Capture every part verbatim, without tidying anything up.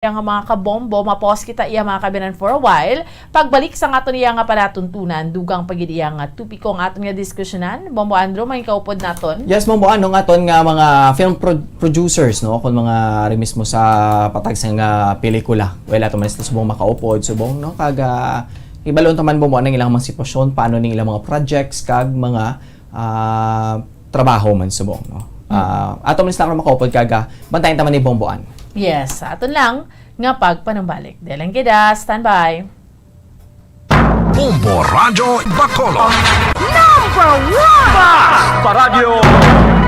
Iya nga mga kabombo, ma-pause kita, iya, mga kabinan, for a while. Pagbalik sa aton iya nga palatuntunan, dugang pa gid iya nga topiko ang aton nga diskusyonan. Bombo Andrew, may kaupod naton. Yes, Bombo, ano nga aton nga mga film pro-, producers, no? Kung mga ari mismo sa patag sa nga pelikula. Well, ato man subong makaupod, subong, no? Kag, ah, ibalon taman, Bombo, ang ilang mga sitwasyon, paano ning ilang mga projects, kag mga, ah, trabaho man subong, no? Ah, ato man sila makaupod, kag, ah, bantayan taman ni Bombo An. Yes, aton lang nga pagpanumbalik. Dalan kita, standby. Bombo Radyo Bacolod. Number one! Paradyo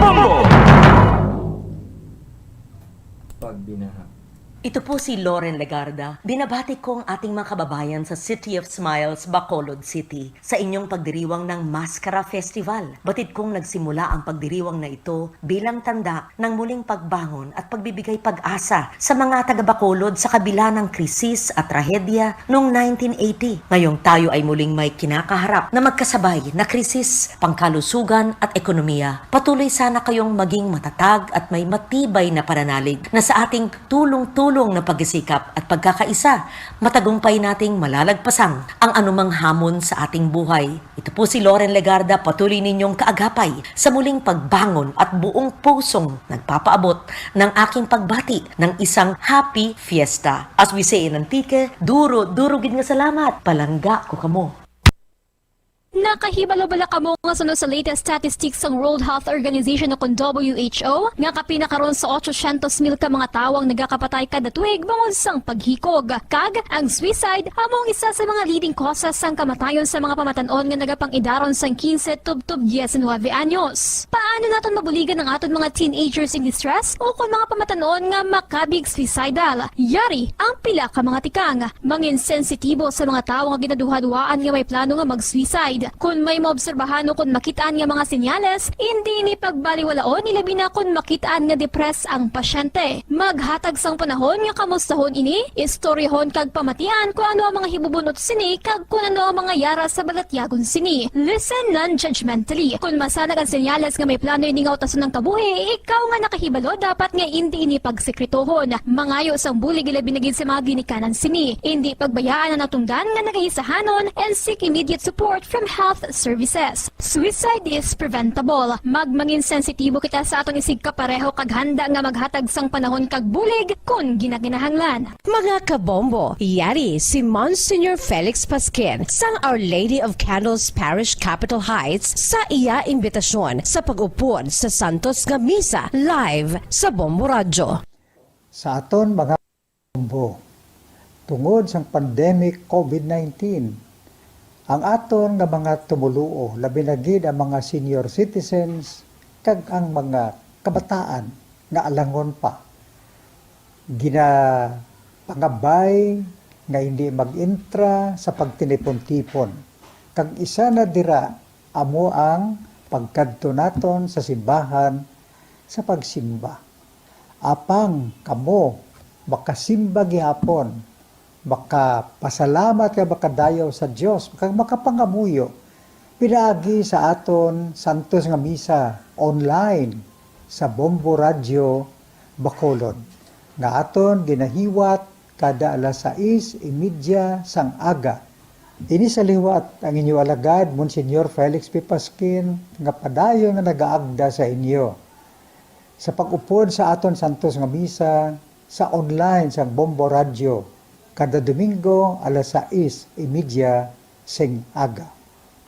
Bombo! Pagbinaha. Ito po si Loren Legarda. Binabati ko ang ating mga kababayan sa City of Smiles, Bacolod City, sa inyong pagdiriwang ng Maskara Festival. Batid kong nagsimula ang pagdiriwang na ito bilang tanda ng muling pagbangon at pagbibigay pag-asa sa mga taga-Bacolod sa kabila ng krisis at trahedya noong nineteen eighty. Ngayong tayo ay muling may kinakaharap na magkasabay na krisis, pangkalusugan at ekonomiya, patuloy sana kayong maging matatag at may matibay na pananalig na sa ating tulong-tulong na pagsisikap at pagkakaisa, matagumpay nating malalagpasan ang anumang hamon sa ating buhay. Ito po si Loren Legarda, patuloy ninyong kaagapay sa muling pagbangon at buong pusong nagpapaabot ng aking pagbati ng isang happy fiesta. As we say in Antique, duro, duro gid nga salamat. Palangga ko kamo. Nakahibalo bala kamo nga suno sa latest statistics sang World Health Organization o kon W H O nga kapin na karon sa otsosyentos mil ka mga tawo ang nagakapatay kada tuig bangod sang paghikog? Kag ang suicide amo ang isa sa mga leading causes sang kamatayon sa mga pamatan-on nga nagapang-idaron sang quince tubtob diecinuebe anyos. Paano naton mabuligan ang aton mga teenagers in distress o kon mga pamatan-on nga makabig suicidal? Yari ang pila ka mga tikang. Mangin sensitibo sa mga tawo nga ginaduhaduhaan nga may plano nga mag-suicide. Kon may maobserbahan o kon makit-an nga mga senyales, indi ini pagbaliwalaon, ilabi na kon makit-an nga depressed ang pasyente. Maghatag sang panahon nga kamustahon ini, istoryahon kag pamatian kon ano ang mga hibubun-ot sini kag kon ano ang mga yara sa balatyagon sini. Listen non-judgmentally. Kon masanag ang senyales nga may plano ini nga utason ang kabuhi, ikaw nga nakahibalo, dapat nga indi ini pagsekretohon. Mangayo sang bulig, ilabi na gid sa mga ginikanan sini. Indi pagbayaan ang natungdan nga nagahisahanon and seek immediate support from health services. Suicide is preventable. Magmangin sensitibo kita sa aton isigkapareho kag handa nga maghatag sang panahon kag bulig kon ginakinahanglan. Mga kabombo, yari si Monsignor Felix Pasquin sang Our Lady of Candles Parish, Capitol Heights, sa iya imbitasyon sa pag-upod sa Santos nga Misa live sa Bombo Radyo. Sa aton mga kabombo, tungod sang pandemic COVID nineteen, ang aton nga mga tumoluo, labi na gid ang mga senior citizens kag ang mga kabataan nga alangon pa, ginapangabay nga hindi mag-intra sa pagtinipon-tipon. Kag isa na dira amo ang pagkadto naton sa simbahan sa pagsimba. Apang kamo makasimba gihapon, makapasalamat kag makadayaw sa Dios, kag makapangamuyo pinaagi sa aton santos nga misa online sa Bombo Radyo Bacolod, nga aton ginahiwat kada alas sais y media sang aga. Ini sa liwat ang inyo alagad, Monsignor Felix P. Pasquin, nga padayon nga nagaagda sa inyo sa pag-upod sa aton santos nga misa sa online sang Bombo Radyo kada Domingo alas sais y media sing aga.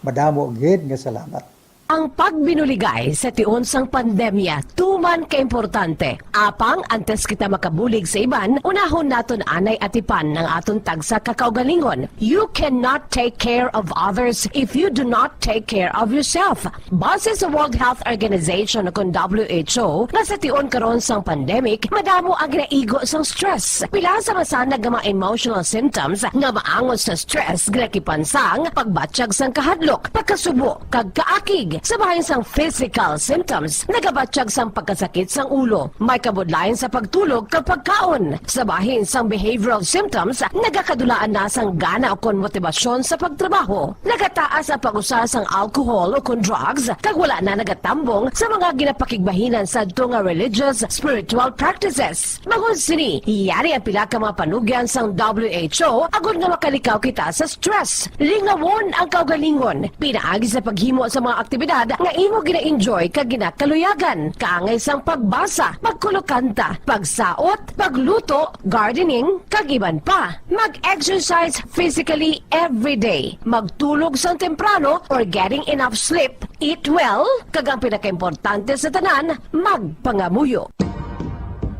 Madamo gid nga salamat. Ang pagbinuligay sa tion sang pandemya tuman kaimportante. Apang antes kita makabulig sa iban, unahon naton anay atipan ang aton tagsa ka kaugalingon. You cannot take care of others if you do not take care of yourself. Base sa World Health Organization o kon W H O, nga sa tion karon sang pandemic, madamo ang ginaigo sang stress. Pila sa masanag nga mga emotional symptoms nga maangot sa stress ginakipan sang pagbatyag sang kahadlok, pagkasubo, kag kaakig. Sa bahin sang physical symptoms, nagabatyag sang pagkasakit sang ulo, may kabudlayan sa pagtulog kag pagkaon. Sa bahin sang behavioral symptoms, nagakadulaan na sang gana ukon motibasyon sa pagtrabaho. Nagataas ang pag-usa sang alcohol ukon drugs, kag wala na nagatambong sa mga ginapakigbahinan sadto nga religious, spiritual practices. Bangod sini, yari ang pila ka mga panugyan sang W H O agod nga makalikaw kita sa stress. Lingawon ang kaugalingon pinaagi sa paghimo sa mga aktibidad nga imo gina-enjoy kag ginakaluyagan, kaangay sang pagbasa, pagkulokanta, pagsaot, pagluto, gardening, kag iban pa. Mag-exercise physically every day. Magtulog sang temprano or getting enough sleep. Eat well, kag ang pinakaimportante sa tanan, magpangamuyo.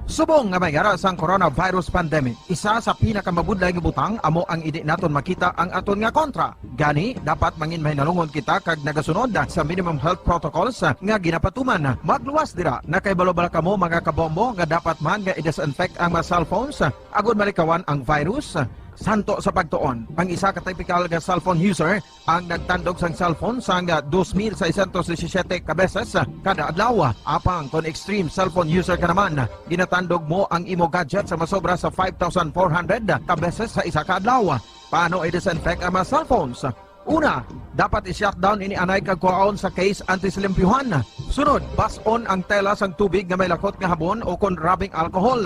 Subong nga may ara sang coronavirus pandemic, isa sa pinakamabudlay nga butang amo ang indi naton makita ang aton nga kontra. Gani, dapat mangin mahinalungon kita kag nagasunod sa minimum health protocols nga ginapatuman. Magluwas dira, nakahibalo bala kamo, mga kabombo, nga dapat man nga i-disinfect ang mga cellphones agod malikawan ang virus? Santo sa pagtuon, ang isa ka typical nga cellphone user ang nagtandog sang cellphone sang dos mil seiscientos disisiete ka beses kada adlaw. Apang kon extreme cellphone user ka naman, ginatandog mo ang imo gadget sa masobra sa five thousand four hundred ka beses sa isa ka adlaw. Paano i-disinfect ang mga cellphones? Una, dapat i-shutdown ini anay kag kuhaon sa case antes limpyuhan. Sunod, bas-on ang tela sang tubig nga may lakot nga habon ukon rubbing alcohol.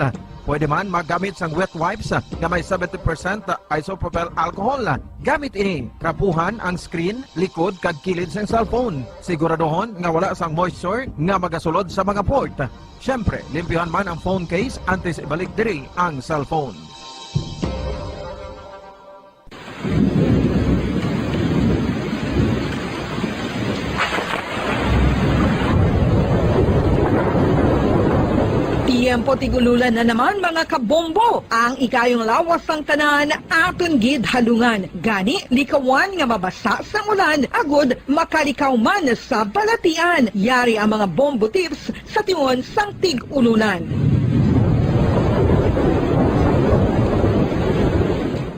Pwede man maggamit sang wet wipes nga may seventy percent isopropyl alcohol. Gamit ini, trapuhan ang screen, likod, kag kilid sang cellphone. Siguraduhon nga wala sang moisture nga magasulod sa mga port. Siyempre, limpyuhan man ang phone case antes ibalik diri ang cellphone. Tiyempo tig-ululan na naman, mga kabombo. Ang ikayong lawas sang tanan aton gid halungan. Gani, likawan nga mabasa sang ulan agod makalikaw man sa balatian. Yari ang mga bombo tips sa tion sang tig-ululan.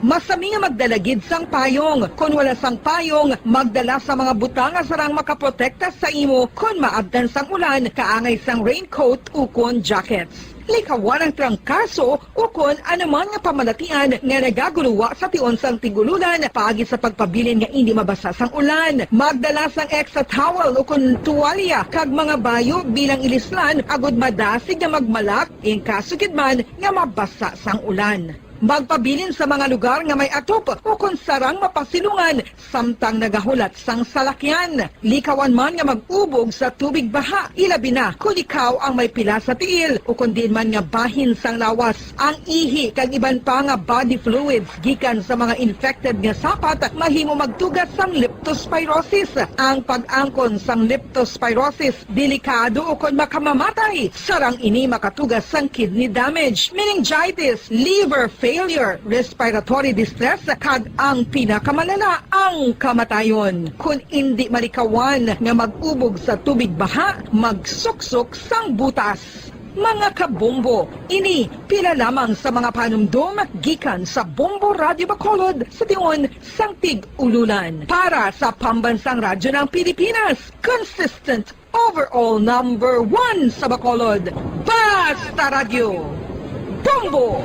Masami nga magdala gid sang payong. Kon wala sang payong, magdala sa mga butang nga sarang makaprotekta sa imo kon maabtan sang ulan, kaangay sang raincoat ukon jackets. Likawan ang trangkaso ukon anuman nga pamalatian nga nagaguluwa sa tion sang tig-ululan paagi sa pagpabilin nga indi mabasa sang ulan. Magdala sang extra towel ukon tuwalya kag mga bayo bilang ilislan agud madasig nga magmalak in kaso gid man nga mabasa sang ulan. Magpabilin sa mga lugar nga may atop ukon sarang mapasilungan samtang nagahulat sang salakyan. Likawan man nga mag-ubog sa tubig baha, ilabi na kon ikaw ang may pila sa tiil ukon diin man nga bahin sang lawas. Ang ihi kag iban pa nga body fluids gikan sa mga infected nga sapat mahimo magtuga sang leptospirosis. Ang pag-angkon sang leptospirosis delikado ukon makamamatay, sarang ini makatuga sang kidney damage, meningitis, liver failure, respiratory distress, kag ang pinakamalala, ang kamatayon. Kon indi malikawan nga mag-ubog sa tubig baha, magsuksok sang butas. Mga kabombo, ini pila lamang sa mga panumdom gikan sa Bombo Radyo Bacolod sa tion sang tig-ululan. Para sa Pambansang Radyo ng Pilipinas, consistent overall number one sa Bacolod, Basta Radyo, Bombo!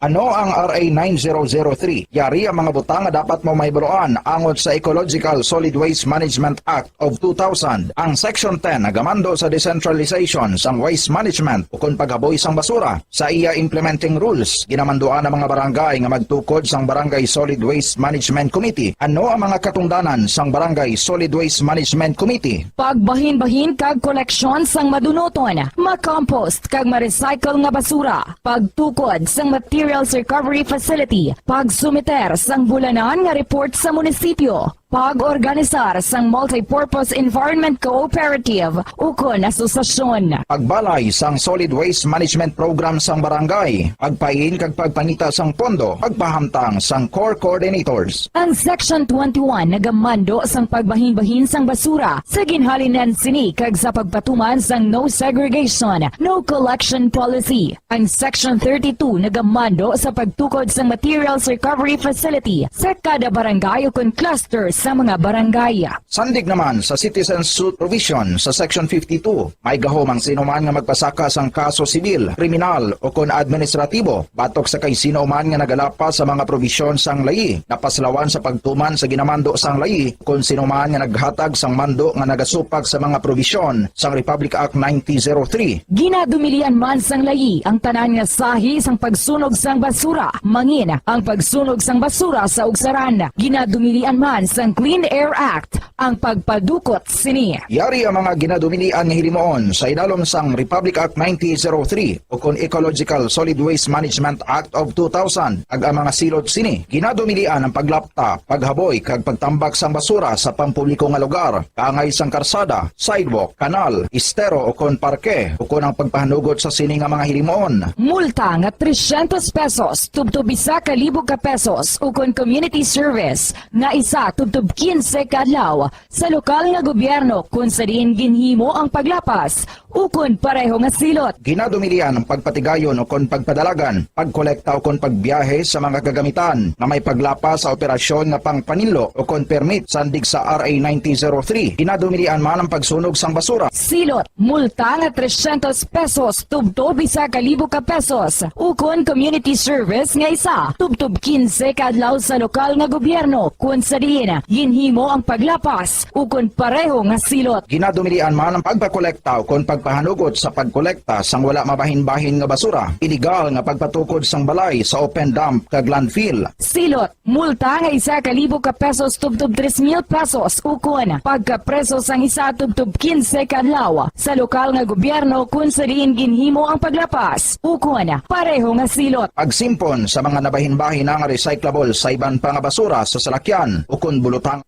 Ano ang R A nine zero zero three? Yari ang mga butang nga dapat mo mahibaluan angot sa Ecological Solid Waste Management Act of two thousand. Ang Section ten nagamando sa decentralization sang waste management ukon paghaboy sang basura. Sa iya implementing rules, ginamanduan ang mga barangay nga magtukod sang Barangay Solid Waste Management Committee. Ano ang mga katungdanan sang Barangay Solid Waste Management Committee? Pagbahinbahin kag koleksyon sang madunuton, ma-compost kag ma-recycle nga basura, pagtukod sang materials recovery facility, pagsumiter sang bulanan nga report sa munisipyo, Pag-organisar sang Multipurpose Environment Cooperative ukon asosasyon. Pagbalay sang Solid Waste Management Program sang barangay. Pagpain kag pagpangita sang pondo. Pagpahamtang sang core coordinators. Ang Section twenty-one nagamando sang pagbahinbahin sang basura sa ginhalinan sini kag sa pagpatuman sang no segregation, no collection policy. Ang Section thirty-two nagamando sa pagtukod sang materials recovery facility sa kada barangay ukon cluster sa mga barangay. Sandig naman sa citizen suit provision sa Section fifty-two, may gahom ang sinuman nga magpasaka sang kaso sibil, kriminal, ukon administratibo batok sa kay sino man nga nagalapas sa mga probisyon sang layi, napaslawan sa pagtuman sa ginamando sang layi, kon sino man nga naghatag sang mando nga nagasupak sa mga probisyon sang Republic Act nineteen oh three. Ginadumilian man sang layi ang tanan nga sahi sang pagsunog sang basura, mangin ang pagsunog sang basura sa ugsaran. Ginadumilian man sang Clean Air Act ang pagpadukot sini. Yari ang mga ginadumilian nga hilimuon sa idalom sang Republic Act nineteen oh three ukon Ecological Solid Waste Management Act of two thousand, kag ang mga silot sini. Ginadumilian ang paglapta, paghaboy, kag pagtambak sang basura sa pampubliko nga lugar, kaangay sang karsada, sidewalk, kanal, estero, ukon parke, ukon ang pagpahanugot sa sini nga mga hilimuon. Multa nga trescientos pesos tubtob isa ka libo ka pesos, ukon community service nga isa tubtob quince ka adlaw sa lokal nga gobyerno kon sa diin ginhimo ang paglapas ukon pareho nga silot. Ginadumilian ang pagpatigayon ukon pagpadalagan, pagkolekta ukon pagbiyahe sa mga kagamitan nga may paglapas sa operasyon nga pangpaninlo ukon permit sandig sa R A nineteen oh three. Ginadumilian man ang pagsunog sang basura. Silot, multa nga trescientos pesos tubtob isa ka libo ka pesos, ukon community service nga isa tubtob quince ka adlaw sa lokal nga gobyerno kon sa diin ginhimo ang paglapas ukon pareho nga silot. Ginadumilian man ang pagpakolekta ukon pagpahanugot sa pagkolekta sang wala mabahin-bahin nga basura, iligal nga pagpatukod sang balay sa open dump kag landfill. Silot, multa nga isa ka libo ka pesos tubtob tres mil pesos, ukon pagkapreso sang isa tubtob quince ka adlaw sa lokal nga gobyerno kon sa diin ginhimo ang paglapas, ukon pareho nga silot. Pagsimpon sa mga nabahin-bahin nga recyclable sa iban pa nga basura sa salakyan ukon bulutang.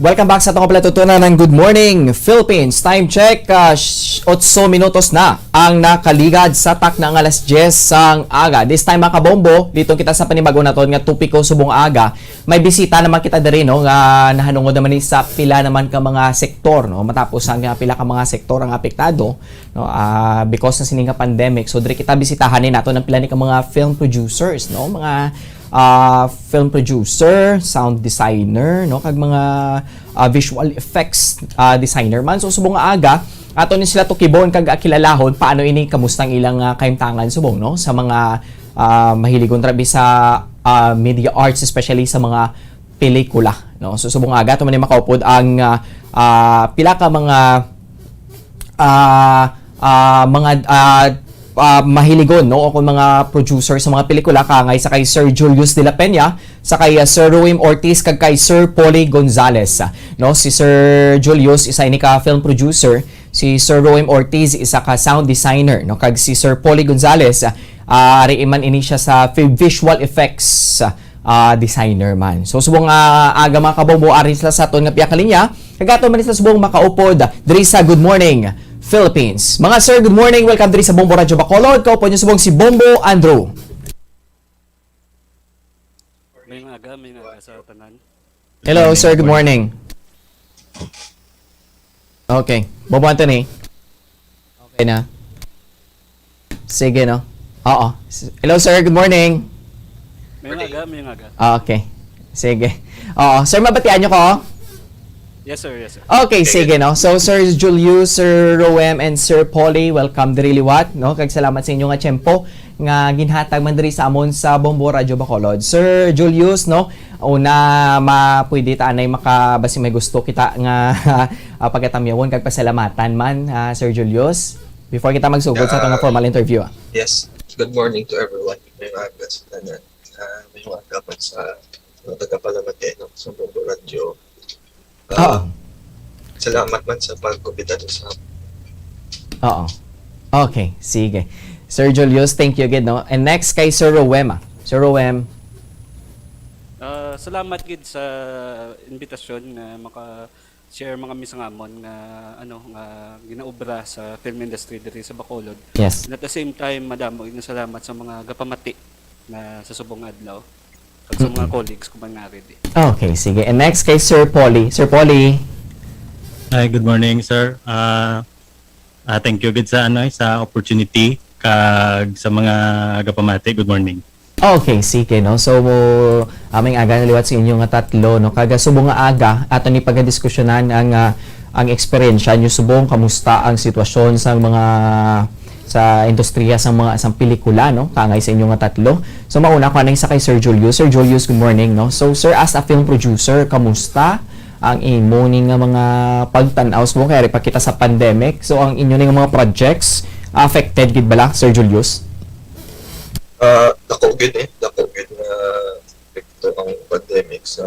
Welcome back sa atong palatuntunan ng Good Morning Philippines. Time check, ah, sh-, otso minutos na ang nakaligad sa takna nga alas diyes sang aga. This time, mga kabombo, dito kita sa panibago naton nga topiko subong aga. May bisita naman kita diri, no, nga nahanungod naman ni sa pila naman ka mga sektor, no, matapos ang, ah, pila ka mga sektor ang apektado, no, ah, because sa sining nga pandemic. So, diri kita bisitahan ni nato ng pila ni ka mga film producers, no, mga, ah, film producer, sound designer, no, kag mga, ah, visual effects, ah, designer man. So, subong nga aga, ato ni sila tukibon kag, ah, kilalahon paano ini, kamusta ang ilang, ah, kahimtangan subong, no, sa mga, ah, mahiligon rabi sa, ah, media arts, especially sa mga pelikula, no? So, subong nga aga, ato man ni makaupod ang, ah, ah, pila ka mga, ah, ah, mga, ah, ah, mahiligon, no? O kung mga producer sa mga pelikula, kaangay sa kay Sir Julius de la Peña, sa kay, ah, Sir Roem Ortiz, kag kay Sir Polly Gonzales, no? Si Sir Julius, isa ini ka film producer, si Sir Roem Ortiz, isa ka sound designer, no? Kag si Sir Polly Gonzales, ah, ari man ini siya sa fi-, visual effects, ah, designer man. So, subong nga aga, mga kabombo, ari sila sa aton nga pihak nga linya. Kag ato man sila subong makaupod diri sa Good Morning Philippines. Mga sir, good morning. Welcome diri sa Bombo Radyo Bacolod. Kaupod niyo subong si Bombo Andrew. May aga, may aga sa tanan. Hello, sir. Good morning. Okay. Bombo Anthony. Okay na. Sige, no? Oo. S-, hello, sir. Good morning. May aga, may aga. Ah, okay. Sige. Oo. Sir, mabatian niyo ko? Yes, sir. Yes, sir. Okay, sige, no? So, Sir Julius, Sir Roem, and Sir Polly, welcome diri liwat, no? Kag salamat sa inyo nga tiyempo nga ginhatag man diri sa amon sa Bombo Radyo Bacolod. Sir Julius, no? Una, ma-, pwede ta anay maka-, basi may gusto kita nga, ah, pagatamyawon kag pasalamatan man, ah, Sir Julius, before kita magsugod sa atong Ah, formal interview, ah. Yes. Good morning to everyone. May mga aga sa tanan. Ah, may mga aga man sa mga tagapalamati, no, sa Bombo Radyo. Ah, Oo. salamat man sa pagkumbita sa Oo. Okay, sige. Sir Julius, thank you again, no? And next kay Sir Roem, ah. Sir Roem. Salamat gid sa invitasyon nga maka-share man kami sa amon nga, ano, nga ginaobra sa film industry diri sa Bacolod. Yes. And at the same time, madamo gid nga salamat sa mga gapamati na sa subong nga adlaw kag sa mga colleagues ko man nga ready. Okay, sige. And next kay Sir Polly. Sir Polly. Hi, good morning, sir. Ah, ah, thank you gid sa, ano, eh, sa opportunity kag sa mga gapamati. Good morning. Okay, sige, no. So, mo aming aga na liwat sa inyo nga tatlo, no. Kag subong nga aga, ato ni pagadiskusyonan ang, ah, ang eksperyensya niyo subong, kamusta ang sitwasyon sa mga, sa industriya sa mga, sa pelikula, no, kaangay sa inyo nga tatlo. So, mauna ko anay sa kay Sir Julius. Sir Julius, good morning, no. So, sir, as a film producer, kamusta ang imo ni nga mga pagtan-aw subong kay ari pa kita sa pandemic? So, ang inyo ni nga mga projects, affected gid bala, Sir Julius? Ah, dako gid eh, dako gid nga epekto ang pandemic sa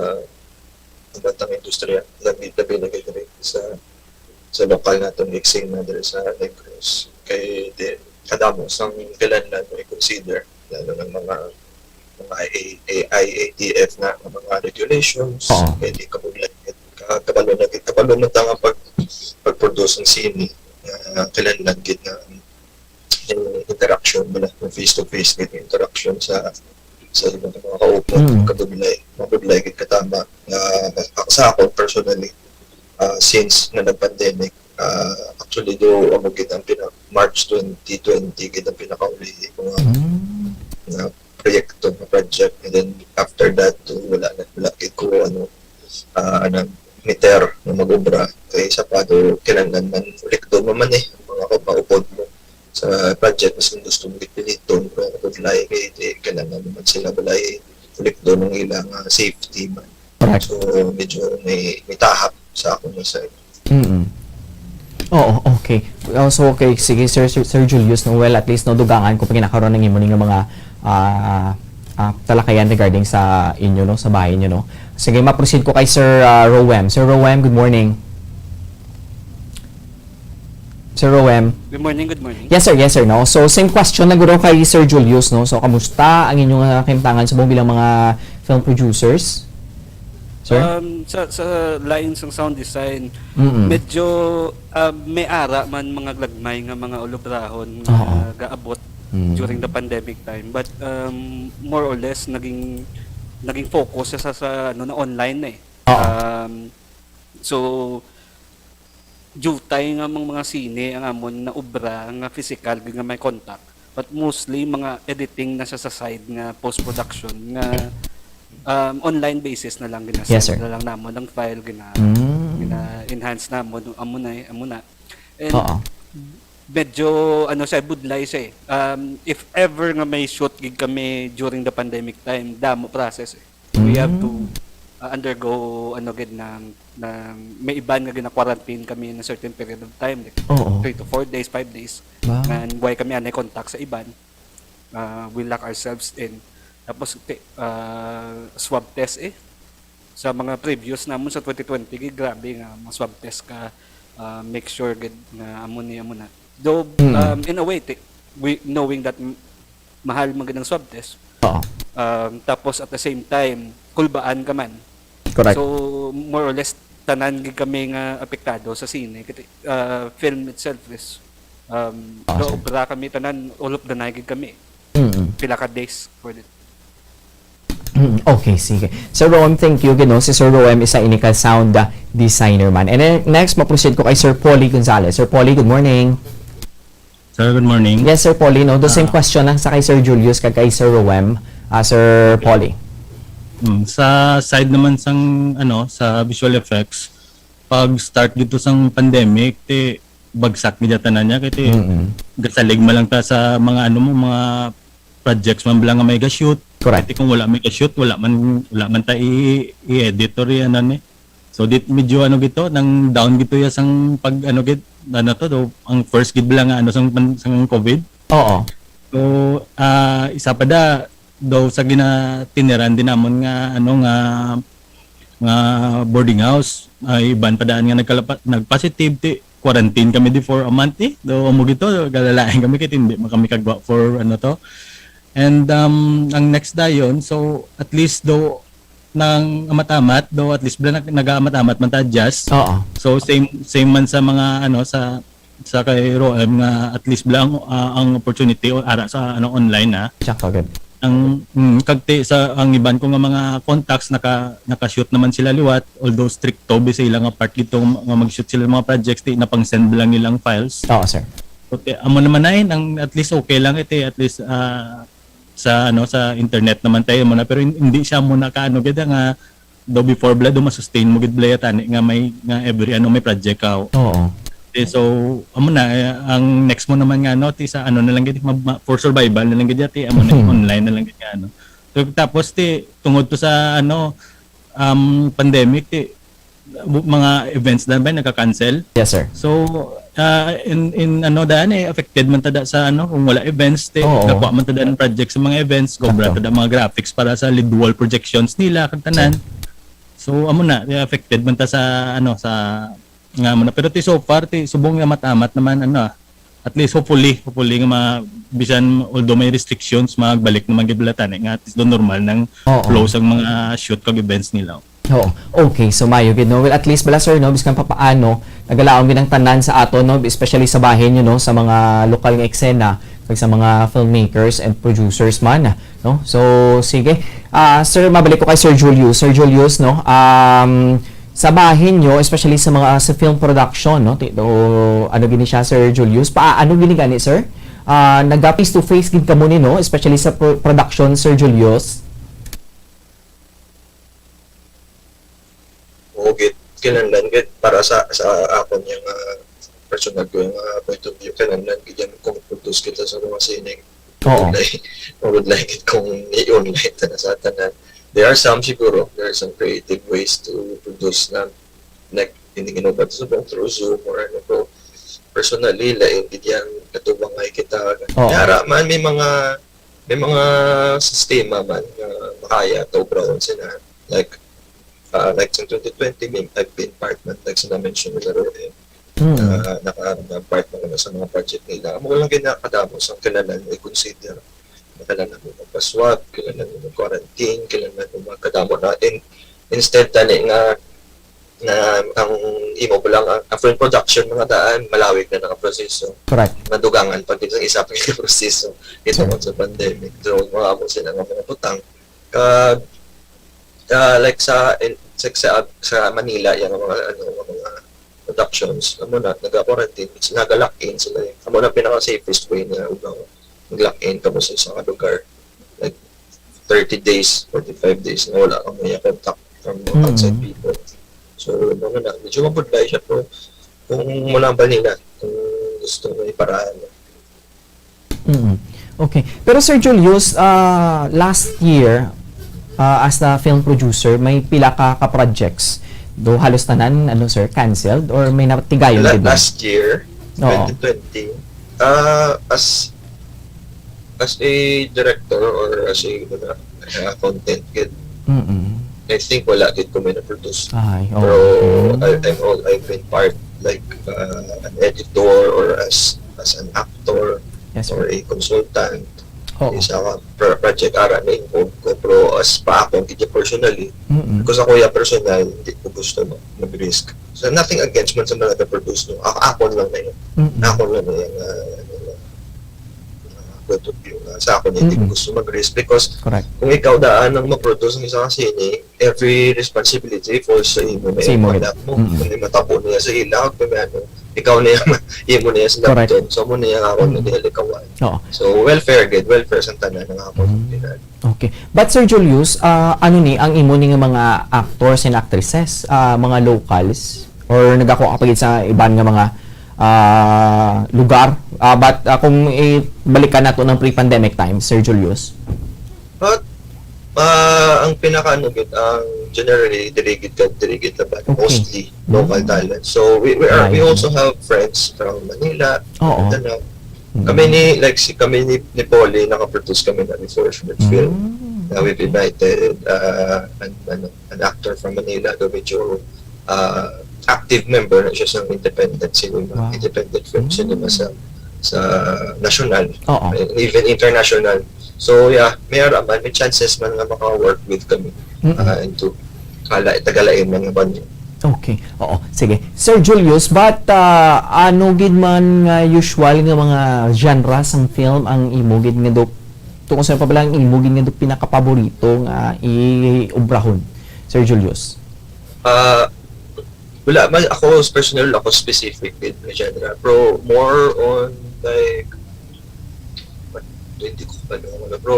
iba't ang industriya, labi, labi na gid diri sa, sa lokal naton nga eksena diri sa Negros. Kay di, kadamo sang kinahanglan mo i-consider, lalo ng mga mga I A, I A T F na nga mga regulations, Oo. Kay di kabudlay, ka-, kabalo na gid, kabalo man ta nga pag, pag-produce ang sine, ah, kinahanglan gid na yung interaction mo na, yung face-to-face gid yung interaction sa, sa ibang mga kaupod, Mm. kabudlay, mabudlay gid katama. Ah, sa ako personally, ah, since nga nag-pandemic, ah, actually do amo gid ang pina-, March twenty twenty gid ang pinakauli ko nga, Mm. nga proyekto, nga project, and then after that, wala na, wala gid ko, ano, ah, nag-meter na mag-obra kay sa pado kinahanglan man ulikdon mo man eh ang mga maupod mo sa project, mas kung gusto mo gipiliton, pero ang budlay kay di, kinahanglan naman sila balay ulikdon ang ilang, ah, safety man. Correct. So, medyo may, may tahap sa akong side. Mm. Oo, okay. Oh, so, okay, sige, Sir, Sir, Sir Julius, no, well, at least, no, dugangan ko pa ginakaroon ng imo ni nga mga, ah, ah, talakayan regarding sa inyo, no, sa bahay niyo, no. Sige, ma-proceed ko kay Sir, ah, Roem. Sir Roem, good morning. Sir Roem. Good morning, good morning. Yes, sir. Yes, sir. No? So, same question na guro kay Sir Julius, no? So, kamusta ang inyong, ah, kahimtangan subong bilang mga film producers? Sir? Um, sa, sa line sang sound design, Mm-mm. medyo, ah, may ara man mga gagmay nga mga ulubrahon Oo. nga gaabot Mm. during the pandemic time. But, um, more or less, naging, naging focus sa, sa, sa, ano, na online na eh. Oo. Um, so, jutay nga mga, mga sine ang amon na obra nga physical gid nga may contact, but mostly mga editing na siya sa side nga post-production nga, um, online basis na lang, gina-send Yes, sir. na lang namon ang file, gina, Mm. gina-enhance namon, amo na eh, amo na. And Oo. medyo, ano siya, budlay siya eh. Um, if ever nga may shoot gid kami during the pandemic time, damo process eh. We have to, uh, undergo, ano gid, ng, ng, may iban nga gina-quarantine kami in a certain period of time, like Oo. three to four days, five days. Wow. And why kami anay contact sa iban? Uh, we lock ourselves in. Tapos, te-, uh, swab test eh. Sa mga previous namon sa twenty twenty, gid, grabe nga mga swab test ka, uh, make sure gid nga amo ni, amo na. Though, Mm. um, in a way, te-, we, knowing that m-, mahal man gid ang swab test, Oo. um, tapos at the same time, kulbaan ka man. Correct. So, more or less, tanan gid kami nga apektado sa sine. Kasi, uh, film itself is, um, Ah, sir. gaobra kami tanan, all of the night gid kami. Mm-mm. Pila ka days for it. Mm, okay, sige. Sir Roem, thank you. Gino, si Sir Roem isa ini ka sound, ah, designer man. And then, next, ma-proceed ko kay Sir Polly Gonzalez. Sir Polly, good morning. Sir, good morning. Yes, Sir Polly, no? The same Ah. question lang sa kay Sir Julius kag kay Sir Roem. Ah, Sir Polly. Mm, sa side naman sang, ano, sa visual effects, pag start dito sang pandemic, ti bagsak gid tanan niya kay ti Mm-mm. gasalig man lang ta sa mga, ano mo, mga projects man lang nga may ga-shoot. Correct. Kay kung wala may ga-shoot, wala man, wala man ta i- i-edit or i-, ano ni. So dit medyo, ano gito, nang down gito ya sang pag, ano gid, ano to, do, ang first gid lang nga, ano, sang pan-, sang COVID. Oo. So, ah, isa pa da daw sa ginatiniran din namon nga, ano, nga, nga boarding house, ay iban pa daan nga nagkalapa-, nag-positive, ti quarantine kami di for a month eh. Daw amo gito, galalain kami kay hindi man kami kagwa for, ano to. And, um, ang next dayon, so at least daw nang amat-amat, though at least bala nag-, nag-aamat-amat man ta, Jazz. Oo. So, same, same man sa mga, ano, sa, sa kay Roem nga at least bala ang, ah, ang opportunity o ara sa, ano, online, ha. Sakto, good. Ang, mm, kag ti sa, ang iban ko nga mga contacts, naka-, naka-shoot naman sila liwat, although stricto bi sa ila nga part gid to nga mag-shoot sila mga projects, ti napang-send lang nilang files. Oo, sir. Okay, amo naman na, eh, ang at least okay lang ito, eh, at least, ah, sa, ano, sa internet naman tayo mo na, pero hin-, hindi siya mo na kaano gid nga daw before bala daw ma-sustain mo gid bala ya tani nga may, nga every ano may project ka. Oo. Eh, so, amo na, eh, ang next mo naman nga, ano, ti sa ano na lang gid, ma-, ma-, for survival na lang gid ya, ti amo na, Hmm. online na lang gid nga, ano. So, tapos ti tungod to sa, ano, um, pandemic, ti bu-, mga events na ba nagka-cancel? Yes, sir. So, ah, in, in ano daan, eh, affected man ta da sa, ano, kung wala events, ti Oo. gakuha man ta da ng project sa mga events, cobra Sakto. ta da mga graphics para sa lead wall projections nila kag tanan. Sir. So, amo na, eh, affected man ta sa, ano, sa, nga amo na. Pero ti so far, ti subong nga amat-amat naman, ano, ah, at least hopefully, hopefully nga ma-, bisan although may restrictions, magbalik naman gid bala tani nga at least do normal nang Oo. flow sang mga shoot kag events nila. Oo. Okay, so mayo gid, no? Well, at least bala, sir, no, biskan papaano, nagalaom gid ang tanan sa ato, no, especially sa bahin, you know, sa mga lokal nga eksena, kag sa mga filmmakers and producers man, no? So, sige. Ah, sir, mabalik ko kay Sir Julius. Sir Julius, no, um, sa bahin nyo, especially sa mga, sa film production, no, ti-, o, ano gini siya, Sir Julius? Pa, ano gini gani, sir? Ah, naga face to face gid kamo ni, no, especially sa pro-, production, Sir Julius? Oo, gid, kinahanglan gid para sa, sa akon yang, ah, personal ko yang, ah, point of view, kinahanglan gid yang kung produce kita sa mga sining. Oo. Would like, would like it kung i-online ta na sa tanan. There are some siguro, there are some creative ways to produce na, like, hindi ginubat sa through Zoom or ano ko. Personally, lain gid yang katubangay kita. Oo. Yara man, may mga, may mga sistema man nga makaya to brown sila. Like, ah, like sa twenty twenty, may, I've been part man, like sa na-mention nila Roel. Mm. Ah, naka, naka-part man ako sa mga project nila. Amo lang gid nakadamo sa kailangan i-consider. Kailangan mo magpa-swab, kailangan mo mag-quarantine, kailangan mo magkadamo na. In-, instead tani nga, nga ang imo pa lang, ang, ang film production, mga daan, malawig na nakaproseso. Correct. Madugangan pa gid ang isa pa nga proseso. Ito Correct. sa pandemic. So, mga amo sila nga mga butang. Kag, ah, like sa, in, sa, sa, sa Manila, yung mga, ano, mga productions, amo na, naga-quarantine, naga-lock-in sila. Amo na pinaka-safest way na, you know, mag-lock-in kamo sa isang lugar. Like, thirty days, forty-five days na wala kamo yung contact from Mm. outside people. So, ano na, medyo mabudlay siya, pero kung wala ba nila, kung gusto mo iparahan mo. Mm. Okay. Pero, Sir Julius, ah, last year, ah, as a film producer, may pila ka, ka projects. Do halos tanan, ano, sir, canceled or may natigayon La-, gid man? Last year, Oo. twenty twenty, ah, as, as a director or as a, ano, ah, content kid, Mm-mm. I think wala gid ko may na-produce. Ay, oo. Pero Mm. I, I'm all, I've been part, like, uh, an editor or as, as an actor Yes, sir. or a consultant. Oo. Isa ka pro-, project ara na involved ko, pero as pa ako, gid personally, Mm-mm. because ako yung personal, hindi ko gusto mag-, mag-risk. So, nothing against man sa mga nag-produce, no? Ako, ako lang na yun. Mm-mm. Ako lang na yun, ah, ano lang, ah, point of view, ah, sa ako, hindi ko Mm-mm. gusto mag-risk because Correct. kung ikaw daan ang mag-produce ng isang sine, every responsibility falls sa imo. May Sa imo, impact mo. Mm-mm. Kung may matabo niya sa ila, kung may ano, ikaw na yung, imo na yung sa Correct. laptop. So, mo na yung ako na Mm. nila likawan. Oo. So, welfare, good. Welfare sa tanan ng ako Mm. ng pinag- Okay. But, Sir Julius, ah, ano ni ang imo ni nga mga actors and actresses, ah, mga locals? Or nagako ka pa gid sa iban nga mga, ah, lugar? Ah, but, ah, kung ibalikan nato ng pre-pandemic time, Sir Julius? But, ah, ang pinaka-ano gid, ang generally, diri gid ka, diri gid laban, Okay. mostly local Mm. talent. So, we, we are, we Right. also have friends from Manila, Oo. Mindanao. Mm. Kami ni, like, si, kami ni, ni Polly, naka-produce kami na before short film. Mm. Na we've Okay. invited, ah, an, ano, an actor from Manila, do medyo, ah, active member na siya sa independent cinema, Wow. independent film Mm. cinema sa, sa national, Oo. and even international. So yeah, may ara man, may chances man nga maka-work with kami. Mm-mm. Ah, into kala, taga-lain man nga banyo. Okay. Oo. Sige. Sir Julius, but ah, ano gid man nga usual nga mga genre sang film ang imo gid nga do, tungod sa pa lang imo gid nga do pinakapaborito nga iubrahon, Sir Julius? Ah, wala man ako personal, ako specific gid na genre. Pero more on like, hindi ko ano, ano, pero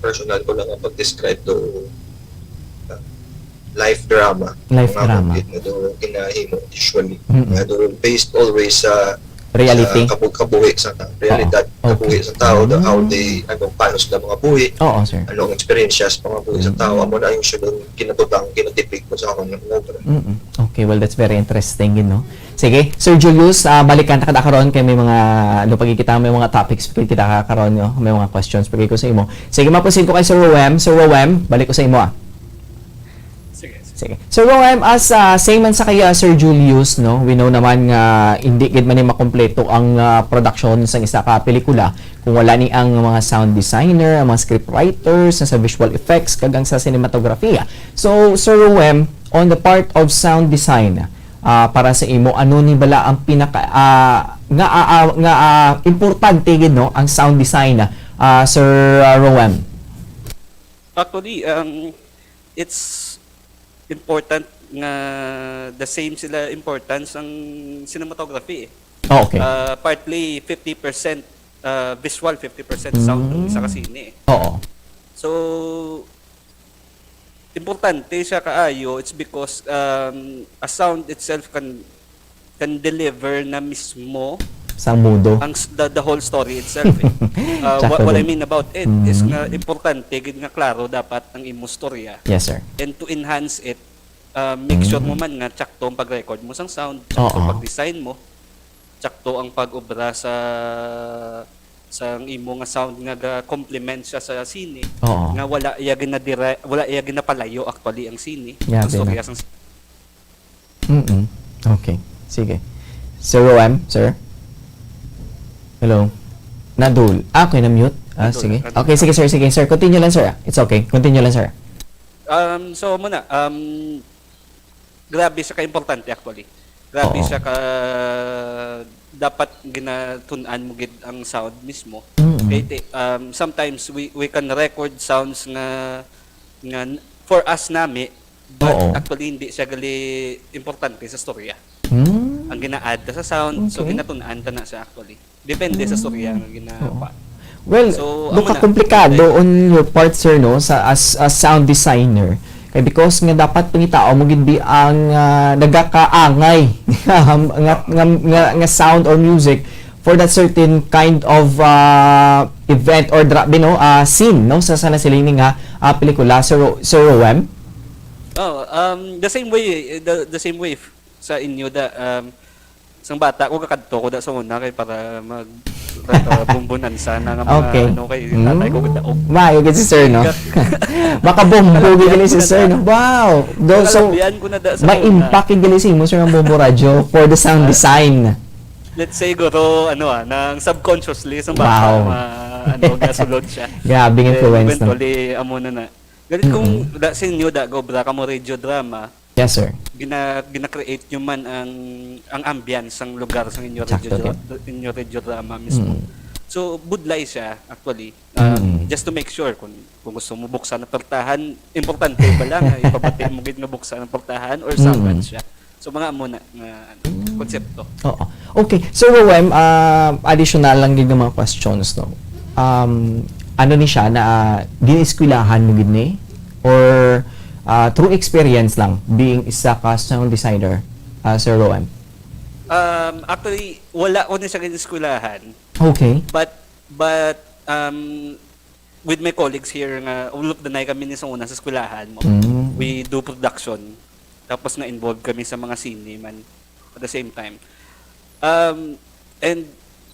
personal ko lang ang pag-describe do, ah, life drama. Life Mga drama. Gid na do ginahimo usually. Mm-mm. Nga do based always sa Reality? Sa kabug-, kabuhi sa tao. Realidad, Oo. Okay. Kabuhi sa tao, the, how Mm. they, ano, paano sila mga buhi, Oo, sir. Ano ang experiences sa mga buhi sa Mm. tao. Amo na yung siya kinabutang, kinatipik ko sa akong obra. Mm-mm. Okay, well, that's very interesting, you know. Sige, Sir Julius, ah, balikan ta kada karon kay may mga, ano, pagkikita, may mga topics pagkikita ka karon, no? May mga questions pagkikita ko sa imo. Sige, mapusin ko kay Sir Roem. Sir Roem, balik ko sa imo, ah. Sige. Sige. Sir Roem, as ah, same man sa kaya Sir Julius, no? We know naman nga hindi gid man ni makompleto ang ah, production sa isa ka pelikula kung wala ni ang mga sound designer, ang mga script writers, sa visual effects, kag ang sa cinematography. So, Sir Roem, on the part of sound design, ah, para sa imo, ano ni bala ang pinaka ah, nga ah, ah, nga ah, importante gid, no, ang sound design, ah, Sir ah, Roem? Actually, um, it's important nga the same sila importance ang cinematography eh. Oh, okay. Uh, partly fifty percent uh, visual, fifty percent sound ang isa ka sine eh. Oo. So, importante siya kaayo. It's because um, a sound itself can can deliver na mismo Sang mudo. ang s- the, the whole story itself eh. Uh, what, Tsaka what I din. mean about it is Mm. nga importante gid nga klaro dapat ang imo storya Yes, sir. and to enhance it uh, make sure Mm. mo man nga tsakto ang pag-record mo sang sound, tsakto Oo. ang pag-design mo, tsakto ang pag-obra sa sa imo nga sound nga ga-complement siya sa sine Oo. nga wala iya ginadire wala iya ginapalayo actually ang sine Grabe ang storya na. sang sine. Mm-mm. Okay. Sige. Sir Roem, sir? Hello? Nadul. Ah, okay, na-mute. Ah, Nadul, sige. nadul. Okay, sige, sir, sige, sir. Continue lang, sir. It's okay. Continue lang, sir. Um, so muna, um, grabe siya ka-importante actually. Grabe Oo. Siya ka dapat ginatun-an mo gid ang sound mismo. Mm. Kay ti- um, sometimes we we can record sounds nga nga n- for us nami, but Oo. Actually hindi siya gali importante sa storya. Hmm? Ang gina-add ta sa sound, so Okay. ginatun-an ta na siya actually. Depende sa storya nga gina Oo. Well, So, do amo ka na. Komplikado on your part, sir, no, sa as a sound designer. Kay because nga dapat pangitao mo gid ang ah, nagakaangay nga, nga, nga, nga sound or music for that certain kind of ah, event or dra- you know, ah, scene, no, sa sana siling nga ah, pelikula, Sir, Ro- Sir Roem. Oh, um, the same way, the, the same way f- sa inyo da um, sang bata ko kakadto ko da sa una kay para mag uh, bumbunansa na nga mga Okay. Ano kay Mm. tatay ko gadaog. Maayo gid si sir, no? Makabombo gid ni si sir, no? Wow! Do, so, Nalabian ko na da sa may una. Impact gid gid si mo, sir, ang Bombo Radio for the sound design. Let's say guro ano ah, nang subconsciously sa bata Wow. ma, ano gasulod siya. Grabe nga Then influence, no? Eventually amo na na. Galit kung da sa inyo da gobra ka mo radio drama, Yes, sir. gina gina-create nyo man ang ang ambience ang lugar sa inyo radio Sakto, dra- inyo radio drama mismo. Mm. So budlay siya actually. Um, Mm. Just to make sure kung kung gusto mo buksan ang portahan, importante ba lang nga ipabati mo gid nga buksan ang portahan or sabat Mm. siya. So mga amo na nga ano, konsepto. Oo. Okay. Sir Roem, ah, additional lang gid nga mga questions, no? Um, ano ni siya na ah, gineskwelahan mo gid ni? Or ah, through experience lang being isa ka sound designer, ah, Sir Roem? Um, actually, wala ko ni sa eskwelahan, Okay. but but um, with my colleagues here nga ulop danay kami ni sa una sa eskwelahan mo. Mm. We do production. Tapos na involved kami sa mga sine man at the same time. Um, and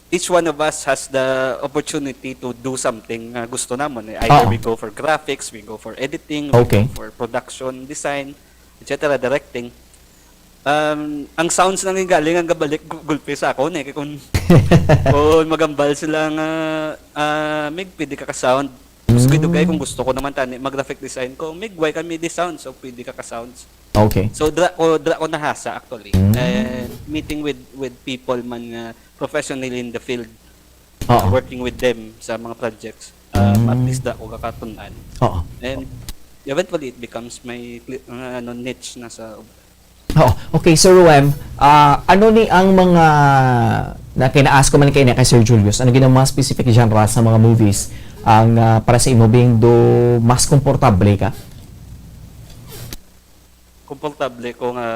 each one of us has the opportunity to do something nga gusto namon. Eh. Either Oo. We go for graphics, we go for editing, we Okay. Go for production, design, et cetera, directing. Um, ang sounds nang galing ang gabalik gu-, gulpi sa akon eh. Kay kung, kung magambal sila nga, ah, "Mig, pwede ka ka-sound." Mas Mm. dugay kung gusto ko naman tani, mag-graphic design ko, "Mig, why kami di sounds? So, pwede ka ka-sounds." Okay. So, dra ko, dra ko nahasa, actually. Mm. And meeting with, with people man nga professionally in the field, Oo. working with them sa mga projects, um, at Mm. least dra ko kakatun-an. Oo. And eventually, it becomes my cli-, uh, ano, niche na sa Oh, okay, Sir Ruem, ah, ano ni ang mga, na kay na-ask ko man kay, kay Sir Julius, ano gid ang mga specific genre sa mga movies ang, ah, para sa imo being do mas komportable ka? Komportable ko nga,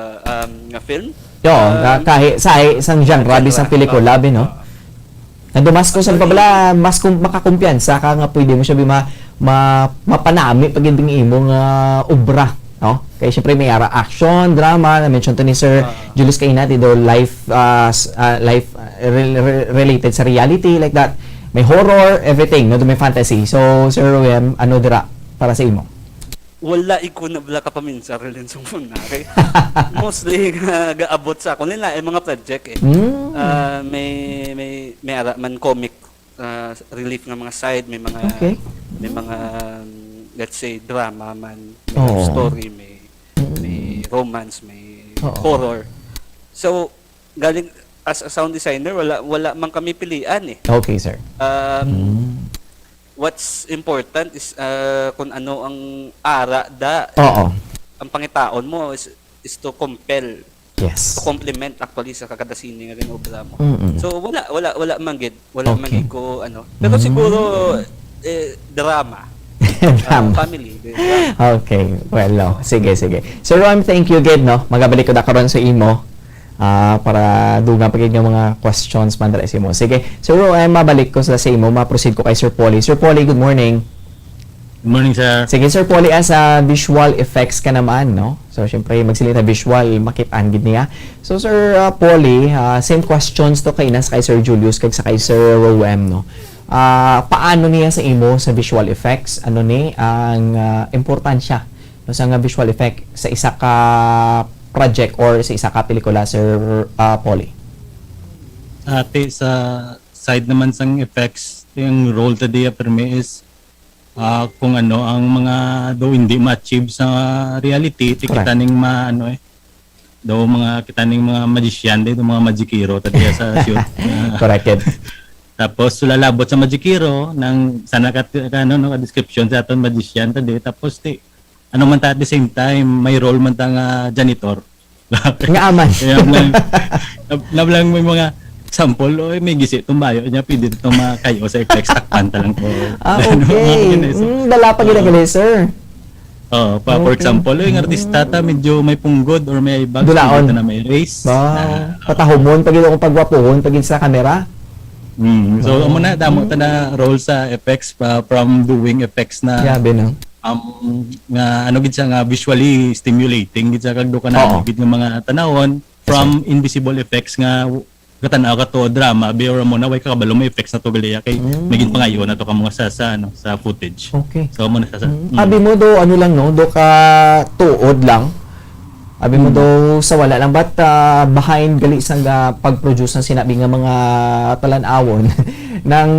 um, nga film? Yo, Um, nga kahi-, sa, sa genre, genre. Bisang pelikula, Ah, bi, no? ah. Nadumas ko sa Actually, pabala, mas kum-, makakumpiyansa ka nga pwede mo siya bi ma-, ma-, mapanami pag yung imo nga obra, no? Kaya syempre may ara action, drama, na-mention to ni Sir Ah. Julius kaina, di do life, ah, s-, ah, life, ah, re-, re-, related sa reality, like that. May horror, everything, no? May fantasy. So, Sir Ruem, ano dira para sa imo? Wala iko na bala kapaminsa, Relensong Muna, kay mostly nga gaabot sa akon, lain-lain mga project eh. Mm. Ah, may, may, may ara man comic, ah, relief nga mga side, may mga, Okay. may mga, um, let's say, drama man, may love Oo. story, may, Mm. may romance, may Oo. horror. So, galing as a sound designer, wala, wala man kami pilian eh. Okay, sir. Um, Mm. what's important is, uh, kung ano ang ara da. Oo. Ang pangitaon mo is, is to compel, Yes. to complement actually sa kada sine nga ginobra mo. Mm-mm. So, wala, wala, wala man gid, wala man Okay. gid ko, ano. Pero Mm. siguro, eh, drama. Drama. Ah, family, drama. Okay. Well, no. Sige, sige. Sir Ron, thank you gid, no? Magabalik ko na karon sa imo. Ah, para dugang pa gid nga mga questions man dira sa imo. Sige, Sir Ro, eh, mabalik ko sa, sa imo, ma-proceed ko kay Sir Polly. Sir Polly, good morning. Good morning, sir. Sige, Sir Polly, as a visual effects ka naman, no? So, syempre, magsiling ta visual, makit-an gid niya. So, Sir, ah, Polly, ah, same questions to kay Inas, kay Sir Julius, kag sa kay Sir Roem, no? Ah, paano niya sa imo sa visual effects? Ano ni ang, ah, importansya no, sa nga visual effect sa isa ka project or sa isa ka pelikula, Sir, ah, Polly? Ati, sa side naman sang effects, yung role ta diya permi is, ah, kung ano ang mga daw hindi ma-achieve sa reality, ti Correct. kita ning ma-, ano eh, daw mga kita ning mga magician, di, daw mga magikero ta diya sa shoot. Ah, Correct, yun. Tapos, sulabot sa magikero, nang sana ka, ka, ano, no, ka description sa aton magician ta di. Tapos, ti, ano man ta, at the same time, may role man ta nga janitor. Nga aman. Kaya lang, nab-, nablang may mga sample, oy, may gisi tumbayo niya, pwede itong makayo sa effects, takpan ta lang ko. Ah, Ano, okay. mga ganun, so, Mm, dala pa oo. ginagali, sir. Oo, pa, for Okay. example, yung artista ta, Mm. medyo may punggod or may ibag, Dulaon. pwede ta na may race. Wow. Na, Patahumon pa gid akong pagwapuhon pa gid sa kamera. Mm. So, Oo. amo na, damo ta na Mm. role sa effects pa, from doing effects na, Grabe, no? um, nga, ano gid siya, nga visually stimulating gid siya, kag do ka na, Oo. ano gid nga mga tanawon, Yes, from sir. invisible effects nga gatan-aw ka to drama, bi, or mo na, way ka kabalo, may effects na to gali, kay Mm. may ginpangayo na to ka mga sa, sa, ano, sa footage. Okay. So, amo na sa, sa, Mm. Abi mo do, ano lang, no, do ka tuod lang. Abi mo Mm. do sa wala lang, but, ah, behind gali sa nga pag-produce ng sinabi nga mga talan-awon, nang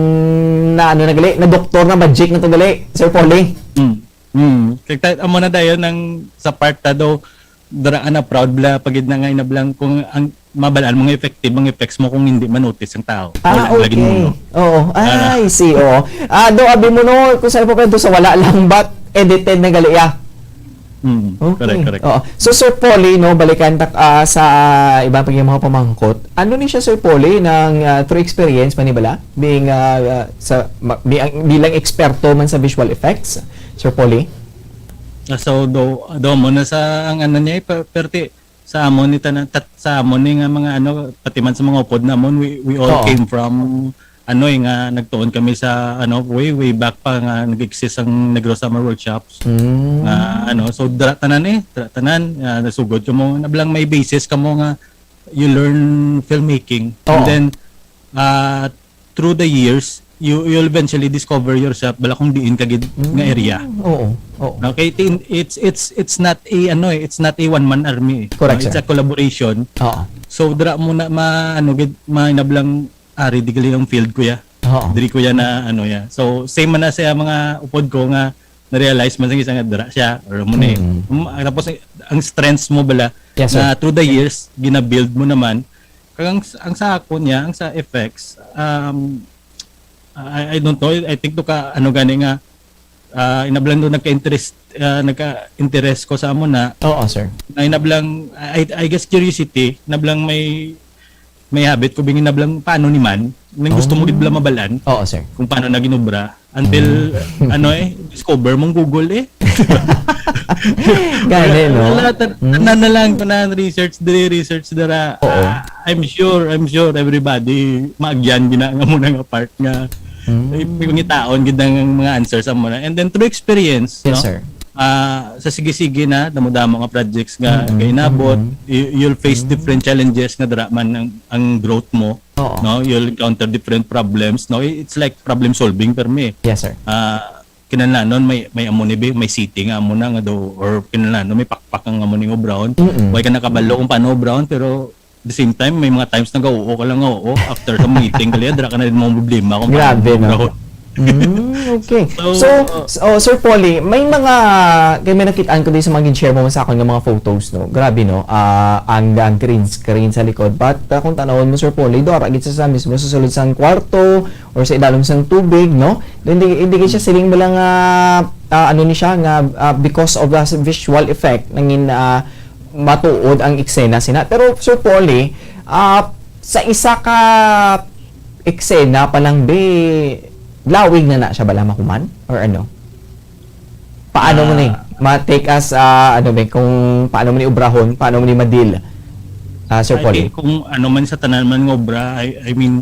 na, ano na gali, na doktor na magic na to gali, Sir Polly. Mm. Mm. Kag ta-, amo na dayon ang sa part ta do, dara na proud bla pagid na nga inablang kung ang mabalaan mo nga effective ang effects mo kung hindi ma-notice ang tao. Ah, Wala, lagi okay. mo, no? Oo. Ah. I see, oo. Ah, do abi mo no, kung saan po kwento sa wala lang, but edited na gali, ah. Mm, Okay. correct, correct. Oo. So, Sir Polly, no, balikan ta, ah, sa iba pa yung mga pamangkot. Ano ni siya, Sir Polly, ng, ah, through experience, manibala? Being, ah, ah, sa, ma-, bi-, ang, bilang eksperto man sa visual effects, Sir Polly? Ah, so, do, do mo na sa ang ano niya, eh, per-, perti, sa amon ni tanan, tat-, sa amon ni nga mga ano, pati man sa mga upod namon, we, we all Oo. came from, ano eh, nga nagtuon kami sa, ano, way, way back pa nga nag-exist ang Negros Summer Workshops. Mm. Nga, ano, so, dira tanan eh, dira tanan, ah, nasugod kamo, nablang may basis kamo nga you learn filmmaking. And Oo. then, ah, through the years, you, you'll eventually discover yourself bala kung diin ka gid nga area. Mm, oo, oo. Okay, tin- it's it's it's not a ano eh, it's not a one man army eh. Correct, No, it's sir. A collaboration. Oo. So dira mo na ma ano gid mainablang ari di gali ang field ko ya. Oo. Diri ko ya na ano ya. So same man na sa mga upod ko nga na-realize man sa isa nga dira siya or mo na eh. Mm. Um, tapos ang, ang strengths mo bala Yes, sir. na through the years gina-build mo naman kag ang, ang sa akon niya, ang sa effects, um, I, I don't know, I think to ka ano gani nga ah, inablang do nagka-interest ah, nagka-interest ko sa amo na Oo, sir. na inablang I, I guess curiosity, inablang may may habit ko bing inablang paano ni man nang gusto mo gid bala mabalaan Oo, sir. kung paano na ginobra until ano eh discover mong Google eh. Gani, no? Wala, tan- tanan na lang, tanan research diri, research dara. Oo. Ah, I'm sure, I'm sure everybody maagyan gina nga mo na nga part nga Mm. may pangitaon gid ang mga answers sa mo na. And then through experience, Yes, no? sir. Ah, sa sige-sige na damo-damo nga projects nga Mm-mm. kainabot, Mm-mm. you, you'll face different challenges nga dira man ang, ang growth mo, Oo. no? You'll encounter different problems, no? It's like problem solving per me. Yes, sir. Ah, kinahanglanon may may amo ni bi, may city nga amo na nga daw or kinahanglanon may pakpak ang amo ning obrahon. Mm-mm. Way ka nakabalo kung paano obrahon pero the same time may mga times nag-oo ka lang nga oo after sa meeting kali dira ka na din mga problema kung Grabe, paano no? obrahon. Mm, okay. So, So, s- oh, Sir Polly, may mga, kay may nakit-an ko din sa mga gin-share mo sa akon nga mga photos, no? Grabe, no? Ah, ang, ang green screen sa likod. But, ah, kung tanawon mo, Sir Polly, do, ara gid sa, sa mismo sa sulod sang kwarto or sa idalom sang tubig, no? Hindi, hindi gid siya siling mo lang, ah, ah, ano ni siya, nga, ah, because of the visual effect, nangin, ah, matuod ang eksena sina. Pero, Sir Polly, ah, sa isa ka eksena pa lang, be, lawig na na siya bala mahuman? Or ano? Paano mo ni? Ah. Ma-take as, ah, ano, be, kung paano mo ni obrahon, paano mo ni madil, ah, Sir I Polly? think kung ano man sa tanan man nga obra, I, I mean,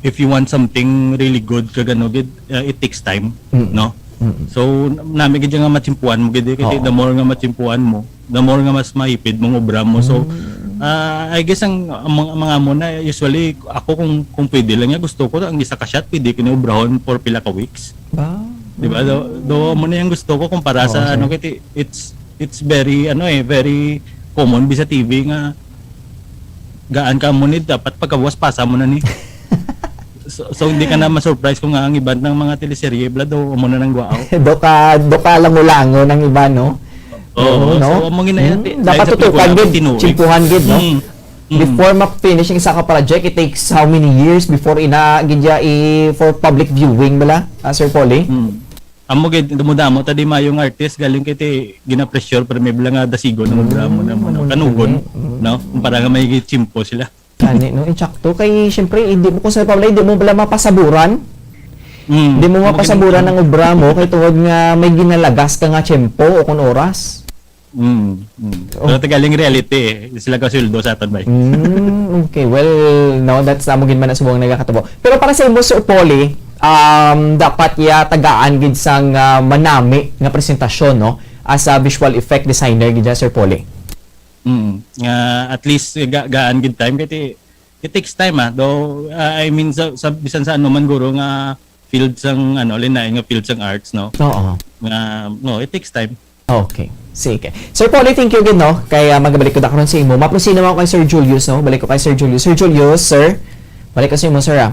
if you want something really good kag ano gid, uh, it takes time, Mm. no? Mm. So, nami gid nga matsimpuan mo gid eh, kasi Oo. The more nga matsimpuan mo, the more nga mas mahipid mong obra mo. So, Mm. ah, I guess ang, ang mga, mga amo na usually ako kung kung pwede lang nga gusto ko ang isa ka shot pwede ko ni obrahon for pila ka weeks. Ba? Di ba? Do, do mo na yung gusto ko kumpara Oo, sa sir. ano kasi it's it's very ano eh, very common bi sa T V nga gaan ka mo ni dapat pagkabuwas pasa mo na ni. So, so hindi ka na ma-surprise kung nga ang iban ng mga teleserye bala do mo na nang guwao. Do ka, do ka lango-lango ng iba, no? Oo, Oo, no? So, amo gid na yan, Mm, ti- dapat dahil sa tutukan pelikula, gid, tinuig. tsimpuhan gid, no? Mm, mm. Before ma-finish ang isa ka project, it takes how many years before ina gid ya i for public viewing bala, ah, Sir Polly? Mm. Amo gid dumudamo ta di mayong artist galing kay ti gina-pressure pero may bala nga dasigon ang obra mo na mo Mm, kanugon, mm. No? Kumpara nga may gitsimpo sila. Gani, no? Insakto. Kay, siyempre, hindi mo, kung sa pabla, hindi mo bala mapasaburan. Mm. Hindi mo Amo mapasaburan gid. Ang obra mo kay tungod nga may ginalagas ka nga tiyempo o kung oras. Mm. mm. Oh. Pero ti galing reality eh. Sila ka sweldo sa aton bay. Mm, okay. Well, no, that's amo gid man ang subong nagakatabo. Pero para sa imo, Sir Polly, um, dapat ya tagaan gid sang ah, manami nga presentasyon, no? As a visual effect designer gid ya, Sir Polly. Mm. Nga at least ga- gaan gid time kay ti- it takes time ah. Though uh, I mean sa, sa bisan sa ano man guro nga field sang ano linain nga field sang arts no. Oo. Nga no, it takes time. Okay. Sige. Sir Polly, thank you gid, no? Kay ah, magabalik ko da karon sa imo. Maproceed naman ko kay Sir Julius, no? Balik ko kay Sir Julius. Sir Julius, sir. Balik ko sa imo, sir, ah.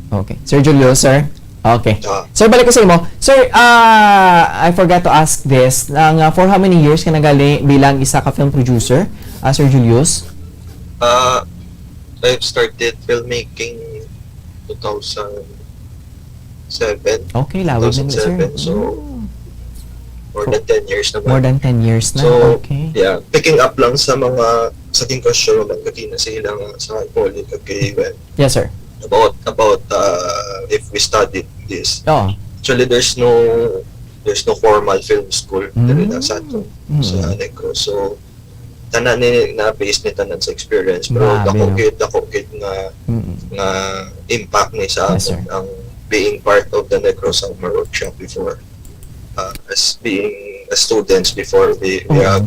Okay. Sir Julius, sir. Okay. Ah. Sir, balik ko sa imo. Sir, ah, I forgot to ask this. Ang, ah, for how many years ka nagali bilang isa ka film producer, ah, Sir Julius? Uh, I've started filmmaking two thousand seven. Okay, lawig na, sir. two thousand seven, so Mm. More than ten years naman. More than ten years na. So, Okay. Yeah, picking up lang sa mga sa king question naman kanina sa ilang sa Polly kag kay Wen Yes, sir. about about uh, if we studied this. Oo. Actually, there's no there's no formal film school Mm. diri na sa ato Mm. sa Negros. So tanan ni na base ni tanan sa experience pero Grabe, dako no? gid dako gid nga Mm. nga impact ni sa Yes, akin sir. Ang being part of the Negros Summer Workshop before uh, as being as students before we we Oo. have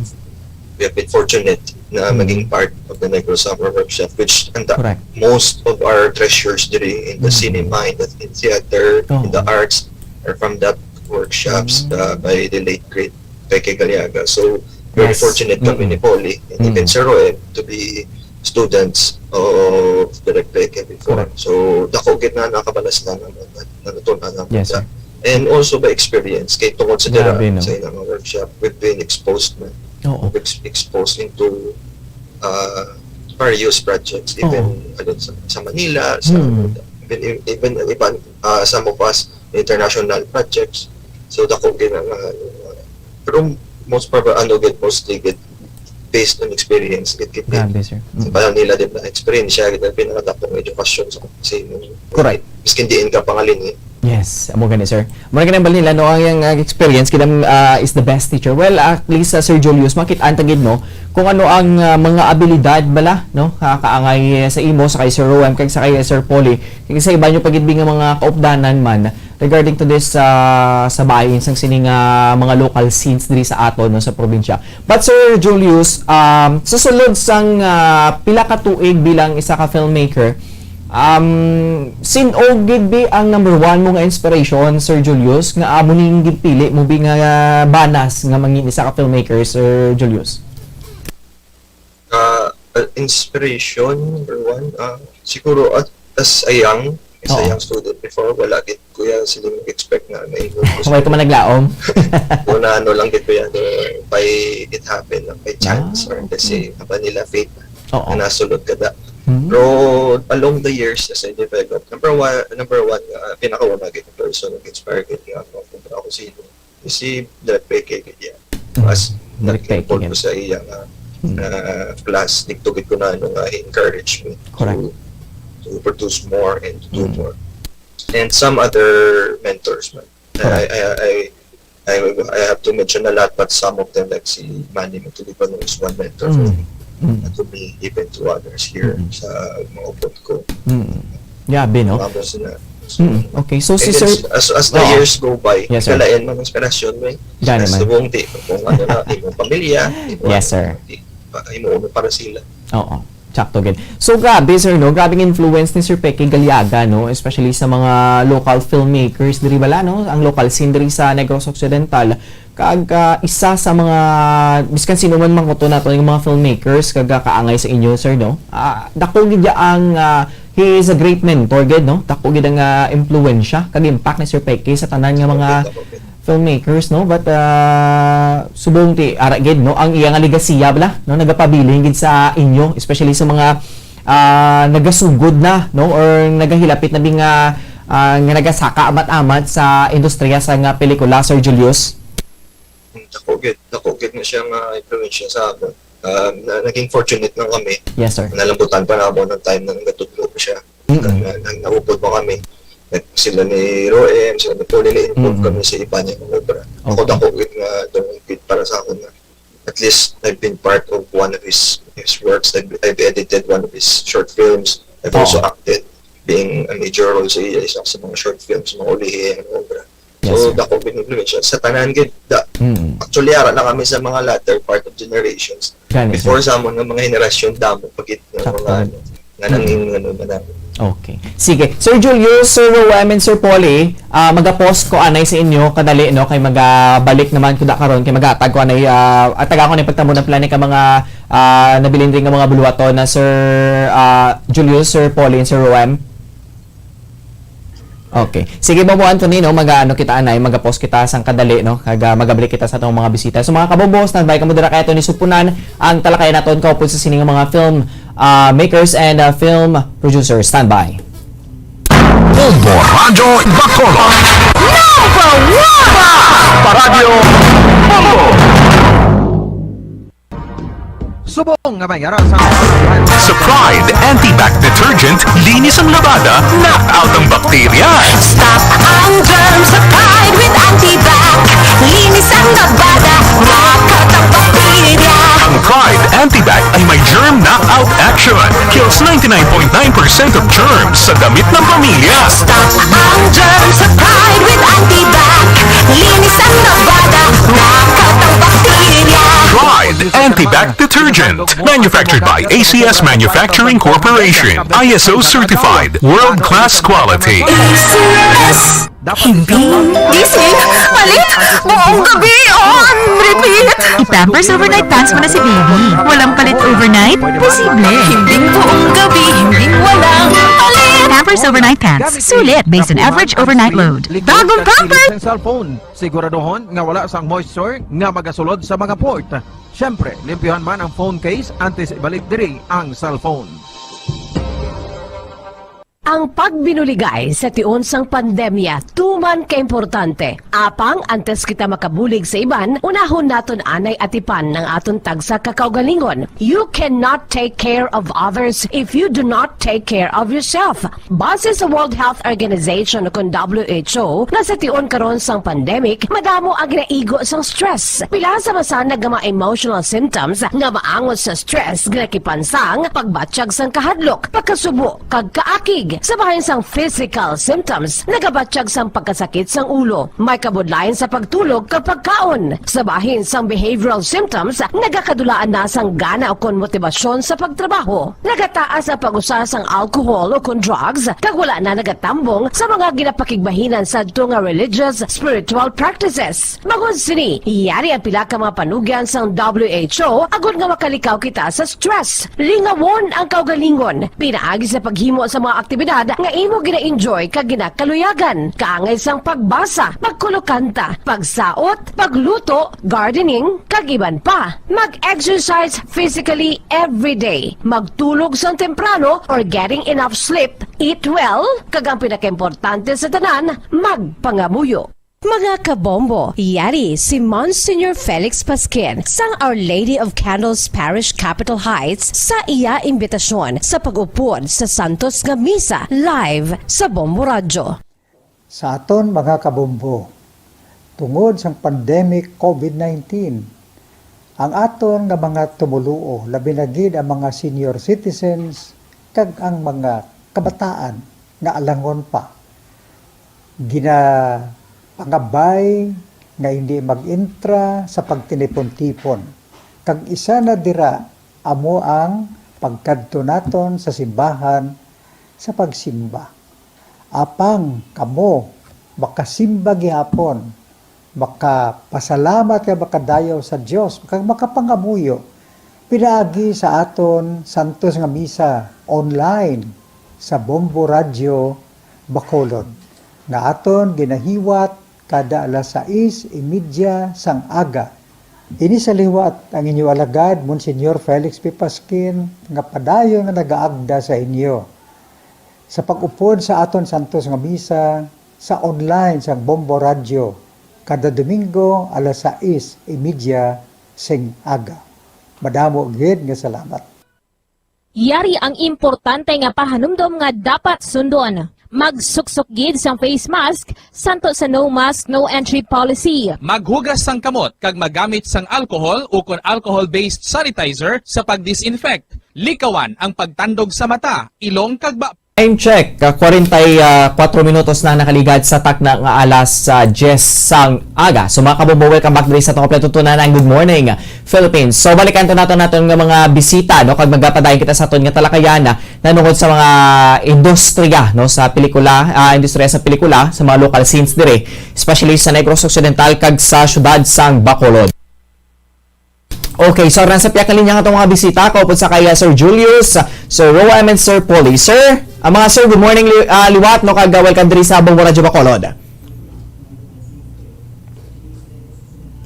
we have been fortunate na Mm. maging part of the Negros Summer Workshop, which and the, Correct. most of our treasures diri in the Mm. cinema, in the, in theater, in the Oh. arts, are from that workshops, Mm. uh, by the late great Peke Galiaga. So, very Yes. fortunate kami Mm-mm. ni Polly and even Mm. Sir Roel to be students of Direk Peke before. Correct. So, dako gid na nakabalas na naman, na, na natutunan naman Yes, na. sir. And also by experience, kay tungod sa dira, Grabe, no? sa ilang mga workshop, we've been exposed na. Oo. We've ex-, exposed into, uh, various projects, even, Oo. ano, sa, sa Manila, sa, Hmm. even, even, even, uh, some of us, international projects. So, dako gid ang, uh, pero most probably, ano gid, mostly gid, based on experience, gid, gid, gid. Grabe, sir. Sa Mm. panahon nila, di ba, experience siya, gid ang pinakadakong edukasyon sa, sa imong Correct. Miskin diin ka pangalingi. Yes, amo gani, sir. Mura gani ang bal nila, no, ang, ang experience, gid ang, ah, is the best teacher. Well, at least, ah, Sir Julius, makit-an ta gid, no, kung ano ang, ah, mga abilidad bala, no, ah, kaangay sa imo, sa kay Sir Roem, kag sa kay Sir Polly, kag sa iba nyo pa gid nga mga kaupdanan man, regarding to this, ah, sa bahin sang sini nga mga local scenes diri sa aton, no, sa probinsya. But Sir Julius, um, sa sulod sang, ah, pila ka tuig bilang isa ka filmmaker, um, sin-o gid bi ang number one mo nga inspiration, Sir Julius, nga amo ning ginpili mo bi nga banas nga mangin isa ka filmmaker, Sir Julius? Ah, ah, inspiration, number one, ah, siguro as, as a young, as a Oo. young student before, wala gid ko yan sila mag-expect na may Wala ka man naglaom? Una, ano lang gid ko yan, eh, by it happened, lang by chance, Ah, or okay. kasi, haba nila fate, Oo. na nasulod ka da. Mm. Pero along the years, as I develop, number one, number one, ah, pinakauna gid, person nag-inspire gid nga ako, kung ako sino. Si Direk Peke, yeah. Mm. Mas Direk Peke, nag-involve ko yeah. sa iya nga, Mm. ah, class, dito gid ko na, ano, nga, he encouraged me Correct. to, to produce more and to do Mm. more. And some other mentors, man. Correct. I, I, I, I, I have to mention a lot, but some of them, like si Manny Montolivan, is one mentor for Mm. me. Mm. And to me, even to others here Mm. sa mga upod ko. Mm. Grabe, no? Tapos na. Mm, okay. So, And si then, Sir as, as the Oo. years go by, Yes, sir. kalain man ang inspirasyon mo eh. Gani As man. the wong di, kung ano na, imong pamilya, imong Yes, sir. di, pa, imong ano para sila. Oo. Sakto gid. So, grabe, sir, no? Grabe ang influence ni Sir Peke Galiaga, no? Especially sa mga local filmmakers diri bala, no? Ang local scene diri sa Negros Occidental. Kag, ah, isa sa mga, biskan sino man mangkuto nato nga mga filmmakers, kag, ah, kaangay sa inyo, sir, no? Ah, dako gid ya ang, ah, he is a great mentor gid, no? Dako gid ang, ah, impluwensya kag impact ni Sir Peke sa tanan nga mga filmmakers, no? But, ah, subong ti, ara gid, no? Ang iya nga legasiya bala, no? Nagapabilin gid sa inyo, especially sa mga, ah, nagasugod na, no? Or nagahilapit na bi nga, ah, nga nagasaka amat-amat sa industriya sa nga pelikula, Sir Julius? Mm, dako gid, dako gid na siya nga impluwensya sa amon. Ah, na, naging fortunate lang kami. Yes, sir. Nalambutan pa namo ng time na nagatudlo pa siya. Mm-mm. Na, na, na, naupod pa kami. Nag-, sila ni Roem, sila ni Polly, na-involve Mm-mm. kami sa iba niya mga obra. Ako Okay. dako gid nga, dako gid para sa akon nga. At least, I've been part of one of his, his works. I've, I've edited one of his short films. I've Oo. also acted, being a major role sa iya, isa sa mga short films, mga ulihi, ang obra. Yes, So, sir. dako gid influensya. Sa tanan gid, da, Mm. actually, ara na kami sa mga latter part of generations. Gani, Before sir. sa amon nga mga henerasyon, damo pa gid nga Sakto. mga, ano, nga Mm. nangin-, ano, nga na. Okay. Sige. Sir Julius, Sir Roem, and Sir Polly, ah, magapos ko anay sa inyo, kadali, no? Kay magabalik naman ko da karon, kay magatag ko anay, ah, atag ako na pagtamo ng plan ka mga, ah, nabilin rin nga mga buluhaton na Sir, ah, Julius, Sir Polly, and Sir Roem. Okay. Sige, Bobo Anthony, no? Mag-, ano kita, anay, mag-pause kita sang kadali, no? Kag, ah, magabalik kita sa atong mga bisita. So, mga kabombo, standby kamo dira kay ato ni supunan ang talakayan naton kaupod sa sining mga film, ah, makers and, ah, film producers. Standby. Bombo Radyo Bacolod. Number one! Paradyo Bombo. Subong nga may ara sa Sa Pride Antibac Detergent, linis ang labada, knock out ang bakterya. Stop ang germs sa Pride with Antibac. Linis ang labada, knock out ang bakterya. Ang Pride Antibac ay may germ knockout action. Kills ninety-nine point nine percent of germs sa damit ng pamilya. Stop ang germs sa Pride with Antibac. Linis ang labada, knock out ang bakterya. Pride Anti-Bac Detergent. Manufactured by A C S Manufacturing Corporation. I S O certified. World-class quality. Himbing, gising, palit, buong gabi, on repeat. I-Pampers Overnight Pants mo na si baby. Walang palit overnight? Posible. Himbing buong gabi, himbing walang palit. Pampers Overnight Pants. Sulit based on average overnight load. Bagong Pampers! Sa cellphone, siguraduhon nga wala sang moisture nga magasulod sa mga port. Siyempre, limpyuhan man ang phone case antes ibalik diri ang cellphone. Ang pagbinuligay sa tion sang pandemya tuman ka importante. Apang antes kita makabulig sa iban, unahon naton anay atipan ang aton tagsa ka kaugalingon. You cannot take care of others if you do not take care of yourself. Base sa World Health Organization, ukon W H O, nga sa tion karon sang pandemic, madamo ang ginaigo sang stress. Pila sa masanag nga mga emotional symptoms nga maangot sa stress ginakipan sang pagbatyag sang kahadlok, pagkasubo, kag kaakig. Sa bahin sang physical symptoms, nagabatyag sang pagkasakit sang ulo, may kabudlayan sa pagtulog kag pagkaon. Sa bahin sang behavioral symptoms, nagakadulaan na sang gana ukon motibasyon sa pagtrabaho. Nagataas ang pag-usa sang alcohol ukon drugs, kag wala na nagatambong sa mga ginapakigbahinan sadto nga religious, spiritual practices. Bangod sini, yari ang pila ka mga panugyan sang W H O agod nga makalikaw kita sa stress. Lingawon ang kaugalingon pinaagi sa paghimo sa mga aktibidad nga imo gina-enjoy kag ginakaluyagan, kaangay sang pagbasa, pagkulokanta, pagsaot, pagluto, gardening, kag iban pa. Mag-exercise physically every day. Magtulog sang temprano or getting enough sleep. Eat well, kag ang pinakaimportante sa tanan, magpangamuyo. Mga kabombo, yari si Monsignor Felix Pasquin sang Our Lady of Candles Parish, Capitol Heights, sa iya imbitasyon sa pag-upod sa Santos nga Misa live sa Bombo Radyo. Sa aton mga kabombo, tungod sang pandemic covid nineteen, ang aton nga mga tumoluo, labi na gid ang mga senior citizens kag ang mga kabataan nga alangon pa, ginapangabay nga hindi mag-intra sa pagtinipon-tipon, kag isa na dira amo ang pagkadto naton sa simbahan sa pagsimba. Apang kamo makasimba gihapon, makapasalamat kag makadayaw sa Dios, kag makapangamuyo pinaagi sa aton santos nga misa online sa Bombo Radyo Bacolod, nga aton ginahiwat kada alas sais y media sang aga. Ini sa liwat ang inyo alagad, Monsignor Felix P. Pasquin, nga padayon nga nagaagda sa inyo sa pag-upod sa aton santos nga misa sa online sang Bombo Radyo kada Domingo alas sais y media sing aga. Madamo gid nga salamat. Yari ang importante nga pahanumdom nga dapat sundon. Magsuksok gid sang face mask, santo sa no mask, no entry policy. Maghugas sang kamot kag magamit sang alcohol ukon alcohol-based sanitizer sa pag-disinfect. Likawan ang pagtandog sa mata, ilong kag ba- Time check, ah, kwarenta y kuwatro minutos na nakaligad sa takna nga alas, ah, diyes sang aga. So, mga kabombo, welcome back diri sa atong kompleto tunan ang Good Morning Philippines. So, balikan to nato naton nga mga bisita, no? Kag magapadayon kita sa aton nga talakayan, ah, nanungod sa mga industriya, no, sa pelikula, ah, industriya sa pelikula, sa mga local scenes diri, especially sa Negros Occidental kag sa siyudad sang Bacolod. Okay, so, nasa pihak nga linya nga atong mga bisita, kaupod sa kay, ah, Sir Julius, Sir Roam, and Sir Polly. Sir, ang mga sir, good morning, li-, ah, liwat, no, kag, ah, welcome diri sa Bombo Radyo Bacolod.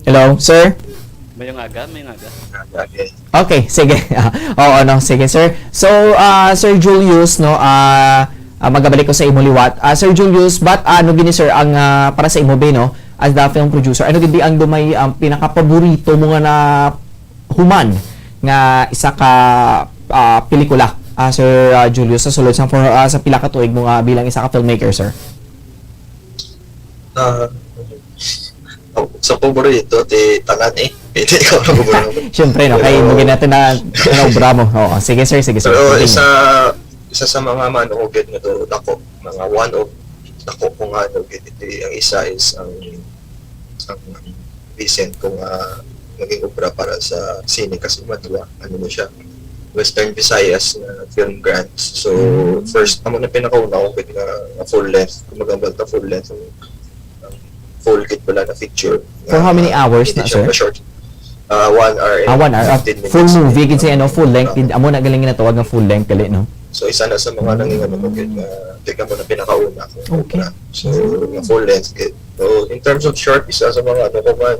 Hello, sir? Mayong aga, mayong aga. Okay, sige. Oo, no, sige, sir. So, ah, Sir Julius, no, ah, ah, magabalik ko sa imo liwat. Ah, Sir Julius, but ano gini, sir, ang, ah, para sa imo, be, no, as the film producer, ano gid ang dumay ang pinakapaborito mo nga na human nga isa ka, ah, pelikula, ah, Sir, ah, Julius, sa sulod sa for, ah, sa pila ka tuig mo nga bilang isa ka filmmaker, sir? Ah, oh, sa paborito, ti tanan eh. Pili ko ang paborito. Siyempre, no? Kay Pero mugin natin na, ano, obra mo. Oo, sige, sir, sige, sir. Pero Continue. isa, isa sa mga manugid nga to, dako, mga one of, dako ko nga manugid, iti, ang isa is ang, ang recent ko nga maging obra para sa sine kasi madwa, ano na siya, Western Visayas na film grants. So, Mm. first, amo na pinakauna ko gid nga, nga full length, kumbaga, full length, ang, ang full gid pala na feature. For how many Ah, hours hindi na, siya sir? pa short. Ah, one hour and Ah, one hour. Ah, fifteen full minutes. Movie gid siya, ano, full length Oo. gid. Amo na galing ginatawag nga full length gali, no? So, isa na sa mga nanging ano ko gid, nga, tika mo na pinakauna ko Okay. obra. So, nga full length gid. So, in terms of short, isa sa mga ano ko man,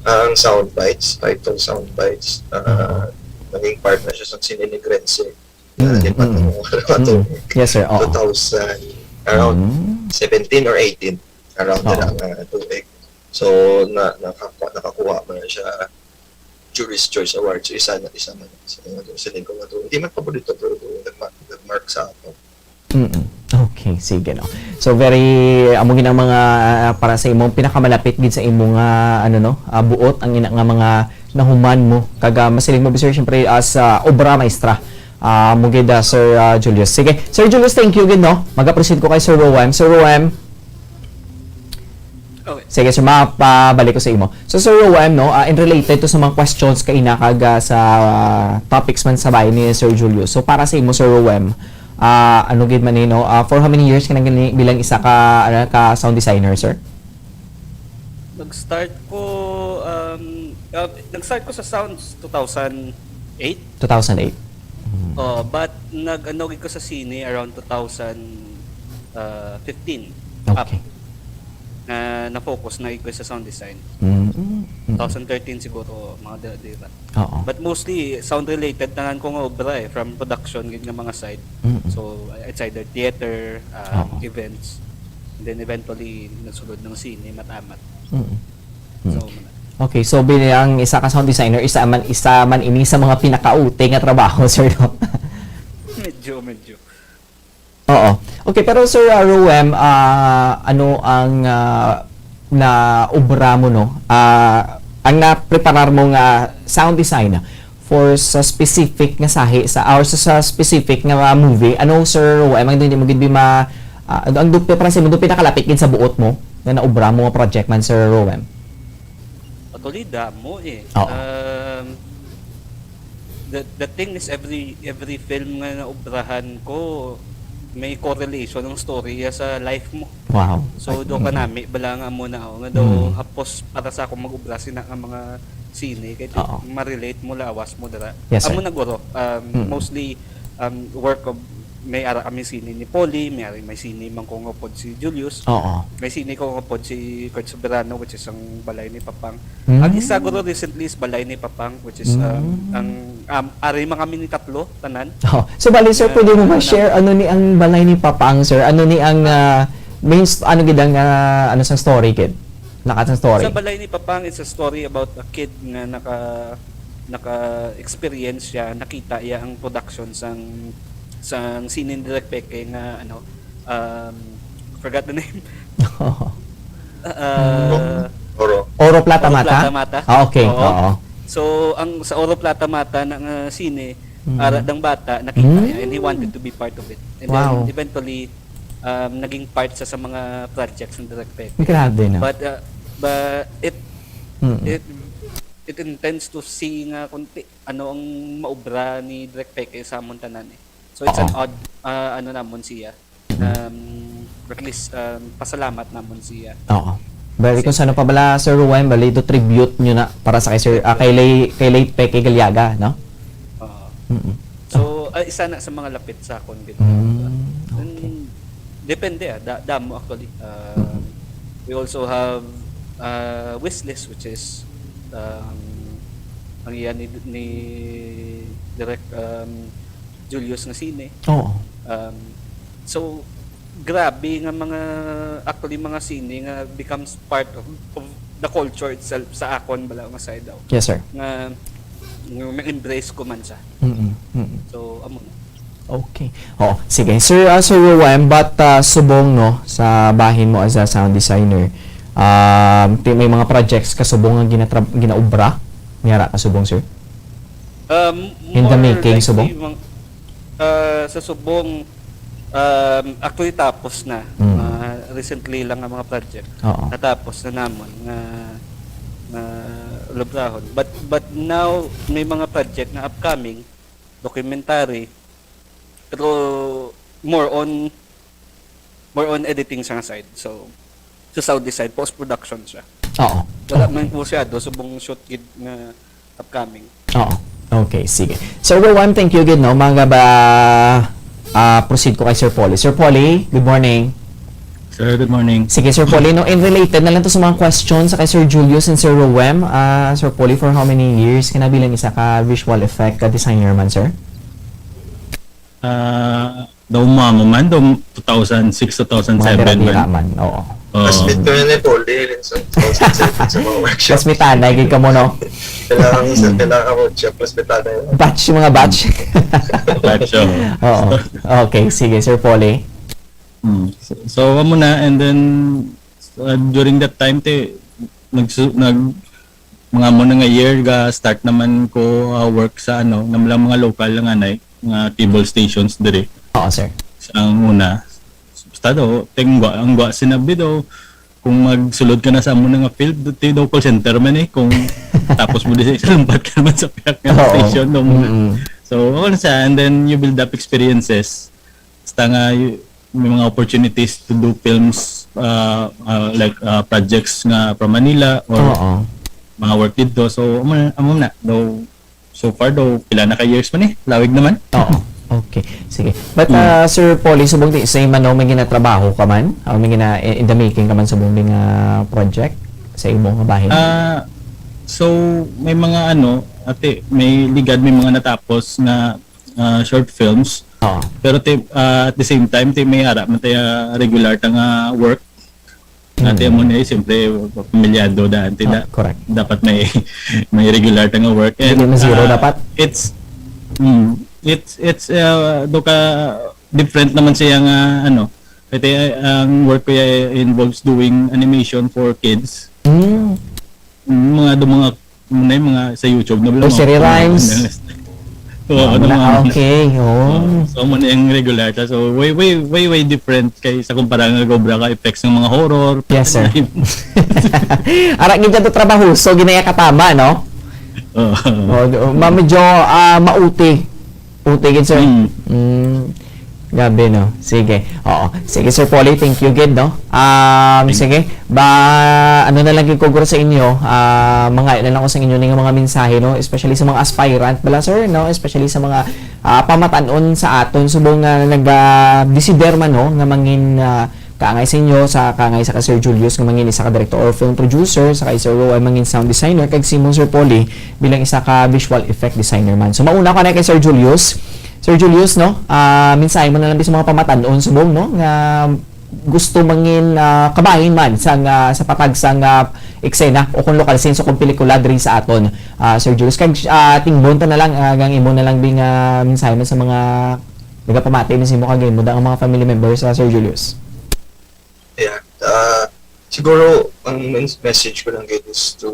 ang sound bites, title sound bites, ah, Oo. naging part na siya sa Cine Negrense. Mm, Ah, di ba, mm. nung ano, Mm. Yes, sir. Oo. two thousand, around Mm. seventeen or eighteen, around Oo. na lang, ah, tuig. So, na, nakakuha, nakakuha mo na siya Jury's Choice Awards. So, isa na, isa man sa mga sining ko nga to. Hindi man paborito, pero nagma-, nagmark sa ako. Mm. Okay, sige, no. So, very, amo gid ang mga, ah, para sa imong pinakamalapit gid sa imong, ah, ano, no, ah, buot, ang ina nga mga nahuman mo. Kag, ah, masiling mo, sir, syempre, as, ah, obra maestra, ah, mo gid, ah, Sir, ah, Julius. Sige, Sir Julius, thank you gid, no. Mag-appreciate ko kay Sir Roem. Sir Roem. Okay. Sige, sir, mapabalik ko sa imo. So, Sir Roem, no, ah, in related to sa mga questions kaina kag, ah, sa, ah, topics man sa bahin ni Sir Julius. So, para sa imo, Sir Roem, ah, ano gid man ni, no? Ah, for how many years ka na gani bilang isa ka, ano, ka sound designer, sir? Nag-start ko, um, uh, nag-start ko sa sounds two thousand eight. Two thousand eight. Mm. Oh, but nag-ano gid ko sa sine around two thousand fifteen. Up. Okay. Na na-focus na gid ko sa sound design. Mm, mm, mm. Two thousand thirteen siguro, mga di-, di ba? Oo. But mostly, sound related, tanan ko nga obra eh, from production gid nga mga side. Mm-mm. So, it's either theater, um, Oo. events, and then eventually, nagsulod ng sine, matamat. Mm-mm. Mm. So, muna. Okay, so bilang isa ka sound designer, isa man, isa man ini sa mga pinakauti nga trabaho, sir, no? Medyo, medyo. Oo. Okay, pero Sir, ah, Roem, ah, ano ang, ah, naobra mo, no? Ah, ang napreparar mo nga sound design for sa specific nga sahi sa, or sa, sa specific nga movie, ano, Sir Roem, ang hindi mo gid ma-, ah, ang, ang, para sa imo, doon pinakalapit gid sa buot mo nga naobra mo nga project man, Sir Roem? Actually, damo eh. Oo. Um, the, the thing is, every, every film nga naobrahan ko, may correlation ang story sa life mo. Wow. So, Ay, do ka mm. nami, bala nga mo na, oh, nga daw, Mm. hapos para sa akong mag-obra, sina nga mga sine, kay Oo. ma-relate mo, lawas mo, dira. Yes, sir. Amo na guro, um, Mm. mostly, um, work of, may ara kami sine ni Polly, may ari may sine man ko nga pod si Julius. Oo. May sine ko nga pod si Kurt Soberano, which is ang balay ni Papang. Mm. Ang isa guro recently is balay ni Papang, which is, um, Mm. ang, um, ari man kami ni tatlo, tanan. Oh. So, bali, sir, Ah, pwede mo ano ma-share lang. Ano ni ang balay ni Papang, sir? Ano ni ang, ah, main, ano gid ang, ah, ano sa story, kid? Lakat sa story. Sa balay ni Papang, it's a story about a kid nga naka-, naka-experience siya, nakita iya ang production sang, sang sine ni Direk Peke nga, ano, um, forgot the name. Ah, Oro. Oro Plata Oro Mata? Plata Mata. Ah, okay. Oo. Oo. So, ang sa Oro Plata Mata na nga sine, Mm. ara dang bata, nakita Mm. niya, and he wanted to be part of it. And Wow. then, eventually, um, naging part sa, sa mga projects ng Direk Peke. Grabe, no? But, uh, but it, Mm. it, it intends to see nga kung ti-, ano ang maobra ni Direk Peke sa amon tanan eh. So, it's Oo. an odd, uh, ano namon siya. Mm. Um, at least, um, pasalamat namon siya. Oo. Bali, kung Siyempre. Sa ano pa bala, Sir Roem, bali, ito tribute nyo na para sa kay Sir, ah, Siyempre. kay lay-, kay late Peke Galiaga, no? Oo. Mm-mm. So, ah, isa na sa mga lapit sa akon gid. Mm, And okay. depende, ah, da-, damo actually. Ah, Mm-mm. we also have, ah, Wishlist, which is, um, ang iya ni, ni Direk, um, Julius nga sine. Oo. Um, so, grabe nga mga, actually, mga sine nga becomes part of, of the culture itself sa akon bala nga side daw. Yes, sir. Nga, nga ma-embrace ko man siya. Mm-mm, mm-mm. So, amo na. Okay. Oh, sige. Sir, ah, Sir Roem, but, ah, subong, no, sa bahin mo as a sound designer, um, ti-, may mga projects ka subong nga ginatrab-, ginaobra? May ara ka subong, sir? Um, In the more making, likely, subong? Mang-, ah, sa subong, um, actually tapos na. Mm. Ah, recently lang ang mga project. Oo. Natapos na namon nga, nga Lubrahon. But, but now, may mga project na upcoming, documentary, pero more on, more on editing sa side. So, sa Saudi side, post-production siya. Oo. Wala Okay. man po siya, do, subong shoot gid na upcoming. Oo. Okay, sige. Sir Rowan, thank you gid, no? Magaba ah, proceed ko kay Sir Polly. Sir Polly, good morning. Sir, good morning. Sige, Sir Polly, no, in related na lang to sa mga questions sa kay Sir Julius and Sir Rowan. Ah, Sir Polly, for how many years ka na bilang isa ka visual effect ka designer man, sir? Ah, daw mama man, daw two thousand six, Mga two thousand seven dira-dira man. man. Oo. Oo. Mas bit ko yun eh, Paul. Din sa, sa, sa, sa mga workshop. Mas may tanay gid ka mo, no? Kailangan sa, kailangan ako siya. Plus may tanay. Batch, mga batch. Batch, oh. Oo. Okay, sige, Sir Polly. Mm. So, so, amo na, and then, uh, during that time, te, nag, nag, mga mo na nga year, ga start naman ko uh, work sa ano, namlang mga local lang anay, nga cable stations diri. Oo, sir. Sa ang una, basta daw, te, ang gwa, ang gwa sinabi daw, kung magsulod ka na sa amo na nga field, ti daw call center man eh, kung tapos mo di sa isa, lumpat ka naman sa piyak nga Oo. station. Daw, Mm-mm. So, ano siya, and then you build up experiences. Basta nga, y- may mga opportunities to do films, uh, uh, like uh, projects nga from Manila or Oo. mga work dito. So, amo, amo na. Daw, so far daw, pila na ka years man eh. Lawig naman. Oo. Okay. Sige. But Mm. uh, Sir Polly, subong di sa man, no, may ginatrabaho ka man? O may gina in the making ka man subong di nga project sa imo nga bahin? Ah, so, may mga ano, ate, may ligad, may mga natapos na ah, short films. Oo. Pero te, ah, at the same time, te, may ara man tayo regular ta nga work. Ate Mm. mo na eh, siyempre, pamilyado daan, te, Ah, da- correct. dapat may may regular ta nga work. Hindi mo zero ah, dapat? It's mm, it's it's uh, do ka different naman siya nga ano. Kasi ang work ko ay involves doing animation for kids. Mm. Mm, mga do mga muna yung mga sa YouTube na Nursery rhymes. Oo, ano Wala. mga Okay. Oh. So, mo na yung regular ta. So, way, way, way, way different kay sa kumpara nga gobra ka effects ng mga horror. Yes, sir. Ara gid to trabaho, so ginaya katama, no? Oo. Oh, do- ma medyo ah, mauti. Uti gid, sir. Mm. Mm. Grabe, no? Sige. Oo. Sige, Sir Polly, thank you gid, no? Um, Thank sige. Ba, ano na lang gid ko guro sa inyo? Ah, mga na lang ko sa inyo ning mga mensahe, no? Especially sa mga aspirant bala, sir, no? Especially sa mga ah, pamatan-on sa aton subong nga nag-desider man, no, nga mangin ah, kaangay sa inyo, sa kaangay sa ka Sir Julius nga mangin isa ka director or film producer, sa kay Sir Rowan mangin sound designer, kag si mo, Sir Polly, bilang isa ka visual effect designer man. So mauna ko na kay Sir Julius. Sir Julius, no, ah, mensahe mo na lang sa mga pamatan-on subong, no, nga gusto mangin ah, kabahin man sa nga sa patag sa nga eksena o kung local scene sa kung pelikula diri sa aton, ah, Sir Julius. Kag ah, tingbon ta na lang ah, ang imo na lang bing ah, mensahe man sa mga nagapamati man sa imo kag imo da ang mga family members sa Sir Julius. Yeah. Uh, siguro, ang men- message ko lang gid is to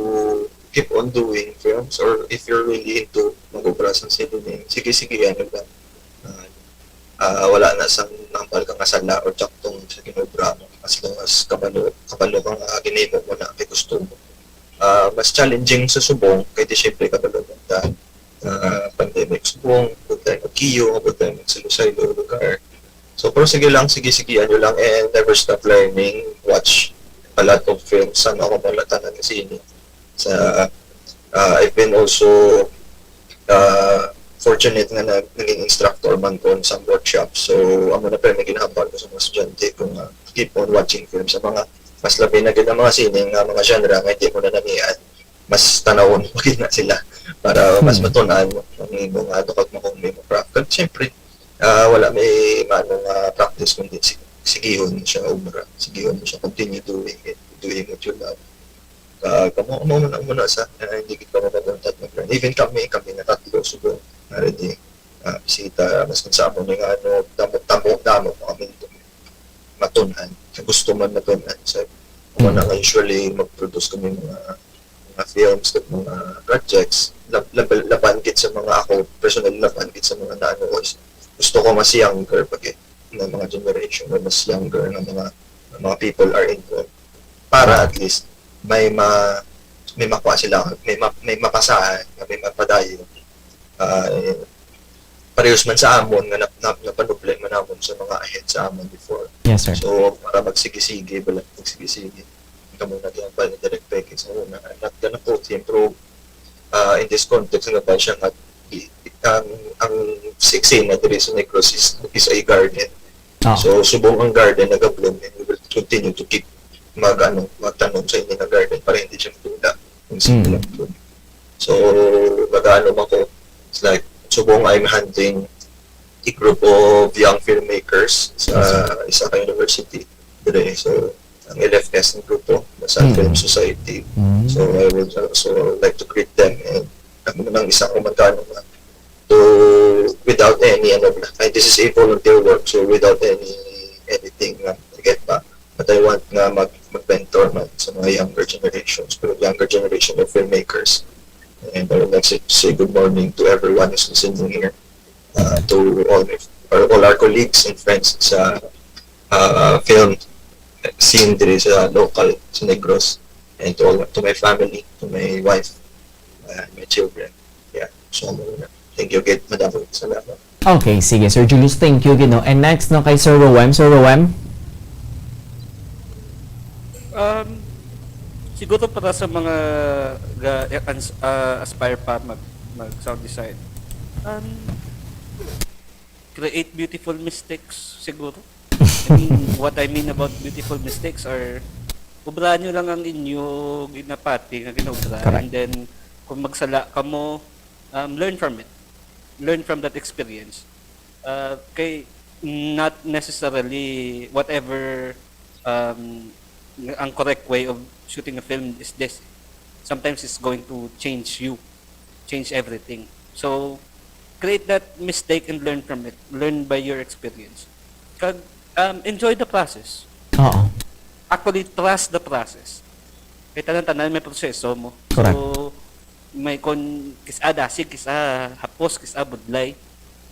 keep on doing films, or if you're really into mag-obra sa sine, sige-sige, ano lang. Uh, ah, wala na sang nambal ka nga sala or tsaktong sa ginobra mo. As long as kabalo, kabalo ka nga ginimo mo na kay gusto mo. Ah, mas challenging sa subong, kay di syempre kabalo mo ta, ah, pandemic subong, abot tayo mag-kiyo, abot tayo mag-silo-silo lugar. So, pero sige lang, sige-sige, ano lang, and never stop learning, watch a lot of films, sana ako malatanan sa sine. Sa, ah, I've been also ah, fortunate nga nag, naging instructor man ko sa workshop. So, amo na pa yung ginahambal ko sa mga estudyante ko nga keep on watching films. Sa mga, mas labi na gid ang mga sine nga mga genre nga hindi mo na namian, mas tanawon mo gid na sila para mas Hmm. matunan mo ang imo nga ano kag mo kung may mo craft. Kag syempre, ah, wala may mano nga practice kundi si- sigihon mo siya obra, sigihon mo siya, continue doing it, doing what you love. Ah, kamo mo na muna sa ah, hindi kita makakontak mag-learn. Even kami, kami na tatlo, sugo na ready. Ah, bisita, mas kung sa amo ni nga ano, damo, damo, damo pa kami matun-an. Gusto man matun-an. So, mo na nga usually mag-produce kami mga mga films at mga projects. Lab, lab, laban gid sa mga ako, personal laban gid sa mga naano ko is gusto ko mas younger pa gid na mga generation or mas younger na mga na mga people are involved para at least may ma may makuha sila, may ma-, may mapasahan, nga may mapadayon. Ah, eh, parehas man sa amon nga nap-, nap-, napanubli man namon sa mga ahead sa amon before. Yes, sir. So, para magsige-sige, bala, magsige-sige. Kamo na ginambal ni Direk Peke sa una, I'm not gonna quote him, pero, ah, in this context, nga ba siya nga, i-, ang, ang eksena diri sa Negros is, is a garden. Oh. So, subong ang garden nag-bloom, and we will continue to keep mag, ano, magtanom sa inyo nga garden para hindi siya matula. Ang Mm. bloom. So, mag-ano man ko, it's like, subong I'm handling a group of young filmmakers sa isa ka university. Dire, so, ang L F S ang grupo, Lasal Mm. Film Society. Mm. So, I would also like to greet them, and ako na lang isa ko magkano nga to, without any, ano, like, this is a volunteer work, so without any, anything, uh, I get pa. But I want nga mag, mag-mentor man sa mga younger generations, pero younger generation of filmmakers. And I would like to say good morning to everyone who's listening here, uh, to all, or all our colleagues and friends sa, uh, film scene diri sa local, sa Negros, and to all, to my family, to my wife, uh, my children. Yeah. So, thank you again, madam. Salamat. Okay, sige, Sir Julius, thank you, gid, no? And next, no, kay Sir Roem. Sir Roem? Um, siguro para sa mga ga, ans, ah, aspire pa mag, mag sound design, um, create beautiful mistakes siguro. I mean, what I mean about beautiful mistakes are, ubrahan nyo lang ang inyo ginapati nga ginobra. Correct. And then, kung magsala kamo, um, learn from it. Learn from that experience. Uh, kay, not necessarily whatever, um, ang correct way of shooting a film is this. Sometimes it's going to change you, change everything. So, create that mistake and learn from it. Learn by your experience. Kag, um, enjoy the process. Oo. Actually, trust the process. Kay tanan-tanan may proseso mo. Correct. So, may kon kis-a dasig, kis-a hapos, kis-a budlay.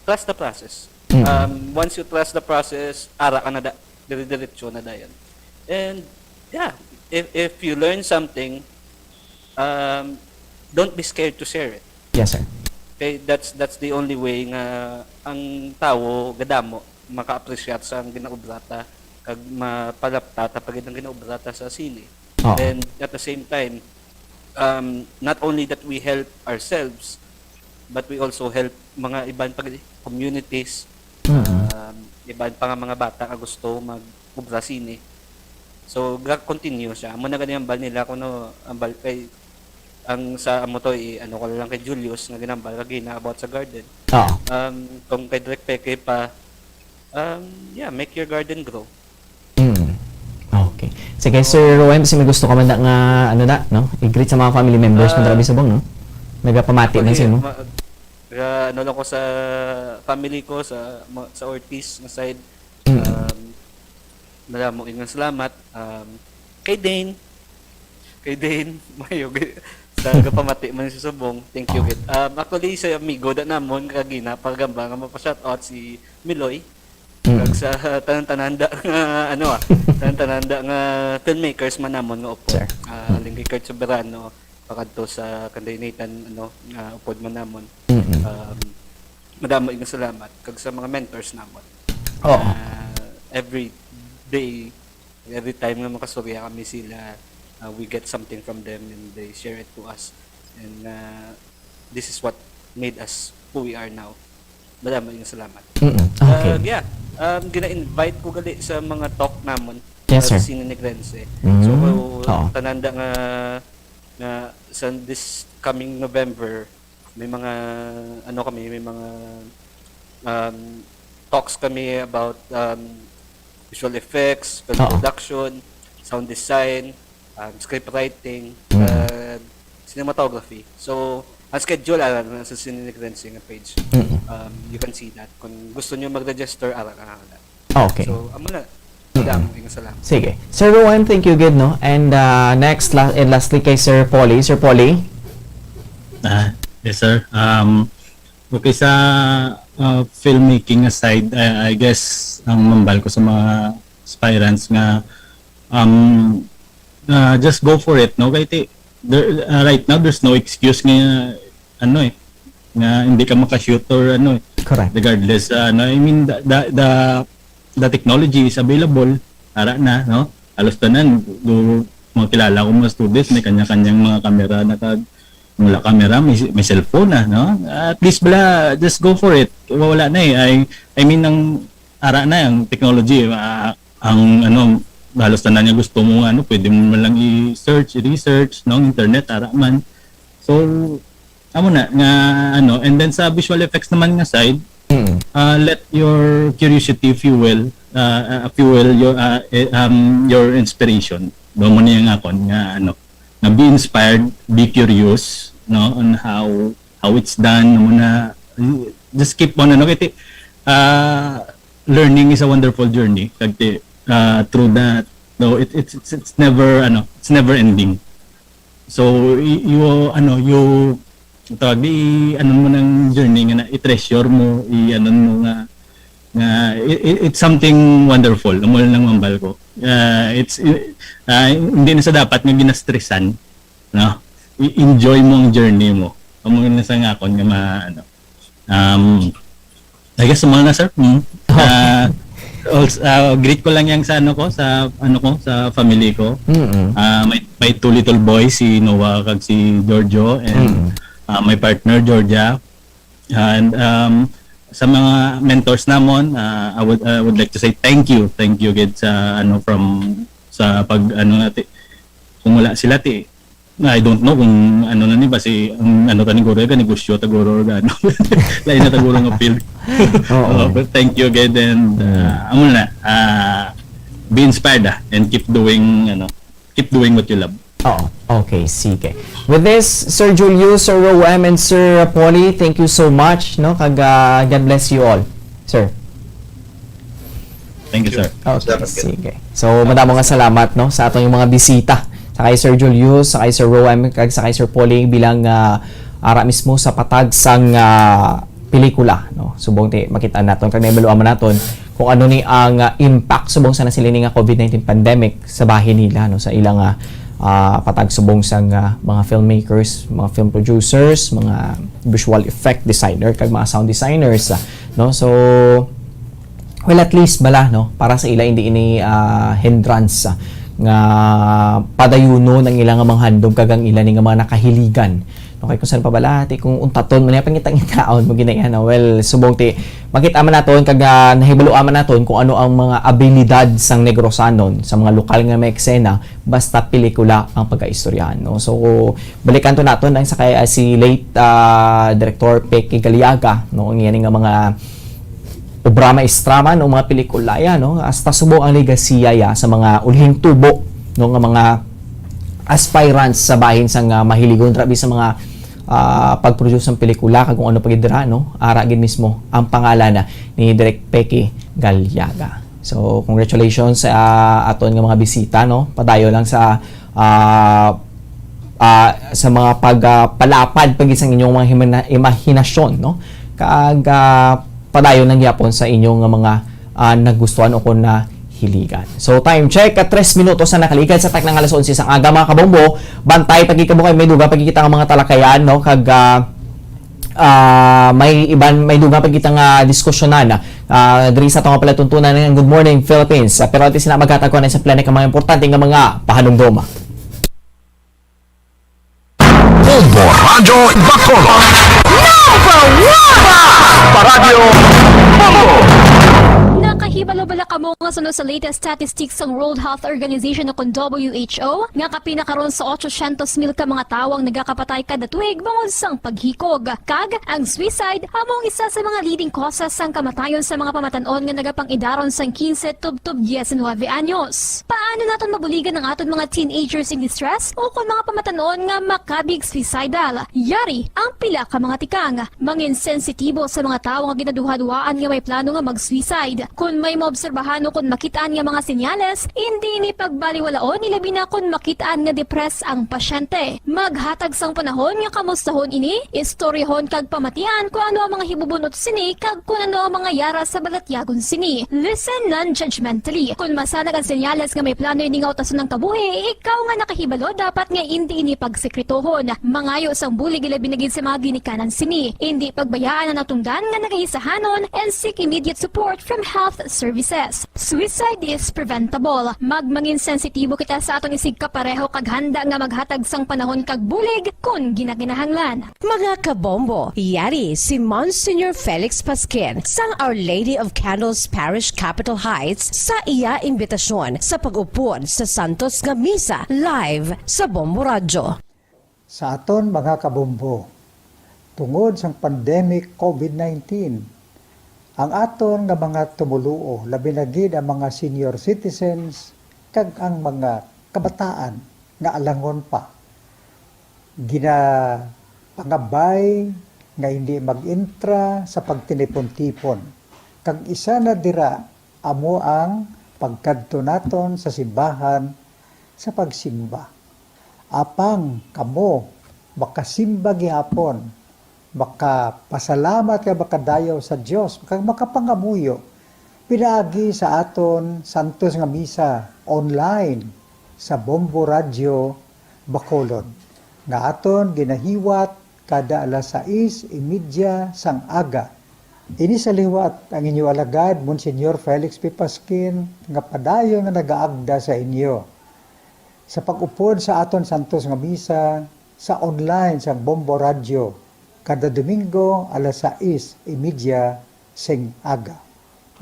Trust the process. Mm. Um, once you trust the process, ara ka na da, dire-diretso na dayon. And, yeah, if, if you learn something, um, don't be scared to share it. Yes, sir. Kay that's, that's the only way nga ang tawo gadamo maka-appreciate sa ang ginaobra ta kag mapalapta ta pagid ang ginaobra ta sa sine. Oo. And at the same time, um, not only that we help ourselves, but we also help mga iban pa gid, communities, Mm. um, iban pa nga mga bata nga gusto mag-obra sine. So, ga-continue siya. Amo na gani ang bal nila kuno, ang bal kay, ang sa amo to, i-, ano ko lang kay Julius nga ginambal kagina about sa garden. Oo. Um, kung kay Direk Peke pa, um, yeah, make your garden grow. Mm. Okay. Sige, Sir Roem, si may gusto ka man na nga, ano na, no? I-greet sa mga family members mo Ah, dira sa Bong, no? Nagapamati man Okay, sino. ma-, ga-, ano lang ko sa family ko, sa, ma-, sa Ortiz nga side. Mm. Um, madamo nga salamat. Um, kay Dane, kay Dane, mayo, gi-, sa gapamati man sa subong. Thank you, Oh. gid. Um, actually, sa amigo da namon, kagina, pagamba nga mapa-shoutout si Miloy. Mm. Kag sa tanan-tanan da nga, ano, ah, tanan-tanan da nga filmmakers man namon nga upod. Sir. Ah, halin kay Kurt Soberano, pakadto sa kanday Nathan, ano, nga upod man namon. Mm-mm. Um, madamo nga salamat. Kag sa mga mentors namon. Oo. Ah, every day, every time nga makastorya kami sila, ah, we get something from them and they share it to us. And, ah, this is what made us who we are now. Madamo nga salamat. Mm-mm. Okay. Uh, yeah. Um, gina-invite ko gali sa mga talk namon, Yes, uh, sir. sa Cine Negrense. Mm. So, Oo. tanan da nga, nga sa this coming November, may mga, ano kami, may mga, um, talks kami about, um, visual effects, film Oo. production, sound design, um, script writing, Mm. uh, cinematography. So, ang schedule, ara na sa Cine Negrense nga page. Mm. Um, you can see that. Kung gusto nyo mag-register, ara ka na. Okay. So, amo na. Mm. Madamo nga salamat. Sige. Sir Rowan, thank you gid, no? And, uh, next, la- and lastly kay Sir Polly. Sir Polly? Ah, yes, sir. Um, okay, sa, uh, filmmaking aside, I, I guess, ang mambal ko sa mga aspirants nga, um, uh, just go for it, no? Kay ti, there, uh, right now, there's no excuse nga, ano eh, nga hindi ka makashoot or ano eh. Correct. Regardless, uh, ano, I mean, the, the, the, the technology is available. Ara na, no? Halos tanan, do, mga kilala ko mga students, may kanya-kanyang mga camera na kag, wala camera, may, may cellphone na, no? At least bala, just go for it. Wala na eh. I, I mean, ang ara na ang technology, ah, ang ano, halos tanan nga gusto mo, ano, pwede mo man lang i-search, i-research, no, internet, ara man. So, amo na nga, ano, and then sa visual effects naman nga side, Mm. uh, let your curiosity fuel, uh, uh, fuel your, uh, eh, um, your inspiration. Do mo niya nga akon nga, ano, nga be inspired, be curious, no, on how how it's done, amo na, just keep on, ano, kay ti-, uh, learning is a wonderful journey. Kag ti-, uh, through that, no, it, it's, it's, it's never, ano, it's never ending. So, y-, you, ano, you, tawag di, ano mo ng journey nga na, i-treasure mo, i-, ano mo nga, nga, i-, i-, it's something wonderful. Amo lang mambal ko. Uh, it's, uh, hindi na sa dapat nga ginastresan, no? I-, enjoy mo ang journey mo. Amo na sa nga akon nga ma-, ano. Um, I guess, amo na, sir. Mm. Ah, also, ah, greet ko lang yang sa, ano ko, sa, ano ko, sa family ko. Mm-mm. Ah, my, my two little boys, si Noah kag si Giorgio, and, Mm. ah, my partner, Georgia. And, um, sa mga mentors namon, ah, I would, I would like to say thank you. Thank you gid sa, ano, from, sa pag, ano, nati, kung wala sila, ti, I don't know kung ano na ni, basi ang ano ta ni guro, ka negosyo ta guro, or ano. Lain na ta guro nga field. Oo. Oo, but thank you again, and, uh, amo na, uh, be inspired, ah, and keep doing, ano, keep doing what you love. Oo. Okay, sige. With this, Sir Julius, Sir Roem, and Sir Polly, thank you so much, no? Kag, ah, God bless you all. Sir. Thank you, sir. Okay, Salamat, sige. So, madamo nga salamat, no, sa aton yung mga bisita. Sa kay Sir Julius, sa kay Sir Roem, kag sa kay Sir Pauling bilang, ah, ara mismo sa patag sang, ah, pelikula, no. Subong ti makita naton kag nahibaluan man naton kung ano ni ang, ah, impact subong sa nasiling ni nga COVID nineteen pandemic sa bahin nila, no, sa ilang, ah, ah, patag subong sang, ah, mga filmmakers, mga film producers, mga visual effect designer kag mga sound designers, ah, no. So, well, at least bala, no, para sa ila hindi ini, ah, hindrance, ah, nga padayunon ang ila nga mga handom kag ang ila ni nga mga nakahiligan. No, kay kung saan pa bala, ti kung untaton mo niya, pangitang-itaon mo ginaihan, no? Well, subong ti, makita man naton kag, ah, nahibaluan man naton kung ano ang mga abilidad sang Negrosanon sa mga lokal nga may eksena, basta pelikula ang pagkaistoryahan, no? So, balikan to naton ang sa kay, ah, si late, ah, Director Peke Galiaga, no? Ang yan nga mga obra maestra man o mga pelikula ya, no? Hasta subong ang legasiya ya sa mga ulhing tubo, no, nga mga aspirants sa bahin sang, ah, mahiligon rabi sa mga, ah, pag-produce ng pelikula kag kung ano pa gid dira, no? Ara gid mismo ang pangalan na ni Direk Peke Galiaga. So, congratulations sa, ah, aton nga mga bisita, no? Padayon lang sa, ah, ah, sa mga pag, ah, palapad pa gid sang inyong mga himana-, imahinasyon, no? Kag, ah, padayon lang gyapon sa inyong nga mga, ah, nagustuhan o kung nahiligan. So, time check, ah, tres minutos na nakaligad sa takna nga alas onse sang aga, mga kabombo. Bantay pa gid kamo kay may dugang pa gid kita nga mga talakayan, no? Kag, ah, ah, may iban, may dugang pa gid kita nga diskusyonan, ah, diri sa atong palatuntunan ng Good Morning Philippines. Ah, pero antes na, maghatag ko na sa planet ang mga importante nga mga pahanumdom. Bombo Radyo Bacolod. Number one! Paradyo Bombo! Nakahibalo bala kamo nga suno sa latest statistics sang World Health Organization o kon W H O nga kapin na karon sa otso syentos mil ka mga tawo ang nagakapatay kada tuig bangod sang paghikog? Kag ang suicide amo ang isa sa mga leading causes sang kamatayon sa mga pamatan-on nga nagapang-idaron sang kinse tubtob diecinuebe anyos. Paano naton mabuligan ang aton mga teenagers in distress o kon mga pamatan-on nga makabig suicidal? Yari ang pila ka mga tikang. Mangin sensitibo sa mga tawo nga ginaduhaduaan nga may plano nga mag-suicide. Kon may Obserbahan ukon makit-an nga mga senyales, indi ini pagbaliwalaon, ilabi na kon makit-an nga depressed ang pasyente. Maghatag sang panahon nga kamustahon ini, istoryahon kag pamatian kon ano ang mga hibubun-ot sini kag kon ano ang mga yara sa balatyagon sini. Listen non-judgmentally. Kon masanag ang senyales nga may plano ini nga utason ang kabuhi, ikaw nga nakahibalo dapat nga indi ini pagsekretohon. Mangayo sang bulig ilabi na gid sa mga ginikanan sini. Indi pagbayaan ang natungdan nga nagahisahanon and seek immediate support from health services. Suicide is preventable. Magmangin sensitibo kita sa aton isigkapareho kag handa nga maghatag sang panahon kag bulig kon ginakinahanglan. Mga kabombo, yari si Monsignor Felix Pasquin sang Our Lady of Candles Parish, Capitol Heights, sa iya imbitasyon sa pag-upod sa santos nga misa live sa Bombo Radyo. Sa aton mga kabombo, tungod sang pandemic covid nineteen, ang aton nga mga tumoluo, labi na gid ang mga senior citizens kag ang mga kabataan nga alangon pa, ginapangabay nga hindi mag-intra sa pagtinipon-tipon, kag isa na dira amo ang pagkadto naton sa simbahan sa pagsimba. Apang kamo makasimba gihapon, makapasalamat kag makadayaw sa Dios, kag makapangamuyo pinaagi sa aton santos nga misa online sa Bombo Radyo Bacolod, nga aton ginahiwat kada alas sais y media sang aga. Ini sa liwat ang inyo alagad, Monsignor Felix P. Pasquin, nga padayon nga nagaagda sa inyo sa pag-upod sa aton santos nga misa sa online sang Bombo Radyo kada Domingo alas sais y media sing aga.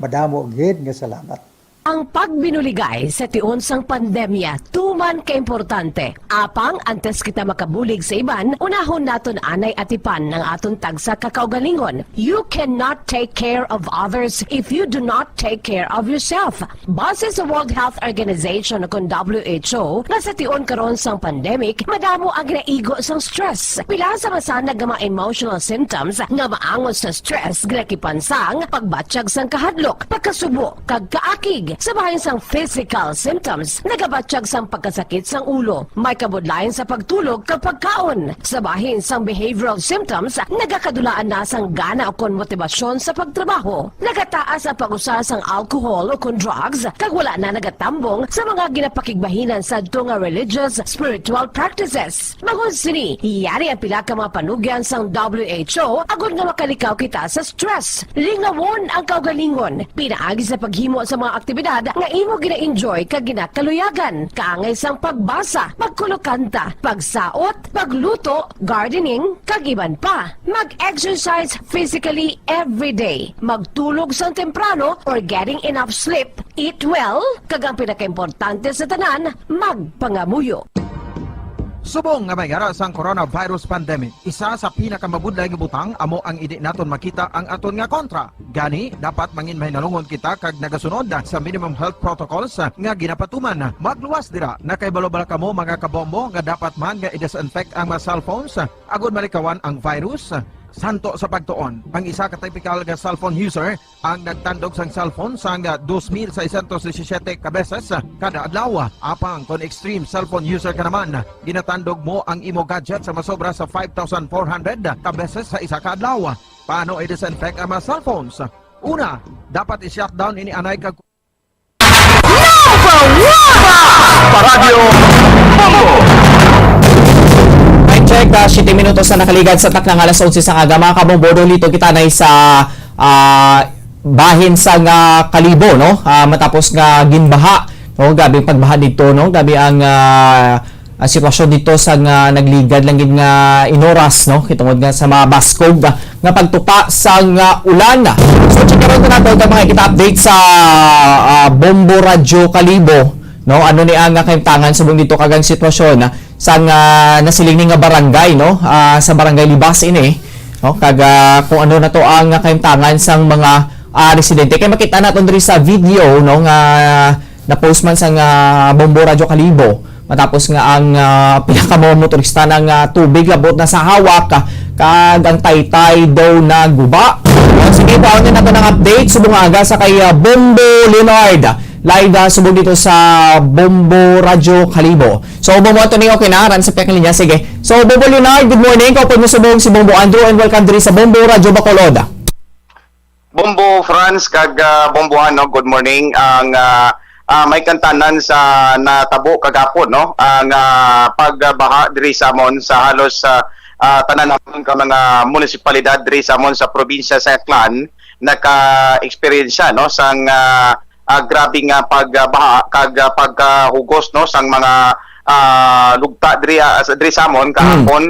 Madamo gid nga salamat. Ang pagbinuligay sa tion sang pandemya tuman ka importante. Apang antes kita makabulig sa iban, unahon naton anay atipan ang aton tagsa ka kaugalingon. You cannot take care of others if you do not take care of yourself. Base sa World Health Organization, kon W H O, nga sa tion karon sang pandemic, madamo ang ginaigo sang stress. Pila sa masanag nga mga emotional symptoms nga maangot sa stress ginakipan sang pagbatyag sang kahadlok, pagkasubo, kag kaakig. Sa bahin sang physical symptoms, nagabatyag sang pagkasakit sang ulo, may kabudlayan sa pagtulog kag pagkaon. Sa bahin sang behavioral symptoms, nagakadulaan na sang gana ukon motibasyon sa pagtrabaho. Nagataas ang pag-usar sang alcohol ukon drugs, kag wala na nagatambong sa mga ginapakigbahinan sadto nga religious, spiritual practices. Bangod sini, yari ang pila ka mga panugyan sang W H O agod nga makalikaw kita sa stress. Lingawon ang kaugalingon pinaagi sa paghimo sa mga aktibidad nga imo gina-enjoy kag ginakaluyagan, kaangay sang pagbasa, pagkulokanta, pagsaot, pagluto, gardening, kag iban pa. Mag-exercise physically every day. Magtulog sang temprano or getting enough sleep. Eat well, kag ang pinakaimportante sa tanan, magpangamuyo. Subong nga may yara sang coronavirus pandemic, isa sa pinakamabudlay nga butang amo ang indi naton makita ang aton nga kontra. Gani, dapat mangin mahinalungon kita kag nagasunod sa minimum health protocols nga ginapatuman. Magluwas dira, nakahibalo bala kamo, mga kabombo, nga dapat man nga i-disinfect ang mga cellphones agod malikawan ang virus? Santo sa pagtuon, ang isa ka typical nga cellphone user ang nagtandog sang cellphone sang dos mil seiscientos disisiete ka beses kada adlaw. Apang kon extreme cellphone user ka naman, ginatandog mo ang imo gadget sa masobra sa five thousand four hundred ka beses sa isa ka adlaw. Paano i-disinfect ang mga cellphones? Una, dapat i-shutdown ini anay kag Paradyo Bombo. Time check, ah, siyete minutos na nakaligad sa takna nga alas onse sang aga. Mga kabombo, dulito kita na sa, ah, bahin sang Kalibo, no? Ah, matapos nga ginbaha, no? Grabe ang pagbaha dito, no? Grabe ang, ah, ah, sitwasyon dito sa nga nagligad lang gid nga inoras, no? Kitungod nga sa mga baskog, ah, nga pagtupa sang ulan. So, check karon nato ang mga kita update sa, ah, Bombo Radyo Kalibo, no? Ano ni ang, ah, kahimtangan subong dito kag ang sitwasyon, ah, sa nga nasiling ni nga barangay, no? Ah, sa Barangay Libas ini, no? Kag, ah, kung ano na to ang, ah, kahimtangan sang mga, ah, residente. Kay makita naton diri sa video, no, nga na-post man sang Bombo Radyo Kalibo, matapos nga ang, ah, pila ka mga motorista nga, ah, tubig labot na sa hawak, ah, kag ang taytay daw naguba. Sige, paon na nato ng update subong aga sa kay, ah, Bombo Leonard. Live, ah, subong dito sa Bombo Radyo Kalibo. So, Bombo Anthony, okay na? Ran sa piyakang linya. Sige. So, Bombo Leonard, good morning. Kaupod mo subong si Bombo Andrew and welcome diri sa Bombo Radyo Bacolod. Bombo Franz kag, ah, Bombo Ano, good morning. Ang, ah, ah, may kantanan sa natabo kagapon, no? Ang, ah, pagbaha diri sa amon sa halos, ah, ah, tanan namon ka mga munisipalidad diri sa amon sa probinsya sa Aklan naka-eksperyensya, no, sang, ah, ah, grabe nga pagbaha kag, ah, pagkahugos, no, sang mga, ah, lugta diri, ah, sa, diri sa amon Mm. kahapon,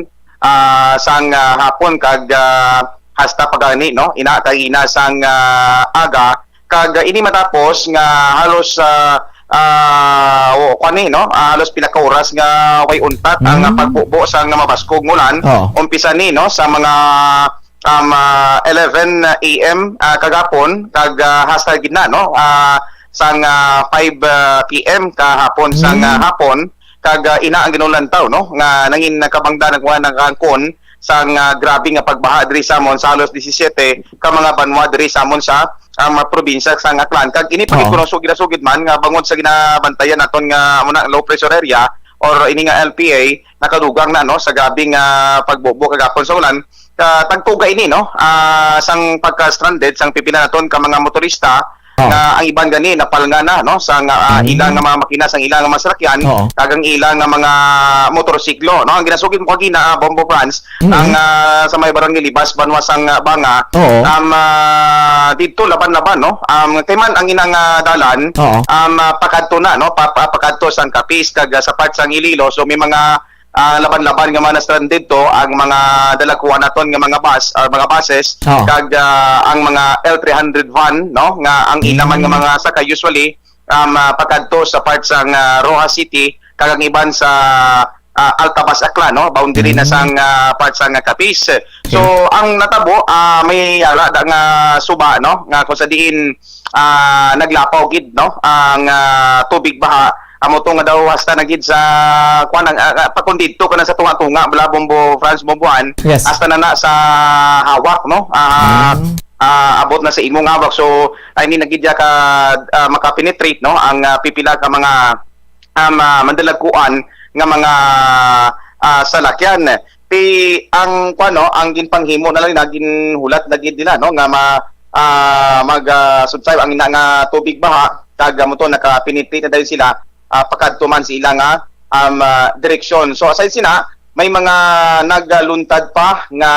ah, sang, ah, hapon kag, ah, hasta pagani, no, ina kag ina sang, ah, aga kag, ah, ini matapos nga halos, ah, ah, o, kuwan ni, no, ah, halos pila ka oras nga way untat ang, ah, Mm. pagbubo sang mabaskog nga ulan. Oo. Umpisa ni, no, sa mga, um, ah, eleven a m, ah, kagapon kag, ah, hasta gid na, no, ah, sang, ah, five, ah, p m kahapon sang, ah, Mm. hapon. Kag, ah, ina ang ginulantaw, no, nga nangin nakabangda nagwa nagangkon sang, ah, grabe nga pagbaha diri sa amon sa halos disisiete ka mga banwa diri sa amon sa, ah, mga probinsya sang Aklan. Kag ini pa gid Oo. kuno sugid na sugid man nga bangod sa ginabantayan naton nga muna low pressure area or ini nga L P A nakadugang na, no, sa grabe nga pagbubo kagapon sa ulan. Ka tagtuga ini, no, ah, sang pagka-stranded sang pipila naton ka mga motorista Oh. nga ang iban gani napalnga na, no, sa nga, ah, Mm. ilang nga mga makina, sang ilang nga mga salakyan, Oo. kag ang ilang nga mga motorsiklo, no. Ang ginasugid mo kagina, ah, Bombo Franz, Mm. ang, ah, sa may barangay Libas, banwa sang, ah, Banga, Oo. um, ah, didto laban-laban, no. Um, kay man ang inang, ah, dalan, Oo. um, ah, pakadto na, no, pa, pa, pakadto sang Capiz kag, ah, sa part sang Iloilo. So may mga ah, laban-laban nga mga na-stranded to, ang mga dalaguan naton nga mga bus or mga buses, Oo. kag, ah, ang mga L three hundred van, no, nga ang ila man nga Mm. mga sakay usually, um, ah, pakadto sa part sang, ah, Roxas City, kag ang iban sa, ah, Altabas Aklan, no, boundary na Mm. sang, ah, part sang, ah, Capiz. So, Okay. ang natabo, ah, may yara da nga suba, no, nga kung sa diin, ah, naglapaw gid, no, ang, ah, tubig baha. Amo to nga daw hasta na gid sa, kuwan, ang, ah, ah, pakundidto ka na sa tunga-tunga, bala, Bombo Franz, Bomboan, Yes. hasta na na sa hawak, no? Ah, Mm. ah, abot na sa imong hawak. So, I mean, na gid ya ka, ah, makapenetrate, no, ang, ah, pipila ka mga, um, ah, mandalagkuan nga mga, ah, salakyan. Ti ang, kuwan, no, ang ginpanghimo na lang na ginhulat na gid nila, no, nga ma-, ah, mag, ah, subside ang ina nga tubig baha, kag amo to, nakapenetrate na dayon sila, ah, pakadto man sa ila nga, um, ah, direksyon. So, aside sina, may mga nagluntad pa nga,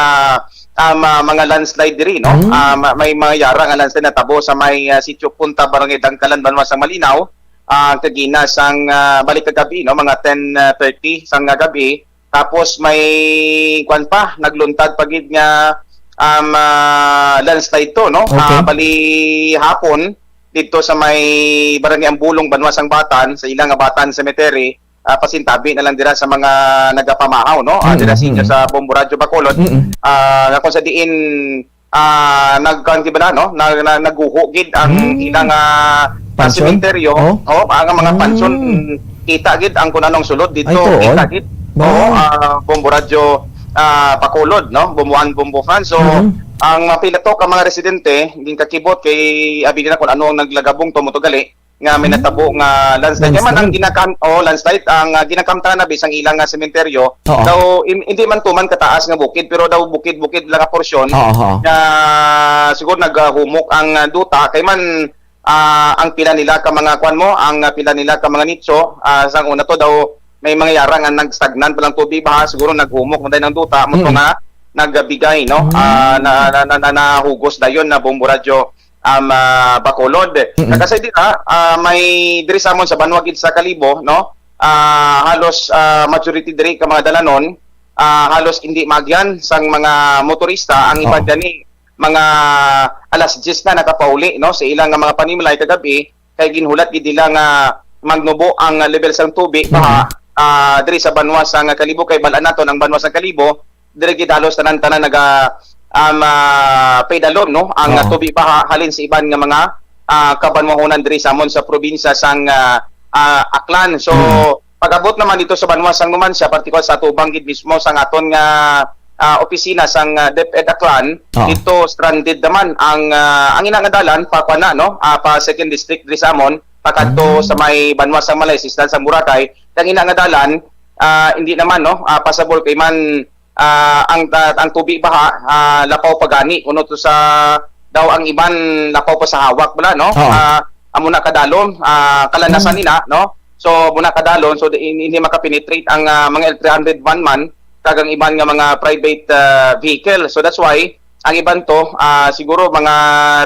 um, ah, mga landslide diri, no? Mm. Ah, ma-, may mga yara nga landslide natabo sa may, ah, Sitio Punta, Barangay Dangkalan, Banwa sang Malinao, ah, kagina sang, ah, balik kagabi, no, mga ten thirty sang, ah, gabi. Tapos may, kwan pa, nagluntad pa gid nga, um, ah, landslide to, no? Okay. Ah, bali hapon, dito sa may Barangay Ambulong, Banwa sang Batan, sa ila nga Batan Cemetery, ah, pasintabi na lang dira sa mga nagapamahaw, no? Ah, dira Mm, sa inyo mm. sa Bombo Radyo Bacolod. Mm. Ah, nga kung sa diin, ah, nagkuan gid bala, no? Na, na, naguho gid ang Mm. ilang, ah, ah, Pansyon? sementeryo. Oh? Oh, ang mga Mm. pansyon, mm, kita gid ang kung anong sulod dito, Ay, tuod? kita gid. Ba? Oh, ah, Bombo Radyo, ah, Bacolod, no? Bomboan, Bombo Franz. So, Mm. ang mga pila to ka mga residente, ginkakibot kay abi nila kung ano ang naglagabong to mo to gali nga may Mm. natabo nga landslide. Kaya man ang Landslide. ginakam-, oh, landslide, ang, ah, ginakamtangan na bisang ilang nga sementeryo, Oo. daw, im-, hindi man tuman kataas nga bukid, pero daw bukid-bukid lang nga porsyon Oo, oo. nga siguro naghumok ang, ah, duta. Kay man, ah, ang pila nila ka mga kwan mo, ang, ah, pila nila ka mga nicho, ah, sang una to daw may mga yara nga nagstagnan pa lang tubig baha, siguro naghumok man tayo ng duta, mo to Mm. nga nagbigay, no? Mm. Ah, na, na, na, na, nahugos dayon na Bombo Radyo um, ah, Bacolod. Mm-mm. Kag aside dira, ah, may diri sa amon sa banwa gid sa Kalibo, no? Ah, halos, ah, majority diri ka mga dalanon, ah, halos indi maagyan sang mga motorista. Ang iban Oo. gani, mga alas diyes na nakapauli, no, sa ilang nga mga panimlay kagabi, kay ginhulat gid nila nga magnubo ang level sang tubig, Mm-mm. baha, ah, diri sa banwa sa nga Kalibo, kay bal-an naton ang banwa sa Kalibo, diri gid halos tanan-tanan naga, um, ah, pedalon, no, ang, Oo. ah, tubig baha halin sa iban nga mga, ah, kabanwahonan diri sa amon sa probinsya sang, ah, ah, Aklan. So, Mm. pag-abot naman dito sa banwa sang Numancia, partikular sa atubang gid mismo sang aton nga, ah, opisina sang, ah, DepEd Aklan, Oo. dito stranded naman ang, ah, ang ina nga dalan pa kuan na, no? Ah, pa Second District diri sa amon, pakadto Mm. sa may banwa sang Malaysis, daan sa Boracay. Ang ina nga dalan, ah, hindi naman, no? Ah, pasabol kay man, ah, ang, ah, ang tubi baha, ah, lapaw pa gani kuno to sa daw ang iban lapaw pa sa hawak bala, no? Oo. Ah, amo na kadalom, ah, kalanasan Mm. nila, no? So, amo na kadalom, so di, hindi makapenetrate ang, ah, mga L three hundred van man kag ang iban nga mga private, ah, vehicle. So that's why ang iban to, ah, siguro mga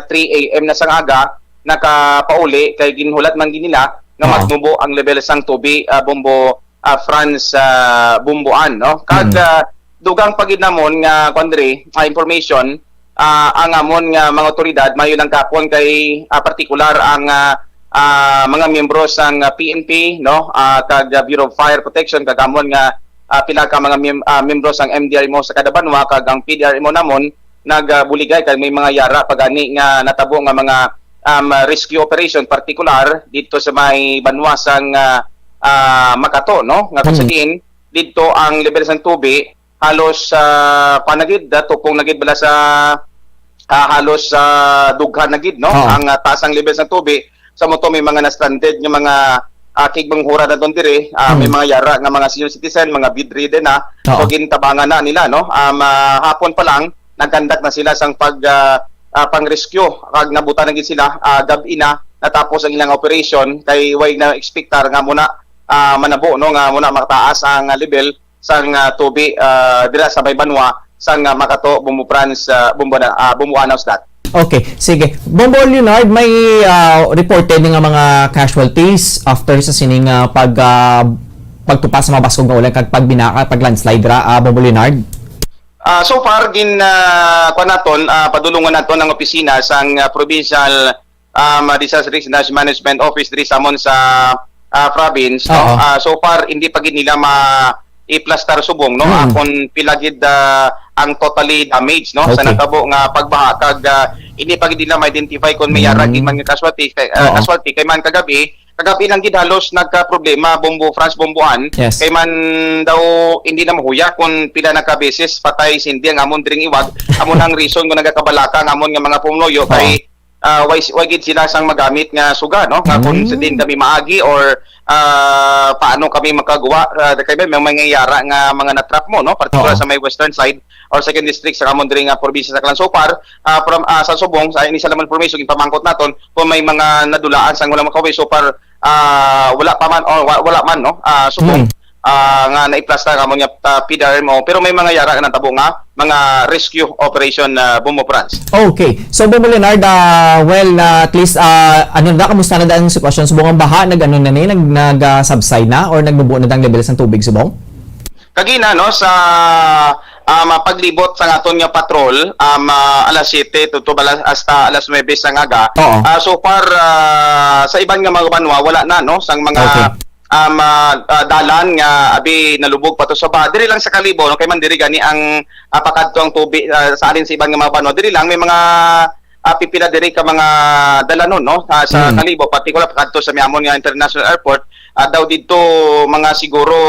three A M na sang aga nakapauli kay ginhulat man gid nila nga Oo. magnubo ang level sang tubi, ah, Bombo, ah, Franz, ah, Bumbuan, no? Kag, Mm. ah, dugang pa gid namon nga, kuwan diri, ah, information, ah, ang amon nga mga otoridad, mayo lang gapon kay, ah, partikular ang, ah, ah, mga miyembro sang, ah, P N P, no? Ah, kag, ah, Bureau of Fire Protection, kag amon nga, ah, pila ka mga miyem-, ah, miyembro sang M D R M O sa kada banwa, kag ang P D R M O namon, nagabuligay, kag may mga yara pa gani nga natabo nga mga, um, rescue operation, partikular dito sa may banwa sang, ah, ah, Makato, no? Nga kung Hmm. sa diin, dito ang level sang tubi, halos, ah, kuwan na gid, ah, tukong na gid bala sa, ah, halos, ah, dughan na gid, no? Oo. Ang, ah, taas ang level sang tubi, sa mo to may mga na-stranded nga mga, ah, kigbanghura na doon dire, ah, may Hmm. mga yara nga mga senior citizen, mga bedridden na. Oo. So, gintabangan na nila, no? Um, ah, hapon pa lang, nagkandak na sila sang pag, ah, ah, pang-rescue. Kag nabuta na gid sila, ah, gab-i na, natapos ang ilang operation, kay way na-expectar nga muna, ah, manabo, no? Nga muna makataas ang, ah, level sang, ah, tubi, ah, dira sa may banwa sang, ah, Makato, Bumbo Franz, ah, Bumbo na, ah, Bumbo Anaw, Sdat. Okay, sige. Bombo Leonard, may, ah, reported nga mga casualties after sa sining, ah, pag, ah, pagtupa sa mga baskog nga ulan kag pagbinaka, pag-landslide ra, ah, Bombo Leonard? Ah, so far, gin, ah, kuwan naton, ah, padulungan naton ang opisina sang, ah, provincial um, ah, Disaster Risk Management Office diri sa amon sa, ah, province, no? Oo. Ah, so far, hindi pa gid nila ma-, i-plastar subong, no? Mm. Ah, kung pila gid, ah, ang totally damage, no? Sa Okay. natabo nga pagbaha, kag, ah, hindi pa gid nila ma-identify kung may yara Mm. gid man nga casualty, kay, ah, Oo. casualty. Kay man kagabi, kagabi lang gid halos nagka-problema, Bombo Franz, Bomboan. Yes. Kay man daw hindi na mahuya kung pila na ka beses patay sindi ang amon dring iwag. Amo na ang reason kung nagakabalaka ang amon nga mga pumuluyo Oo. kay ah, way, way gid sila sang magamit nga suga, no? Nga kung Mm. sa din kami maagi or, ah, paano kami makagawa, ah, kay may, may mangyayara nga mga natrap mo, no? Particular Oo. sa may western side or second district sa amon diri nga probinsya sa Aklan. So far, ah, from, ah, sa Subong, sa ini sa lamang information, ginpamangkot naton kung may mga nadulaan sang wala makauwi. So far, ah, wala pa man, or wa-, wala man, no? Ah, Subong, Mm. ah, nga naiplastar kamo niya, ah, P D R M O, pero may mga yara nga natabo nga mga rescue operation, ah, Bombo Franz. Okay. So, Bombo Leonard, ah, well, ah, at least, ah, ano na, kamusta na ang sitwasyon? Subong ang baha, nag-ano na ni, nag-, nag, ah, subside na or nagnubo na ang level sa tubig, Subong? Kagina, no, sa, um, paglibot sa aton nga patrol, um, ah, alas siyete to, to bala-, hasta alas nuwebe sa aga. Oo. Ah, so far, ah, sa iban nga mga banwa, wala na, no, sang mga Okay. um, ah, ah, dalan nga abi nalubog pa to sa baha. Diri lang sa Kalibo, no? Kay man diri gani ang, ah, pakadto ang tubi, ah, sa alin sa iban nga mga banwa. Diri lang may mga, ah, pipila diri ka mga dalanon, no? Ah, sa Mm. Kalibo, partikular pakadto sa Miamon nga International Airport, ah, daw didto mga siguro,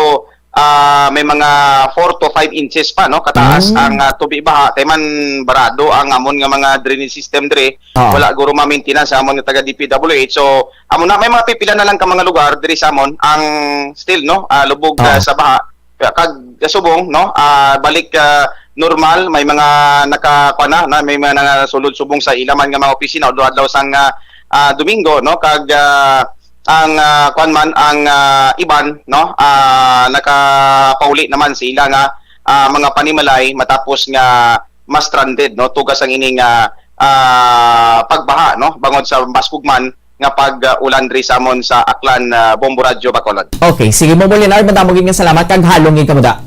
ah, may mga four to five inches pa, no? Kataas Mm. ang, ah, tubi baha. Kay man barado ang amon nga mga drainage system diri. Oo. Wala guro ma-maintenance sa amon nga taga D P W H. So, amo na, may mga pipila na lang ka mga lugar diri sa amon ang still, no, ah, lubog, ah, Oo. sa baha. Kaya kag kasubong, no, ah, balik, ah, normal, may mga naka-, kuwan na, na, may mga nasulod subong sa ila man nga mga opisina, adlaw-adlaw sang, ah, ah, Domingo, no, kag, ah, ang, ah, kuwan man, ang, ah, iban, no, ah, nakapauli naman sa ila nga, ah, mga panimalay matapos nga ma-stranded, no, tugas ang ining, ah, ah, pagbaha, no, bangod sa baskog man nga pag, ah, ulan diri sa amon sa Aklan, ah, Bombo Radyo, Bacolod. Okay, sige, Bombo Leonard, madamo gid nga salamat kag halong gid kamo da.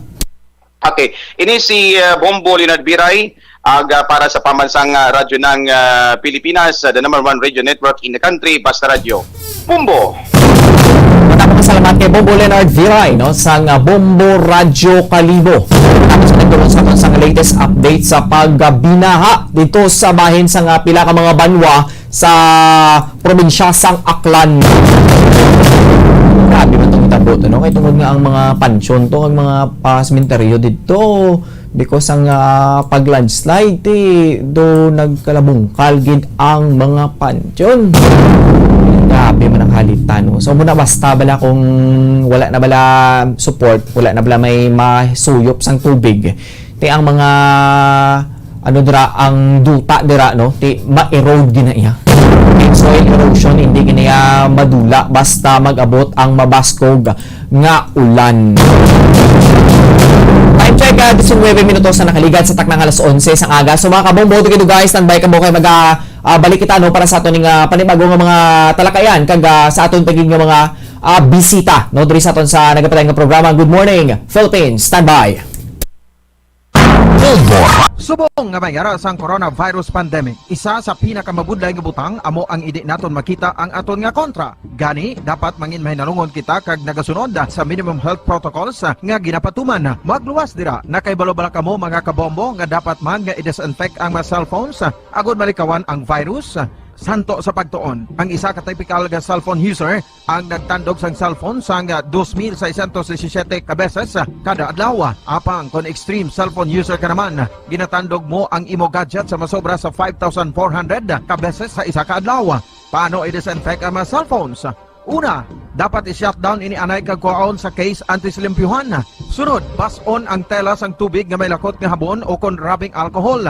Okay, ini si, ah, Bombo Leonard Biray, ag, ah, para sa pambansang, ah, radyo ng, ah, Pilipinas, ah, the number one radio network in the country, Basta Radyo. Bombo! Madamo nga salamat kay Bombo Leonard Viray, no, sang, ah, Bombo Radyo Kalibo. Tapos nagdulong sa aton sang latest update sa pagbinaha dito sa bahin sa nga pila ka mga banwa sa probinsya sang Aklan. Grabe man tong hitabo to, no? Kay tungod nga ang mga pansyon to, ang mga, ah, sementeryo dito, Because ang, ah, pag-landslide, ti, do nagkalabungkal gid ang mga pansyon. Grabe man ang halita, no? So, muna basta bala kung wala na bala support, wala na bala may masuyop sang tubig, ti ang mga, ano dira, ang duta dira, no? Ti ma-erode gid na iya. Soil erosion, hindi gid na iya madula basta mag-abot ang mabaskog nga ulan. Time check, ah, diecinuebe minutos na nakaligad sa taknang alas onse sang aga. So, mga kabombo, tukido guys, standby kamo kay mag, ah, ah, balik kita, no, para sa aton nga, ah, panibago nga mga talakayan kag, ah, sa aton pa gid nga mga, ah, bisita, no, diri sa aton sa nagapatay nga programa. Good morning, Philippines. Standby. Bombo. Subong nga may ara sang coronavirus pandemic, isa sa pinakamabudlay nga butang amo ang indi naton makita ang aton nga kontra. Gani, dapat mangin mahinalungon kita kag nagasunod sa minimum health protocols nga ginapatuman. Magluwas dira, nakahibalo bala kamo, mga kabombo, nga dapat man nga i-disinfect ang mga cellphones agod malikawan ang virus? Santo sa pagtuon, ang isa ka typical nga cellphone user ang nagtandog sang cellphone sang dos mil seiscientos disisiete ka beses kada adlaw. Apang kon extreme cellphone user ka naman, ginatandog mo ang imo gadget sa masobra sa five thousand four hundred ka beses sa isa ka adlaw. Paano i-disinfect ang mga cellphones? Una, dapat i-shutdown ini anay kag kuhaon sa case antes limpyuhan. Sunod, bas-on ang tela sang tubig nga may lakot nga habon o kon rubbing alcohol.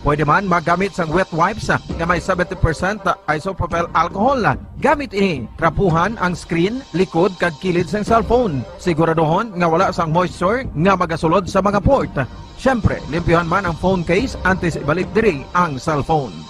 Pwede man magamit sang wet wipes nga may seventy percent isopropyl alcohol. Gamit ini, trapuhan ang screen, likod, kag kilid sang cellphone. Siguraduhon nga wala sang moisture nga magasulod sa mga port. Siyempre, limpyuhan man ang phone case antes ibalik diri ang cellphone.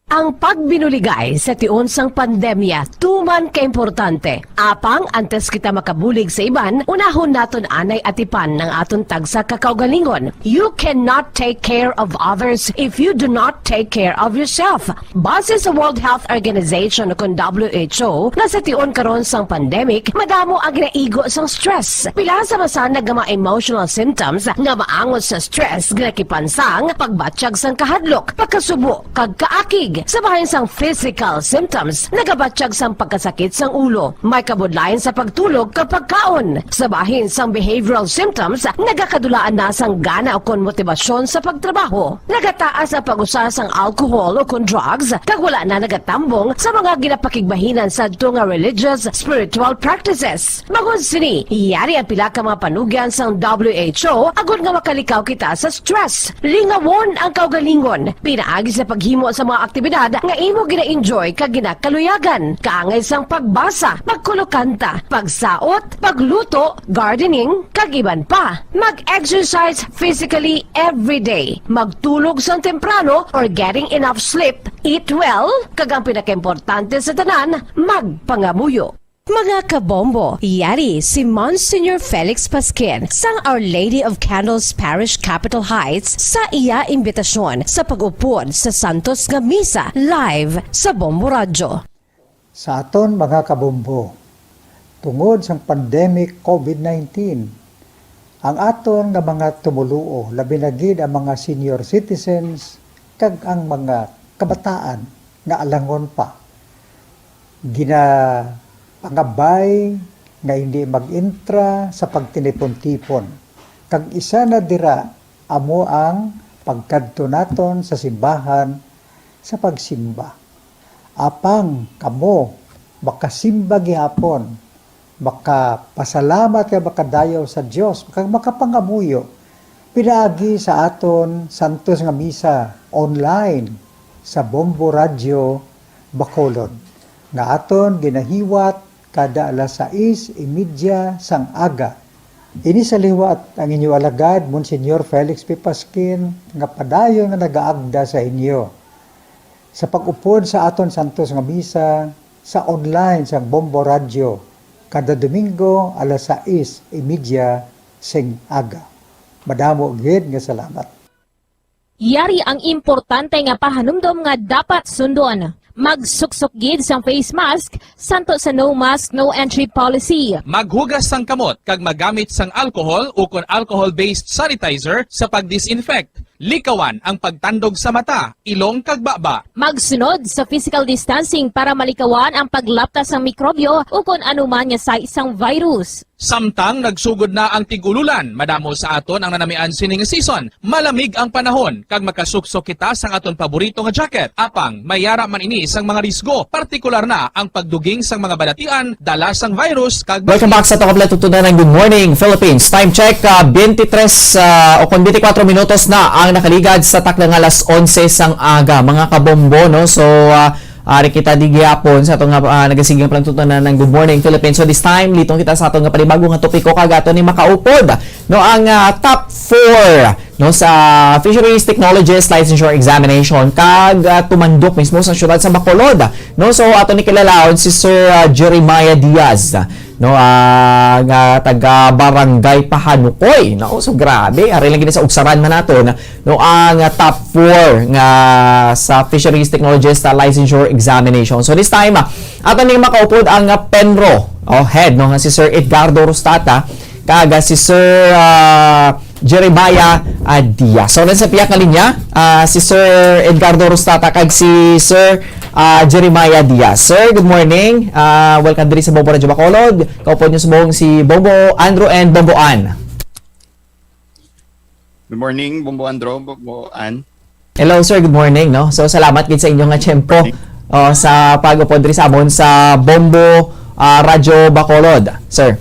Ang pagbinuligay sa tion sang pandemya tuman ka importante. Apang antes kita makabulig sa iban, unahon naton anay atipan ang aton tagsa ka kaugalingon. You cannot take care of others if you do not take care of yourself. Base sa World Health Organization, kon W H O, nga sa tion karon sang pandemic, madamo ang ginaigo sang stress. Pila sa masanag nga mga emotional symptoms nga maangot sa stress, ginakipan sang pagbatyag sang kahadlok, pagkasubo, kag kaakig. Sa bahin sang physical symptoms, nagabatyag sang pagkasakit sang ulo, may kabudlayan sa pagtulog kag pagkaon. Sa bahin sang behavioral symptoms, nagakadulaan na sang gana ukon motibasyon sa pagtrabaho. Nagataas ang pag-usa sang alcohol ukon drugs, kag wala na nagatambong sa mga ginapakigbahinan sadto nga religious, spiritual practices. Bangod sini, yari ang pila ka mga panugyan sang W H O agod nga makalikaw kita sa stress. Lingawon ang kaugalingon pinaagi sa paghimo sa mga aktibidad nga imo gina-enjoy kag ginakaluyagan, kaangay sang pagbasa, pagkulokanta, pagsaot, pagluto, gardening, kag iban pa. Mag-exercise physically every day. Magtulog sang temprano or getting enough sleep. Eat well, kag ang pinakaimportante sa tanan, magpangamuyo. Mga kabombo, yari si Monsignor Felix Pasquin sang Our Lady of Candles Parish, Capitol Heights, sa iya imbitasyon sa pag-upod sa Santos nga Misa live sa Bombo Radyo. Sa aton mga kabombo, tungod sang pandemic COVID nineteen, ang aton nga mga tumoluo, labi na gid ang mga senior citizens kag ang mga kabataan nga alangon pa, ginapangabay nga hindi mag-entra sa pagtinipon-tipon, kag isa na dira amo ang pagkadto naton sa simbahan sa pagsimba. Apang kamo makasimba gihapon, makapasalamat kag makadayaw sa Dios, kag makapangamuyo pinaagi sa aton santos nga misa online sa Bombo Radyo Bacolod, nga aton ginahiwat kada alas sais y media sang aga. Ini sa liwat ang inyo alagad, Monsignor Felix P. Pasquin, nga padayon nga nagaagda sa inyo sa pag-upod sa aton santos nga misa sa online sang Bombo Radyo kada Domingo alas sais y media sing aga. Madamo gid nga salamat. Yari ang importante nga pahanumdom nga dapat sundon. Magsuksok gid sang face mask, santo sa no mask, no entry policy. Maghugas sang kamot kag magamit sang alcohol ukon alcohol-based sanitizer sa pag-disinfect. Likawan ang pagtandog sa mata, ilong kag baba. Magsunod sa physical distancing para malikawan ang paglapta sang mikrobyo ukon anuman nga sais sang virus. Samtang nagsugod na ang tig-ululan, madamo sa aton ang nanamian sining season. Malamig ang panahon, kag makasuksok kita sang aton paborito nga jacket. Apang, may yara man ini sang mga risgo, partikular na ang pagduging sang mga balatian, dala sang virus, kag Welcome back sa Tokap Latutunan ng Good Morning Philippines. Time check, ah, twenty-three, ah, o kung twenty-four minutos na ang nakaligad sa takna nga alas onse sang aga, mga kabombo, no? So, ah, Ari kita di gihapon sa ato nga, ah, nagasigang palantunan ng Good Morning Philippines. So this time, litong kita sa ato nga panibago nga topiko kag ato ni makaupod, no, ang, ah, top four, no, sa Fisheries Technologist Licensure Examination kag, ah, tumandok mismo sa siyudad sa Bacolod, no. So ato ni kilalahon si Sir, ah, Jeremiah Diaz, no, ah, nga taga Barangay Pahanukoy, no. So grabe, ari lang gid sa Ugsaran man nato, no, ang, ah, top four nga sa Fisheries Technologist, ah, Licensure Examination. So this time, ah, ato ning makaupod ang, ah, PENRO, oh, head, no, nga si Sir Edgardo Rustata kag, ah, si Sir, ah, Jeremiah, ah, Diaz. So nasa piyak nga linya, ah, si Sir Edgardo Rustata kag si Sir, ah, Jeremiah Diaz. Sir, good morning. Ah, welcome diri sa Bombo Radyo Bacolod. Kaupod niyo subong si Bombo Andrew and Bombo Ann. Good morning, Bombo Andrew, Bombo Ann. Hello, sir. Good morning, no? So, salamat gid sa inyo nga tiyempo, Morning. oh, sa pag-upod diri sa amon sa Bombo, ah, Radyo Bacolod, sir.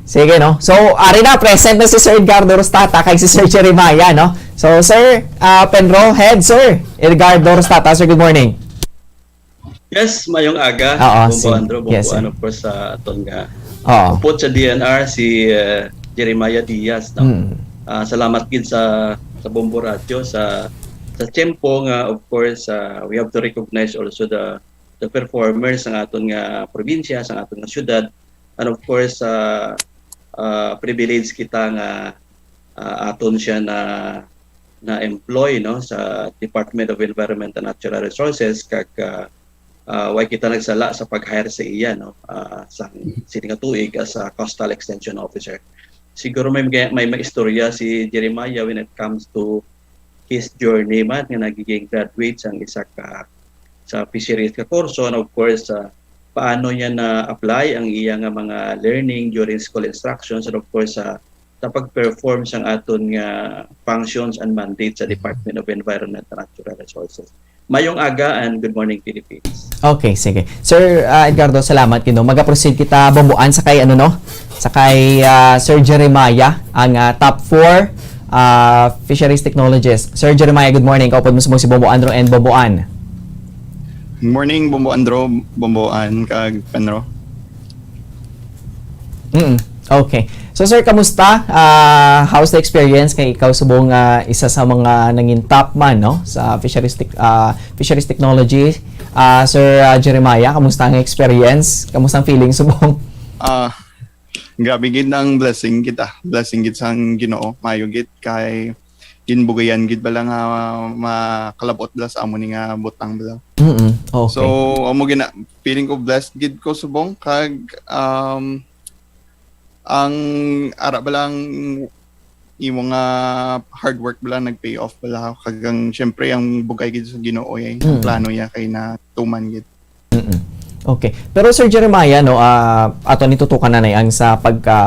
Sige, no? So, ari na, present na si Sir Edgardo Rostata kag si Sir Jeremiah, no? So, Sir, ah, Penro, head, Sir Edgardo Rostata, sir, good morning. Yes, mayong aga, Oo, Bombo si-, Andro, Bombo yes, sir. Ano, of course, sa aton nga Oo. upod sa D N R, si, eh, Jeremiah Diaz, no? Mm. Ah, salamat gid sa, sa Bombo Radio, sa, sa tiyempo nga, of course, ah, we have to recognize also the, the performers sa aton nga probinsya, sa aton nga syudad, and of course, ah, ah, privilege kita nga, ah, aton siya na, na-employ, no, sa Department of Environment and Natural Resources, kag, ah, ah, way kita nagsala sa pag-hire sa iya, no, ah, sa sini nga tuig as a Coastal Extension Officer. Siguro may, may, may maistorya si Jeremiah when it comes to his journey man nga nagiging graduate sang isa ka, sa fisheries ka kurso, and of course, ah, paano niya na-apply ang iya nga mga learning during school instructions, and of course, sa, sa pag-perform sang aton nga functions and mandate sa Department of Environment and Natural Resources. Mayong aga and good morning, Philippines. Okay, sige. Sir, ah, Edgardo, salamat gid, no. Maga-proceed kita, Bombo Ann, sa kay, ano, no? Sa kay, ah, Sir Jeremiah, ang, ah, top four, ah, fisheries technologist. Sir Jeremiah, good morning. Kaupod mo subong si Bombo Andro and Bombo Ann. Good morning, Bombo Andro, Bombo Ann, kag Penro. Mm, okay. So, sir, kamusta? Ah, how's the experience kay ikaw subong, ah, isa sa mga nangin top man, no, sa fisheries tech-, ah, fisheries technology? Ah, Sir, ah, Jeremiah, kamusta ang experience? Kamusta ang feeling subong? Ah, grabe gid ang blessing gid, ah. Blessing gid sang Ginoo. Maayo gid kay ginbugayan gid bala nga makalab-ot bala sa amo ni nga butang bala. Mm, okay. So, amo gina-, feeling ko blessed gid ko subong kag, um, ang ara bala ang imo nga hard work bala nag-pay off bala, kag ang, syempre, ang bugay gid sa Ginoo, eh, ang Mm. plano niya kay natuman gid. Mm-mm. Okay. Pero, Sir Jeremiah, no, ah, ato ni tutukan na, nay, ang sa pagka,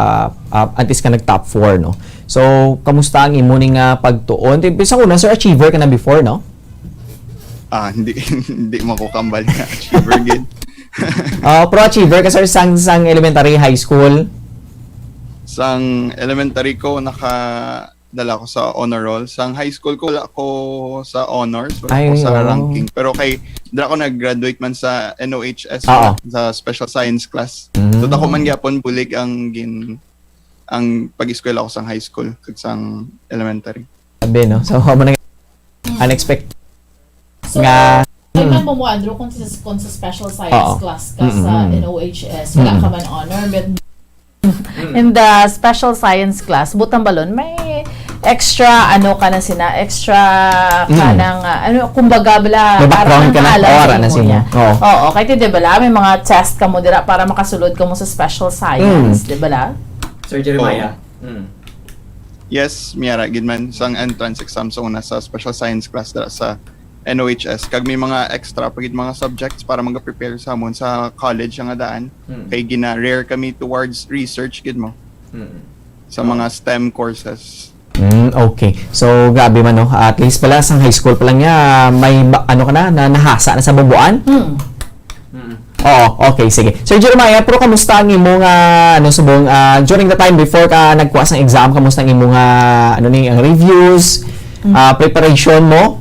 ah, antes ka nag top four, no? So, kamusta ang imo ni nga pagtuon? Ti-, sa una, sir, achiever ka na before, no? Ah, hindi, hindi mo ko kambal nga achiever gid. Ah, pro achiever ka, sir, sang, sang elementary, high school? Sang elementary ko, naka, dala ko sa honor roll. Sang high school ko, wala ko sa honors, wala Ay, ko sa oo. ranking. Pero kay, dala ko nag-graduate man sa N O H S, Oo. sa special science class. Mm. So, dako man gyapon bulig ang gin-, ang pag-eskwela ko sang high school kag sang elementary. Sabi, no? So, amo na nga, unexpected So, nga, kay mm. man mo, Andrew, kung sa, kung sa special science Oo. class ka sa Mm-mm. N O H S, wala Mm. ka man honor, but Mm. in the special science class, butang balon, may extra, ano ka na sina, extra ka Mm. ng, ah, ano, kumbaga, bala, May background parang ka na, naalam ora sa na imo siya. niya. Oo. Oo, kay ti, di bala, may mga test ka mo dira para makasulod ka mo sa special science, Mm. di bala? Sir Jeremiah. Oo. Mm. Yes, miyara gid man sang entrance exam sa una sa special science class dira sa N O H S, kag may mga extra pa gid mga subjects para mag-prepare sa amon sa college nga daan. Mm. Kay gina-rare kami towards research gid mo Mm. sa mga STEM courses. Mm, okay. So, grabe man, no? At least pala, sa high school pa lang niya, may ba- ano ka na, na nahasa na sa bumbuan? Hmm. Mm. Oo, okay, sige. Sir Jeremiah, pero kamusta ang imo nga, ano, subong, ah, during the time before ka nagkuha sang exam, kamusta ang imo nga, ano ni, ang reviews, ah, preparation mo?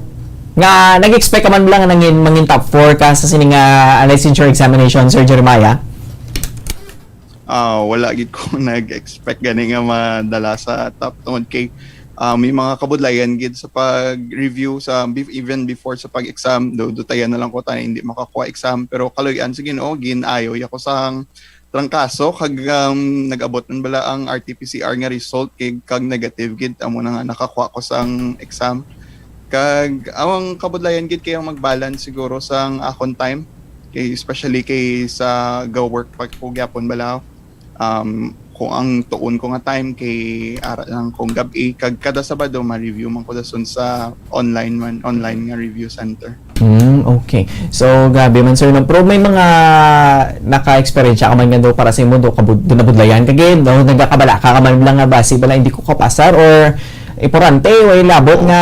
Nga, nag-expect ka man lang nga nangin, mangin top four ka sa sini nga, ah, licensure examination, Sir Jeremiah? Ah, wala gid ko nag-expect gani nga madala sa top tungod kay ah, may mga kabudlayan gid sa pag-review sa bef- even before sa pag-exam. Do dutayan na lang ko tanan hindi makakuha exam, pero kaluy-an sa Ginoo gin-ayoy ako sang trangkaso kag um, nag-abot man bala ang R T P C R nga result kay kag negative gid amo na nga nakakuha ko sang exam. Kag ang kabudlayan gid kay ang mag-balance siguro sang akon time, kay especially kay sa ga-work pa ko gyapon bala, um, kung ang tuon ko nga time kay ara lang kung gab-i kag kada Sabado ma-review man ko dason sa online man, online nga review center. Hmm, okay. So, grabe man, sir, no? Pero may mga naka-experience ka man nga do para sa imo do kabud do nabudlayan ka gid, no? Nagakabala ka ka man lang nga basi bala hindi ko kapasar or importante way labot nga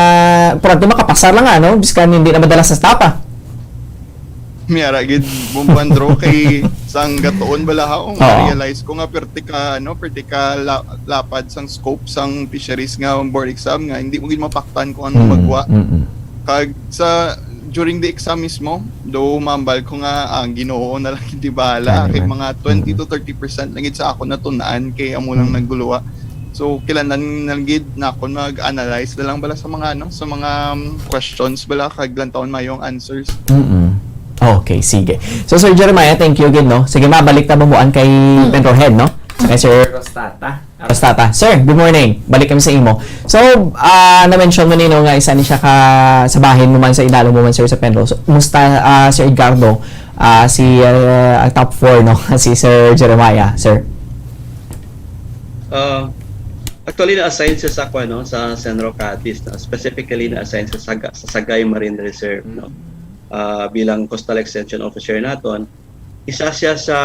importante makapasar lang ano biskan hindi na madala sa stapa. Miyara gid bumbuan draw kay sang gatuon bala ha, Oo. na-realize ko nga perti ka ano, perti ka la- lapad sang scope sang fisheries nga board exam nga hindi mo gid mapaktan kung ano Mm, magwa. mm, mm. Kag sa during the exam mismo, do mambal ko nga ang Ginoo na lang hindi bahala Gani kay man. mga twenty to thirty percent lang gid sa ako natun-an kay amo lang Mm. nagguluwa. So kinahanglan na lang gid na ako mag-analyze na lang bala sa mga ano, sa mga um, questions bala kag lantawon mayo ang answers. Mm-mm. Okay, sige. So, Sir Jeremiah, thank you again, no? Sige, mabalik ta mo kay Penrohead, no? Kay Sir Rostata. Rostata. Sir, good morning. Balik kami sa imo. So, ah, na-mention mo ni, no, nga isa ni siya ka sa bahin mo man, sa idalo mo man, sir, sa Penro. So, musta, ah, Sir Edgardo, ah, si ah, ang top four, no? Si Sir Jeremiah, sir. Uh, actually, na-assign siya sa, kuwan, no, sa Senro Cadiz, no? Specifically na-assign sa, Saga, sa Sagay Marine Reserve, no? Uh, bilang Coastal Extension Officer naton. Isa siya sa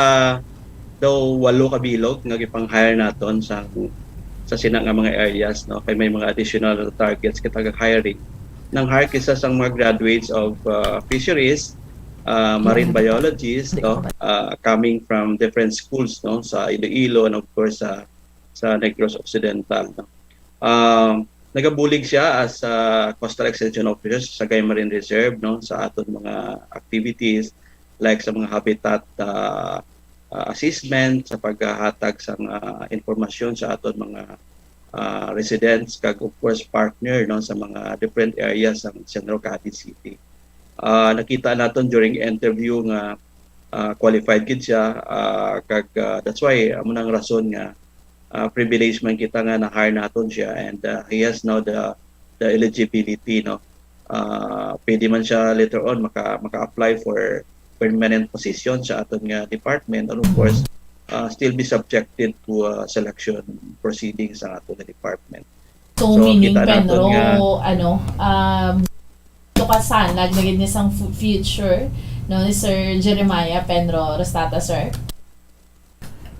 daw walo ka bilog nga gipang-hire naton sa sa sina nga mga areas, no? Kay may mga additional targets kita nga hiring. Nang-hire kita sa mga graduates of uh, fisheries, uh, marine biologists, no? Uh, coming from different schools, no? Sa Iloilo and of course sa sa Negros Occidental, no? Um, nagabulig siya as a Coastal Extension Officer sa Sagay Marine Reserve, no, sa aton mga activities like sa mga habitat uh, uh, assessment, sa paghahatag sa mga impormasyon sa aton mga uh, residents kag of course partner, no, sa mga different areas sa Centro Cadiz City. Uh, nakita naton during interview nga uh, qualified gid siya, uh, kag uh, that's why amo nang rason nga uh, privilege man kita nga na-hire naton siya, and uh, he has now the the eligibility, no. Uh, pwede man siya later on maka maka-apply for permanent position sa aton nga department, and of course uh, still be subjected to uh, selection proceedings sa aton nga department. So, So, meaning, kita naton Penro, nga ano, um, ito ka sanag na gid niya sang fu- future, no, ni Sir Jeremiah Penro Rostata, sir?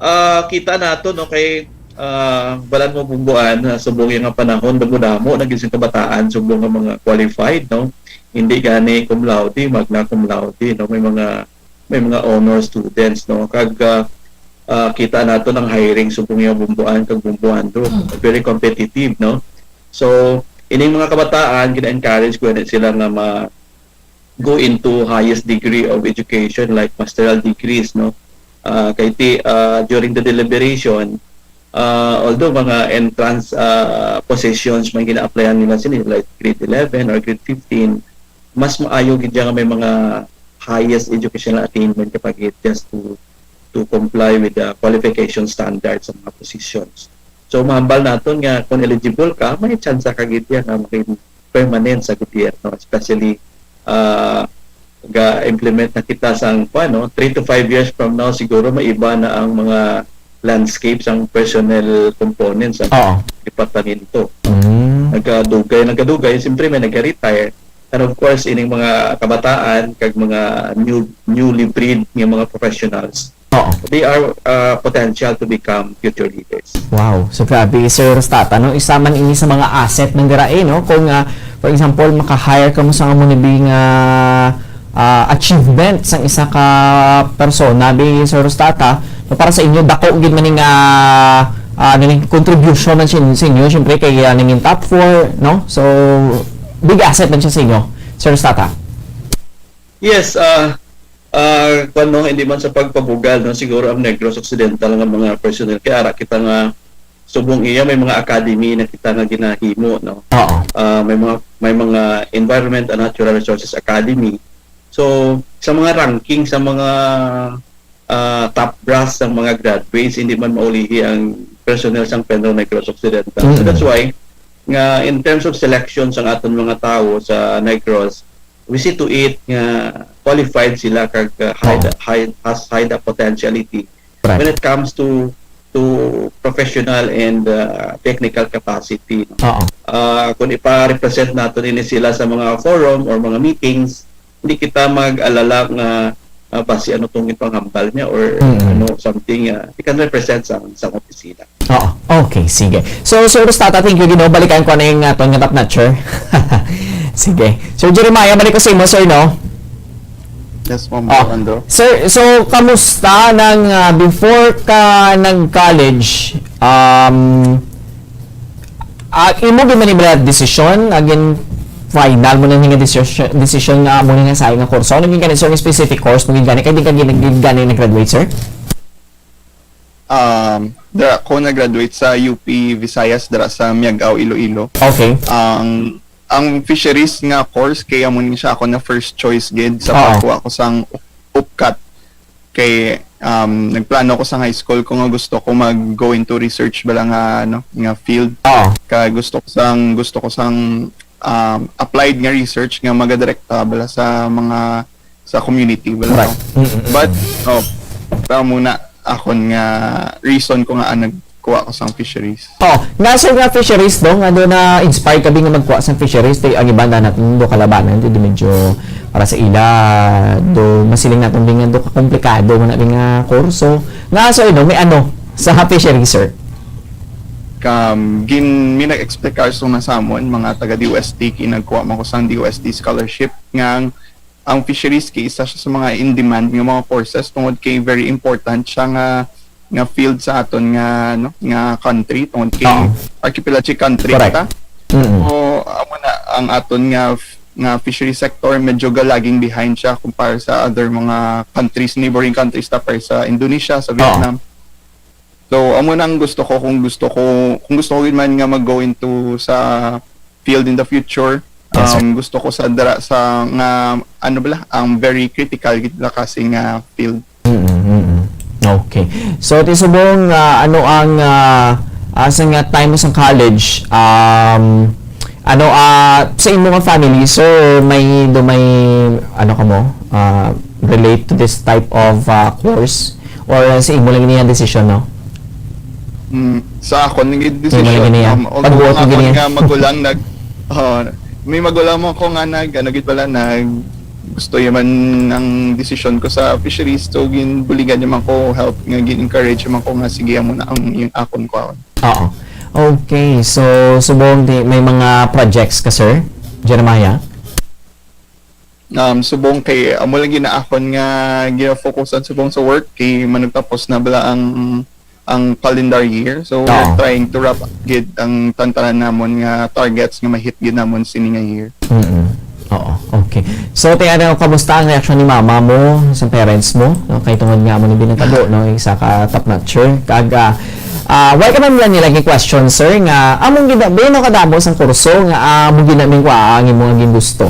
Ah, kita nato, no, kay ah, balan mo bumbuan, ah, subong nga panahon damo-damo na gid sing kabataan subong nga mga qualified, no. Hindi gani cum laude, magna cum laude, no, may mga may mga honor students, no, kag ah, ah, kita nato ang hiring subong nga bumbuan kag bumbuan do, Mm. very competitive, no. So ining mga kabataan gina-encourage ko gani sila nga ma go into highest degree of education like masteral degrees, no. Ah, kay ti ah, during the deliberation, ah, although mga entrance ah, positions may gina-applyan nila sini like grade eleven or grade fifteen, mas maayo gid nga may mga highest educational attainment ka pa gid just to to comply with the qualification standards sa mga positions. So mahambal naton nga kung eligible ka, may tsansa ka gid nga maging permanent sa gobyerno, especially ah, ga-implement na kita sang kuan, no, three to five years from now siguro maiba na ang mga landscape sang personnel components sa Oo. departamento. Mm. Nagkadugay, nagkadugay, siyempre may nagka-retire. And of course, ining mga kabataan kag mga new, newly breed nga mga professionals, Oo. they are uh, potential to become future leaders. Wow. So grabe, Sir Rostata, no? Isa man ini sa mga asset ng dira, eh, no? Kung, ah, for example, maka-hire ka mo sa amo ni nga ah, achievement sang isa ka persona, bi, Sir Rostata, no, para sa inyo, dako gid man ni nga, ah, ano ni, contribution man sin-, sa inyo, syempre, kay, ah, nangin top four, no? So, big asset man siya sa inyo, Sir Rostata. Yes, ah ah kuwan, no, hindi man sa pagpabugal, no, siguro ang Negros Occidental nga mga personnel, kay ara kita nga subong iya may mga academy na kita nga ginahimo, no. Oo. Ah, may mga, may mga Environment and Natural Resources Academy. So, sa mga ranking sa mga ah, top brass sa mga graduates, hindi man maulihi ang personnel sang Penro Negros Occidental. So Mm. that's why nga in terms of selection sa aton mga tawo sa Negros, we see to it nga qualified sila kag uh, high, Oo. high, has high the potentiality Correct. when it comes to to professional and uh, technical capacity, no? Oo. Ah, kung ipa-represent nato ini sila sa mga forum or mga meetings, hindi kita mag-alala nga ah, basi ano tong ipanghambal niya or Mm. ano, something, ah, he can represent sa sa opisina. Oo. Okay, sige. So, Sir Rostata, thank you, Ginoo. Balikan ko na yung uh, nga top notcher. Sige. Sir Jeremiah, balik ko sa imo, sir, no? Yes, Ma'am Ah, Rolando. Sir, so, kamusta nang ah, before ka nag-college? Um, ah, imo gid man ibala desisyon, again, final mo na nga decision, decision nga mo nga sa nga kurso. Ano gid gani, sir, nga specific course mo gid gani, kay di ka gid gid gani nag-graduate, sir? Um, dira ko nag-graduate sa U P Visayas, dira sa Miag-ao, Iloilo. Okay. Ang ang fisheries nga course kay amo ni siya ako na first choice gid sa Oo. pagkuha ko sang UPCAT. Kay um, nagplano ko sa high school ko nga gusto ko mag go into research bala nga ano, nga field. Oo. Kay gusto ko sang gusto ko sang um, applied nga research nga magadirekta bala sa mga sa community bala. Correct. Mm, mm, But oh, tama muna akon nga reason ko nga ah, nagkuha ko sang fisheries. Oh, nga, sir, nga fisheries do nga do na inspire ka bi nga magkuha sang fisheries, tay ang iban na natin do kalabanan, do, do medyo para sa ila, do masiling natin bi nga do komplikado man na bi nga kurso. Nga, sir, no, may ano sa fisheries, sir? Kam gin mi nag-explicar sa mga samon, mga taga D O S T, kay nagkuha man ko sang D O S T scholarship nga ang, ang fisheries kay isa siya sa mga in demand nga mga courses tungod kay very important siya nga nga field sa aton nga no nga country tungod kay Oo. archipelagic country Correct. ta. Mm. So amo na ang aton nga f- nga fishery sector medyo ga-lagging behind siya kumpara sa other mga countries, neighboring countries ta, para sa Indonesia, sa Vietnam. So amo nang gusto ko kung gusto ko kung gusto ko gid man nga mag-go into sa field in the future. Yes, sir. Um, gusto ko sa dara sa nga ano bala ang very critical gid na kasi nga field. Mm, mm, mm. Okay. So, ti subong, ah, ano ang ah, ah, sa nga time mo sa college, um, ano ah, sa imo nga family, sir, may do may ano ka mo ah, relate to this type of ah, course, or sa imo lang niya decision, no? Mm, sa ako nang Imo decision lang niya. um, although Pagbuot ang mo akon niya. Nga magulang nag oh, may magulang mo ko nga nag ano gid pala nag gusto yaman ang decision ko sa fisheries, so ginbuligan naman ko help nga gin-encourage naman ko nga sige amo na ang yung akon kwaon. Oo. Okay, so subong di may mga projects ka, sir Jeremiah? Um, subong kay amo lang ginaakon nga gina-focusan subong sa work kay managtapos na bala ang ang calendar year. So we're Oo. trying to wrap up gid ang tantanan namon nga targets nga ma-hit gid namon sini nga year. Mm. Oo. Okay. So, ti ano, kamusta ang reaksyon ni mama mo, sa parents mo? No? Kay tungod nga mo ni binatabo, no, isa ka top notcher. Kag ah, ah, wala ka man lang nila question, sir, nga among gina, bino kadamo sang kurso nga ah, among ginaming kwa ang imo nga gingusto.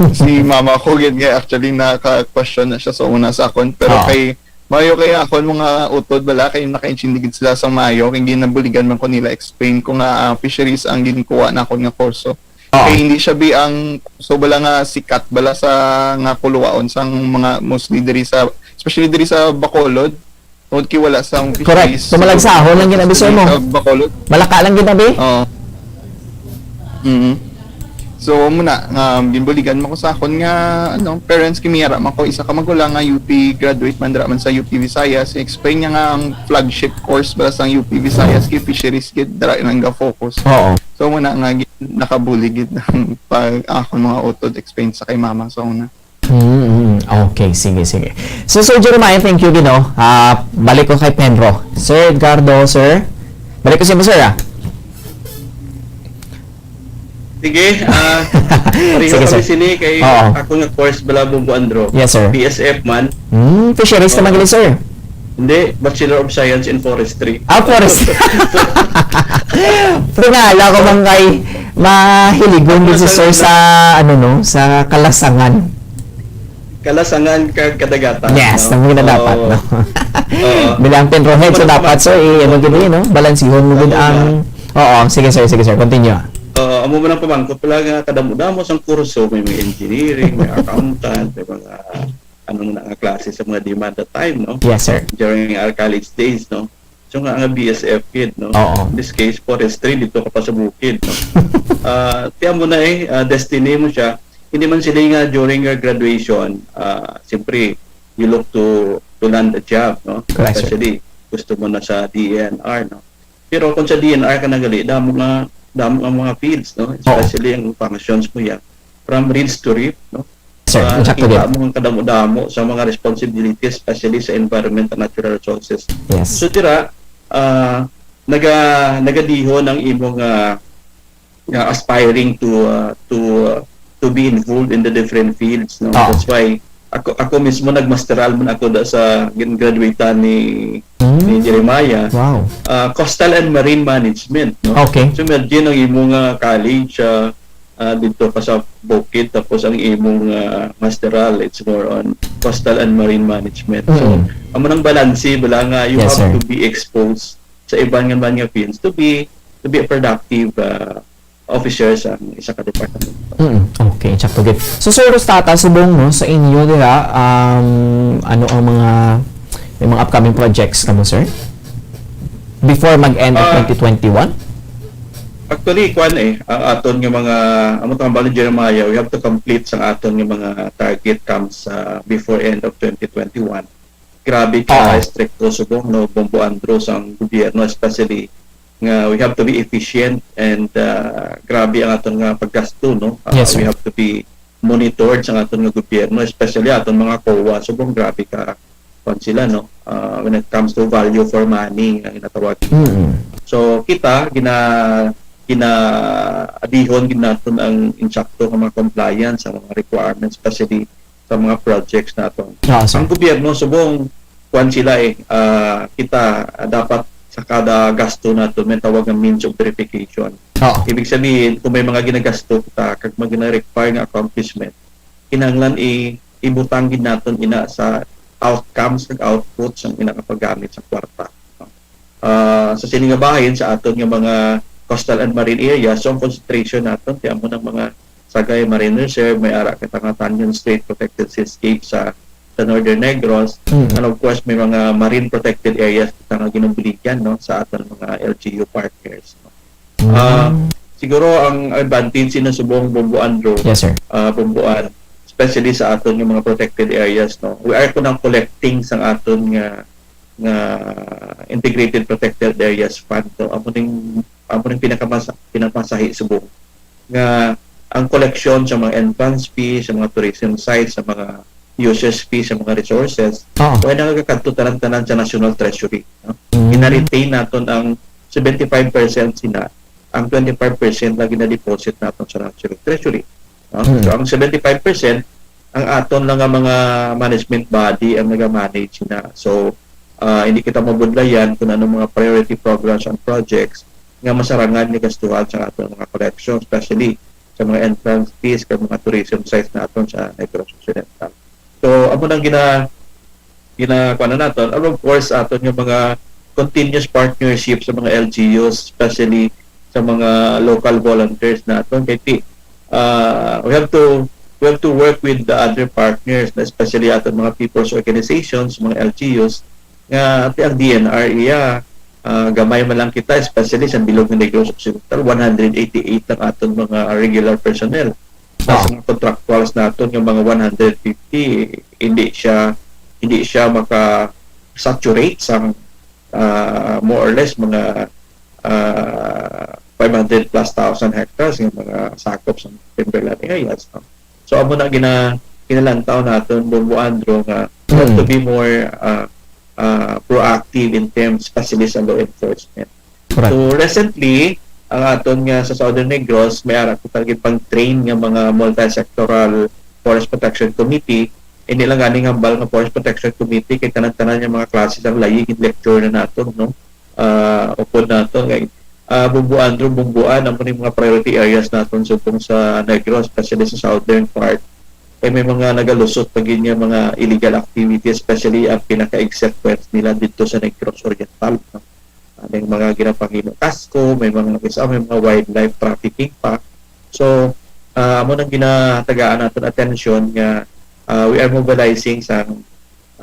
Si mama ko gid nga actually naka-question na siya sa una sa akon, pero Oo. Kay mayo kay akon mga utod bala kay nakaintindi gid sila sa mayo kay ginabuligan man ko nila explain ko nga ah, fisheries ang ginkuha nakon nga kurso. Oo. Kay hindi siya bi ang kurso bala nga sikat bala sa nga kuluwaon sang mga mostly diri sa especially diri sa Bacolod. Tungod kay wala sang Correct. fisheries. Sa Malagsahon lang ginabiso mo. Sa Bacolod. Malaka lang ginabi? Oo. Mm. So, muna, nga ginbuligan mo ko sa akon nga, ano, parents, kami ara man ko, isa ka magulang nga U P graduate man, dira man sa U P Visayas. Explain niya nga ang flagship course bala sang U P Visayas kay fisheries gid, dira lang ga-focus. Oo. So, muna nga, gi- nakabulig gid ang pag, akon mga utod explain sa kay mama sa una. Mm, okay, sige, sige. So, Sir Jeremiah, thank you, gino. Ah, balik ko kay Penro. Sir Edgardo, sir. Balik ko sa imo, sir, ah. Sige, ah, pareho Sige, kami sir. sini kay Oo. Ako nga course bala, Bombo Andro. Yes, sir. B S F man. Hmm, fisheries naman gini, sir. Hindi, Bachelor of Science in Forestry. Ah, forest. Pinala ko man kay mahiligon din si sir sa, ano, no, sa kalasangan. Kalasangan kag kadagatan. Yes, no? Ang mga dapat, Oo. No? Oo. Bilang Penro head, so Ano dapat, naman? Sir, i-ano gini, no? Balansihan mo gid Oo, ang Oo, sige, sir, sige, sir, continue. Oo, amo man ang pamangkot pala nga kadamo-damo sang kurso, may mga engineering, may accountant, may mga anong na nga klase sa mga demand that time, no? Yes, sir. During our college days, no? So nga nga B S F kid, no? Oo. In this case, forestry, dito ka pa sa bukid, no? Ah, tiyan mo na eh, ah, destiny mo siya. Hindi man sila nga during your graduation, ah, siyempre, you look to to land a job, no? Correct, sir. Especially, gusto mo na sa D E N R, no? Pero kung sa D E N R ka nagali, damo nga damo ang mga fields, no? Especially ang functions mo yan. From reeds to reef, no? Sir, Ah, exactly. Nakita mo ang kadamo-damo sa mga responsibilities, especially sa environment and natural resources. Yes. So dira, ah, naga nagadihon ang imong ah, ah, aspiring to ah, to ah, to be involved in the different fields, no? Oo. That's why ako ako mismo nagmasteral man ako da sa gin-graduate ni ni Mm. Jeremiah. Wow. Ah, coastal and marine management, no? Okay. So imagine ang imong ah, college ah, ah, dito ka sa bukid, tapos ang imong ah, masteral, it's more on coastal and marine management. So Mm. amo nang balanse bala nga you Yes, have sir. to be exposed sa iban nga man nga fields to be to be a productive ah, officer sa isa ka departamento. Mm, okay, sakto gid. So, Sir Rostata, subong, no, sa inyo dira, um, ano ang mga, may mga upcoming projects kamo, sir? Before mag-end of Ah. twenty twenty-one? Actually, kwan eh, ang aton nga mga, amo tang bali Jeremiah, we have to complete sa aton nga mga target comes ah, before end of twenty twenty-one. Grabe ka Oo. estrikto subong, no, Bombo Andrew, sa gobyerno, especially nga we have to be efficient and ah, grabe ang aton nga paggasto, no? Ah, Yes, sir. We have to be monitored sa aton nga gobyerno, especially aton mga COA, subong grabe ka kwan sila, no? Ah, when it comes to value for money nga ginatawag. Mm. So kita gina ginaadihon gid naton ang insakto nga mga compliance sa mga requirements, especially sa mga projects naton. Oo, sir. Ang gobyerno subong kwan sila eh, ah, kita ah, dapat sa kada gasto naton may tawag nga means of verification. Oo. Ibig sabihin, kung may mga ginagasto kita kag may gina-require nga accomplishment, kinahanglan i ibutang gid naton ina sa outcomes kag outputs ang ina nga paggamit sa kwarta. Ah, sa sini nga bahin sa aton nga mga coastal and marine areas, so ang concentration naton kay amo nang mga Sagay Marine Reserve, may ara kita nga Tangion Strait Protected Seascape sa sa Northern Negros, Mm. and of course may mga marine protected areas kita nga ginubuligan, no, sa aton mga L G U partners, no. Ah, Mm. Siguro ang advantage sa subong, Bombo Andrew, Yes, sir. ah, Bombo Ann, especially sa aton nga mga protected areas, no. We are kunang collecting sa aton nga nga integrated protected areas fund, no. Amo ning amo ning pinakamasa pinakamasahi subong nga ang koleksyon sa mga entrance fee, sa mga tourism sites, sa mga users fee, sa mga resources, Oo. wala nagakadto tanan-tanan sa National Treasury, no? Mm. Gina-retain naton ang seventy-five percent sina, ang twenty-five percent lang gina-deposit naton sa National Treasury, no? Mm. So ang seventy-five percent ang aton lang nga mga management body ang naga-manage na. So ah, hindi kita mabudlayan kung anong mga priority programs and projects nga masarangan nga gastuhan sa aton mga koleksyon, especially sa mga entrance fees kag mga tourism sites naton sa Negros Occidental. So amo nang gina gina kuan na naton, and of course aton nga mga continuous partnership sa mga L G Us, especially sa mga local volunteers naton kay ti uh, we have to we have to work with the other partners, especially aton mga people's organizations, mga L G Us, nga ti ang D N R iya ah, gamay man lang kita, especially sa bilog nga Negros Occidental, one hundred eighty-eight lang aton mga regular personnel. Sa Ah. mga contractuals naton nga mga one hundred fifty, hindi siya, hindi siya maka-saturate sa, ah, more or less mga, ah, five hundred plus thousand hectares nga mga sakop sa timberland areas, no? So, amo na gina-, ginalantaw naton, Bombo Andrew, nga we have to Mm. be more, ah, ah, proactive in terms, especially sa law enforcement. Correct. So, recently, ang aton nga sa Southern Negros, may ara kita gid pang train nga mga multi-sectoral forest protection committee. Hindi lang gani nga hambal nga forest protection committee, kay tanan-tanan nga mga klase sang layi gid lecture na naton, no? Ah, upod naton kay, ah, Bombo Andrew, Bombo Ann, amo ni mga priority areas naton subong sa Negros, especially sa southern part. Kay may mga nagalusot pa gid nga mga illegal activity, especially ang pinaka-exit points nila dito sa Negros Oriental, no? Ah, may mga ginapahimo kasko, may mga, may mga wildlife trafficking pa. So, ah, amo nang ginatagaan naton atensyon nga, ah, we are mobilizing sa,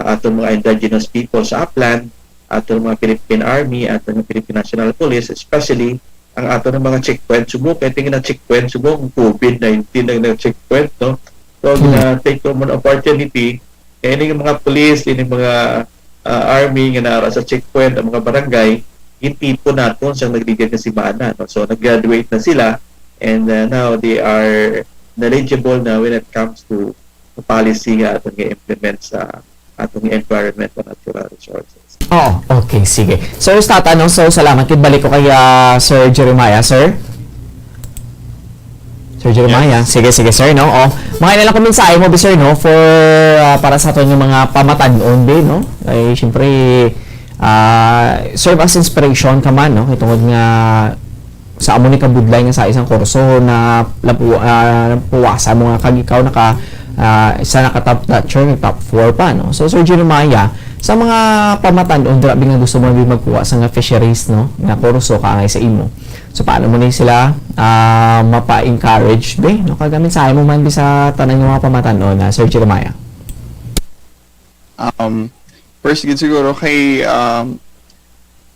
ah, aton mga indigenous people sa Aplan, aton mga Philippine Army, aton mga Philippine National Police, especially ang aton nga mga checkpoint subong, kay tingin ang checkpoint subong, COVID nineteen ang nag-checkpoint, no? So, Hmm. gina-take ko mo opportunity, eh, ining mga police, ining mga, ah, army nga naara sa checkpoint, ang mga barangay, gintipon naton sa nagligad nga semana, no? So, nag-graduate na sila, and, uh, now they are knowledgeable na when it comes to, to policy nga aton nga implement sa aton nga environment and natural resources. Oh, okay, sige. Sir Rostata, no? So, salamat. Kit balik ko kay, ah, Sir Jeremiah, sir. Sir Jeremiah, Yes. sige, sige, sir, no? Oh, mga ilang mensahe mo, sir, no? For, ah, para sa aton nga mga pamatan-on, be, no? Ay, siyempre, ah, serve as inspiration ka man, no? Itungod nga sa amo ni kabudlay nga sa isang kurso na lapu-, ah, napuwasan mo nga kag ikaw naka, ah, isa naka top notcher, nag top four pa, no? So, Sir Jeremiah, sa mga pamatan-on, grabe nga gusto mo nga magkuha sa nga fisheries, no? Nga kurso kaangay sa imo. So, paano mo ni sila, ah, mapa-encourage, be? No? Kag mensahe mo man, be, sa tanan nga mga pamatan-on, ah, Sir Jeremiah. Um, first gid siguro kay, um,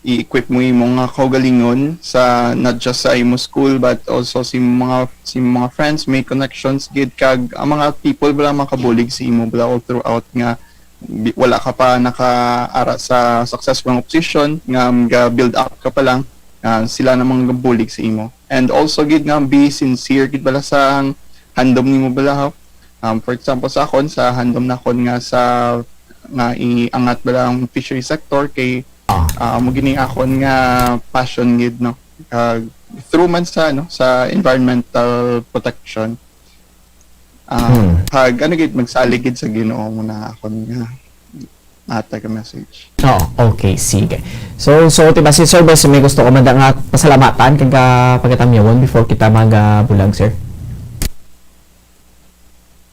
i-equip mo imo nga kaugalingon sa, not just sa imo school, but also sa imo mga, sa imo mga friends, may connections gid, kag ang mga people bala makabulig sa imo bala all throughout nga bi-, wala ka pa nakaara sa successful nga position, nga ga-build up ka pa lang, ah, sila na mga gabulig sa imo. And also gid nga be sincere gid bala sa handom nimo bala, ha? Um, for example, sa akon, sa handom nakon nga sa, nga iangat bala ang fishery sector kay, Ah. ah, mo gini akon nga passion gid, no? Kag through man sa, no, sa environmental protection. Ah, Hmm. kag ano gid, magsalig gid sa Ginoo mo na akon nga matag message. Oh, okay, sige. So, so, diba, si Sir Bes, may gusto ko man nga pasalamatan kag, ah, pagkatamyawon before kita mag, ah, bulag, sir?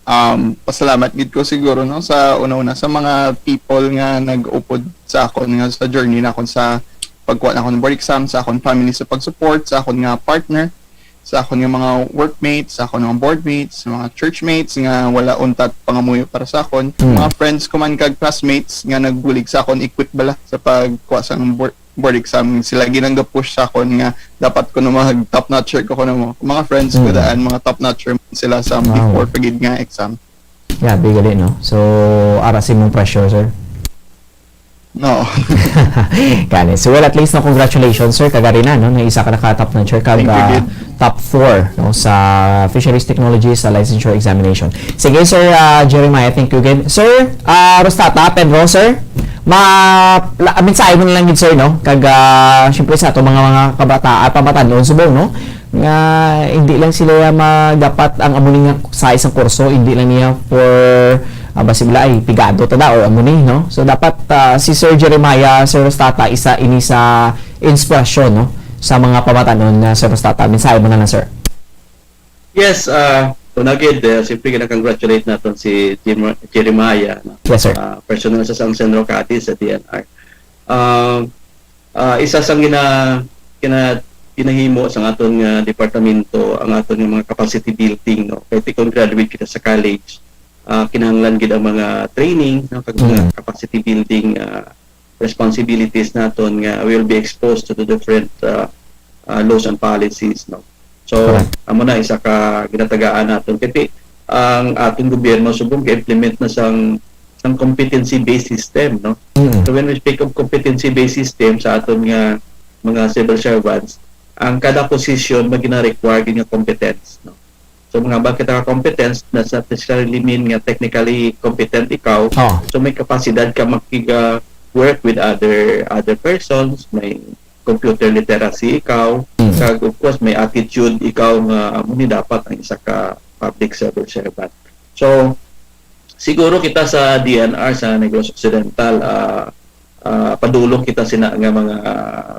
Um, pasalamat gid ko siguro, no, sa una-una sa mga people nga nag-upod sa akon nga sa journey nakon sa pagkuha nakon board exam, sa akon family sa pag-support, sa akon nga partner, sa akon nga mga workmates, sa akon nga boardmates, sa mga churchmates nga wala untat pangamuyo para sa akon, Hmm. mga friends ko man kag classmates nga nagbulig sa akon, equip bala sa pagkuha sa board, board exam, sila gid ang ga-push sa akon nga dapat ko na mag top notcher ko, kuno mo. Mga friends ko Hmm. daan, mga top notcher sila sa Wow. before pa gid nga exam. Grabe gali, no? So, ara sa imong pressure, sir? No. Gani. So, well, at least, no, congratulations, sir, kag ari na, no, na isa ka naka top notcher kag, Thank you, ah, gid. top four, no, sa Fisheries Technology sa licensure examination. Sige, Sir, ah, Jeremiah, thank you again. Sir, ah, Rostata, Pedro, sir, ma-, la-, mensahe mo na lang gid, sir, no? Kag, ah, syempre sa ato mga, mga kabataan, pamatan-on subong, no? Nga hindi lang sila magapat ang amo ni nga sa isang kurso, hindi lang niya for, ah, basi bala ay pigado ta da or amo ni, no? So, dapat, ah, si Sir Jeremiah, Sir Rostata, isa ini sa inspirasyon, no, sa mga pamatan-on nga, Sir Rostata. Mensahe mo na lang, sir. Yes, ah, una gid, eh, siyempre, gina-congratulate naton si Jim-, Jeremiah, no? Yes, sir. Ah, personal sa sang Senro Cadiz sa D N R. Ah, ah, isa sang gina-, gina-, ginahimo sang aton nga departamento ang aton nga mga capacity building, no? Kay ti kon graduate kita sa college, ah, kinahanglan gid ang mga training, no? Kag mga Mm. capacity building, ah, responsibilities naton nga will be exposed to the different, uh, uh, laws and policies, no? So, Correct. amo na isa ka ginatagaan naton. Kay ang atong gobyerno subong ga-implement na sang, sang competency-based system, no? Mm. So, when we speak of competency-based system sa aton nga mga civil servants, ang kada posisyon may gina-require gyud nga competence, no? So, mga ba kita ka competence, does not necessarily mean nga technically competent ikaw. Oh. So, may kapasidad ka makig-work with other, other persons, may computer literacy ikaw, Mm. kag of course, may attitude ikaw nga amo ni dapat ang isa ka public civil servant. So, siguro kita sa D N R sa Negros Occidental, ah, ah, padulong kita sina nga mga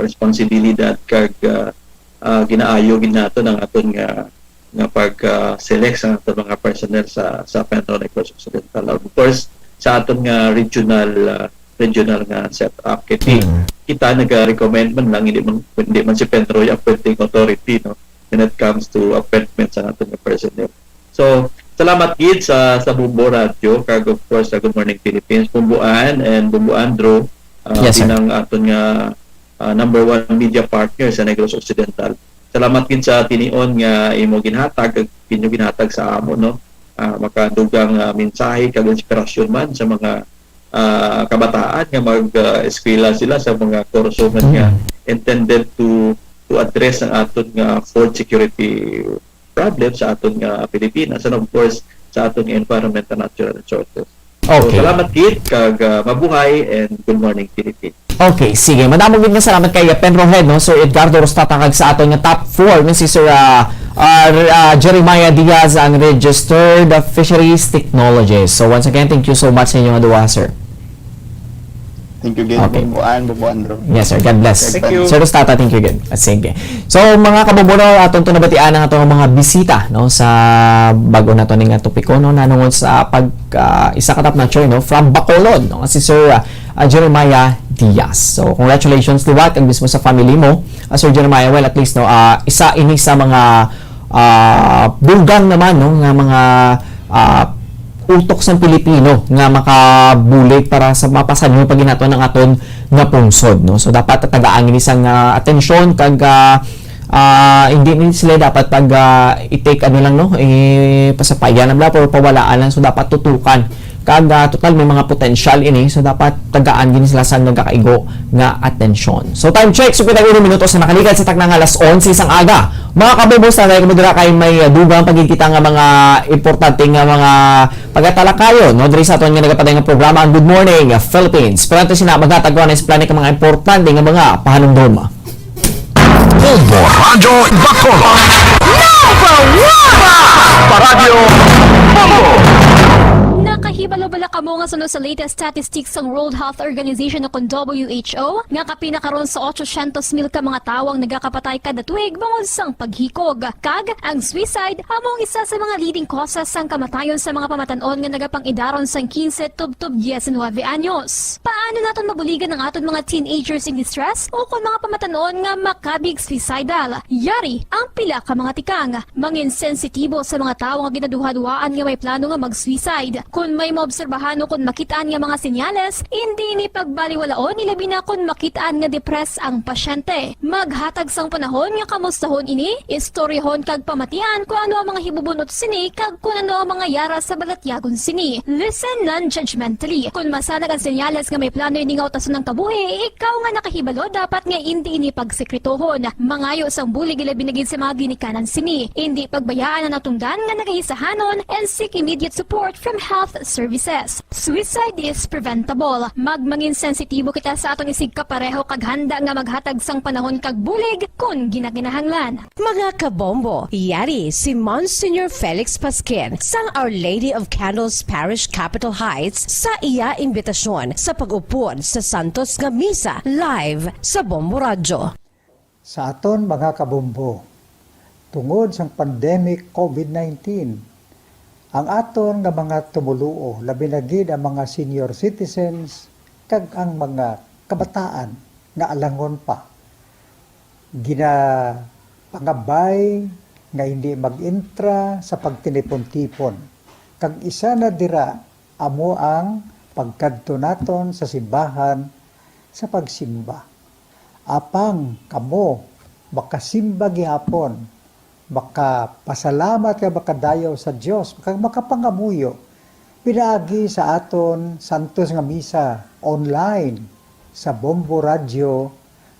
responsibilidad kag, ah, ah, ginaayo gid naton ang aton nga, nga pag, ah, select sa aton mga personnel sa, sa Penro Negros Occidental. Of course, sa aton nga regional, ah, regional nga setup. Kay ti-, Mm. kita naga-recommend man lang, hindi man, hindi man si Penro ang appointing authority, no, when it comes to appointment sa aton nga personnel. So, salamat gid sa, sa Bombo Radio, kag of course sa Good Morning Philippines, Bombo Ann and Bombo Andrew, ah, Yes, sir. Bilang aton nga, ah, number one media partner sa Negros Occidental. Salamat gid sa tinion nga imo ginhatag, kag inyo ginhatag sa amo, no? Ah, makadugang, ah, mensahe kag inspirasyon man sa mga, ah, kabataan nga mag, ah, eskwela sila sa mga kurso man nga Mm. intended to, to address ang aton nga food security problem sa aton nga Pilipinas, and of course, sa aton nga environment and natural resources. So, Okay. salamat gid, kag, ah, mabuhay, and good morning, Philippines. Okay, sige. Madamo gid nga salamat kay Penro Head, no? Sir Edgardo Rostata, kag sa aton nga top four, nga si Sir, ah, ah, R-, ah, Jeremiah Diaz, ang registered fisheries technologist. So, once again, thank you so much sa inyo nga duha, sir. Thank you, Gid. Okay. Bombo Ann, Bombo Andrew. Yes, sir. God bless. Thank you. Sir Rostata, thank you, Gid. Ah, sige. So, mga kabombo, no, aton to nabatian ang aton mga bisita, no, sa bago nato ni nga topiko, no, nanungod sa pag, ah, isa ka top notcher, no, from Bacolod, no, si Sir, ah, ah, Jeremiah Diaz. So, congratulations liwat kag mismo sa family mo, ah, Sir Jeremiah. Well, at least, no, ah, isa ini sa mga, ah, dugang naman, no, nga mga, ah, utok sang Pilipino nga makabulig para sa mapasanyo pa gid naton ang aton nga pungsod, no? So, dapat tagaan ini sang, ah, atensyon kag, ah, ah, hindi ni sila dapat pag, ah, i-take ano lang, no? Eh, pasapayan lang bala or pawalaan lang. So, dapat tutukan. Kag, ah, total may mga potensyal ini. So, dapat tagaan gid sila sang nagakaigo nga atensyon. So, time check, sugod ang uno minuto sa nakaligad sa takna nga alas onse sang aga. Mga kabubos, nanay ko mo dira kay may, ah, dugang pa gid kita nga mga importante nga mga pagatalakayon, no, diri sa aton nga nagapatay nga programa, ang Good Morning, ah, Philippines. Pero antes sina, maghatag ko anay sa plani ka mga importante nga mga pahanumdom. Bombo Radyo Bacolod. Number one! Paradyo Bombo! Nakahibalo bala kamo nga suno sa latest statistics sang World Health Organization o kon W H O, nga kapin na karon sa otsosyentos mil ka mga tawo ang nagakapatay kada tuig bangod sang paghikog. Kag ang suicide amo ang isa sa mga leading causes sang kamatayon sa mga pamatan-on nga nagapang-idaron sang quince tubtob diecinuebe anyos. Paano naton mabuligan ang aton mga teenagers in distress o kon mga pamatan-on nga makabig suicidal? Yari ang pila ka mga tikang. Mangin sensitibo sa mga tawo nga ginaduhaduhaan nga may plano nga mag-suicide. Kon may maobserbahan o kon makit-an nga mga senyales, indi ini pagbaliwalaon, ilabi na kon makit-an nga depressed ang pasyente. Maghatag sang panahon nga kamustahon ini, istoryahon kag pamatian kon ano ang mga hibubun-ot sini kag kon ano ang mga yara sa balatyagon sini. Listen non-judgmentally. Kon masanag ang senyales nga may plano ini nga utason ang kabuhi, ikaw nga nakahibalo dapat nga indi ini pagsekretohon. Mangayo sang bulig ilabi na gid sa mga ginikanan sini. Indi pagbayaan ang natungdan nga nagahisahanon and seek immediate support from health services. Suicide is preventable. Magmangin sensitibo kita sa aton isigkapareho kag handa nga maghatag sang panahon kag bulig kon ginakinahanglan. Mga kabombo, yari si Monsignor Felix Pasquin sang Our Lady of Candles Parish, Capitol Heights, sa iya imbitasyon sa pag-upod sa Santos nga Misa live sa Bombo Radyo. Sa aton mga kabombo, tungod sang pandemic covid nineteen, ang aton nga mga tumoluo, labi na gid ang mga senior citizens kag ang mga kabataan nga alangon pa, ginapangabay nga hindi mag-intra sa pagtinipon-tipon, kag isa na dira amo ang pagkadto naton sa simbahan sa pagsimba. Apang kamo makasimba gihapon, makapasalamat kag makadayaw sa Dios, kag makapangamuyo pinaagi sa aton santos nga misa online sa Bombo Radyo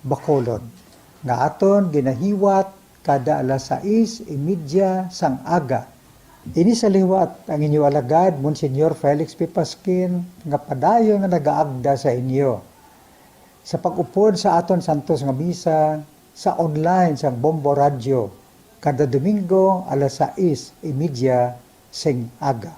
Bacolod, nga aton ginahiwat kada alas sais y media sang aga. Ini sa liwat ang inyo alagad, Monsignor Felix P. Pasquin, nga padayon nga nagaagda sa inyo. Sa pag-upod sa aton santos nga misa sa online sang Bombo Radyo, kada Domingo alas sais y media sing aga.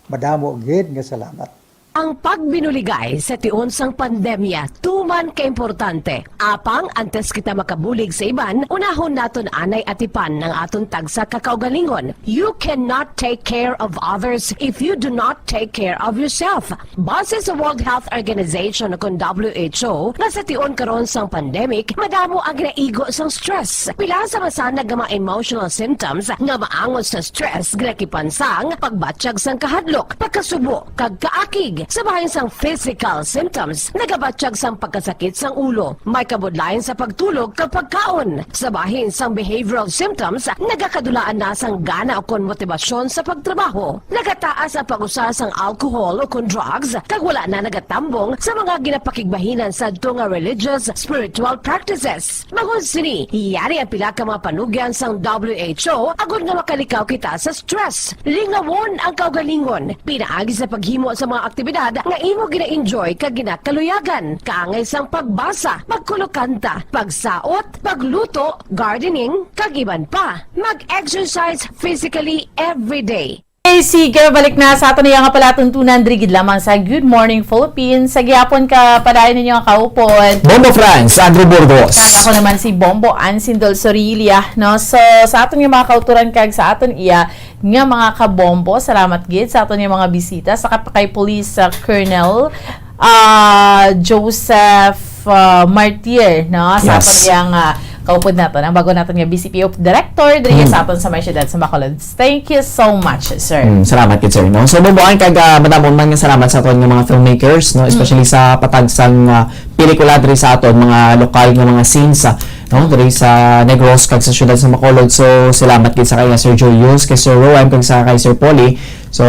Madamo gid nga salamat. Ang pagbinuligay sa tion sang pandemya tuman kaimportante. Apang antes kita makabulig sa iban, unahon naton anay atipan ang aton tagsa ka kaugalingon. You cannot take care of others if you do not take care of yourself. Base sa World Health Organization o kon W H O, nga sa tion karon sang pandemic, madamo ang ginaigo sang stress. Pila sa masanag nga mga emotional symptoms nga maangot sa stress ginakipan sang pagbatyag sang kahadlok, pagkasubo, kag kaakig. Sa bahin sang physical symptoms, nagabatyag sang pagkasakit sang ulo, may kabudlayan sa pagtulog kag pagkaon. Sa bahin sang behavioral symptoms, nagakadulaan na sang gana ukon motibasyon sa pagtrabaho. Nagataas ang pag-usa sang alcohol ukon drugs, kag wala na nagatambong sa mga ginapakigbahinan sadto nga religious, spiritual practices. Bangod sini, yari ang pila ka mga panugyan sang W H O agod nga makalikaw kita sa stress. Lingawon ang kaugalingon, pinaagi sa paghimo sa mga aktibidad nga imo gina-enjoy kag ginakaluyagan, kaangay sang pagbasa, pagkulokanta, pagsaot, pagluto, gardening, kag iban pa. Mag-exercise physically every day. Okay, sige, balik na sa aton iya nga palatuntunan diri gid lamang sa Good Morning Philippines. Sa gihapon ka padayon ninyo nga kaupod. Bombo Franz, Andrew Burgos. Kag ako naman si Bombo Ansindol Sorilia, no? So, sa aton nga mga kauturan kag sa aton iya nga mga kabombo, salamat gid sa aton nga mga bisita, sa kap-, kay Police, uh, Colonel, ah, Joseph, ah, Martir, no? Sa Yes. aton iya nga kaupod naton, ang bago naton nga B C P O director diri Hmm. sa aton sa may siyudad sa Bacolod. Thank you so much, sir. Mm, salamat gid, sir, no? So, bubuan kag, ah, madamo man nga salamat sa aton nga mga filmmakers, no? Mm. Especially sa patag sang, ah, pelikula diri sa aton mga lokal nga mga scenes, ah, no? Diri sa Negros kag sa siyudad sa Bacolod. So, salamat gid sa kay Sir Julius, kay Sir Roem, kag sa kay Sir Polly. So,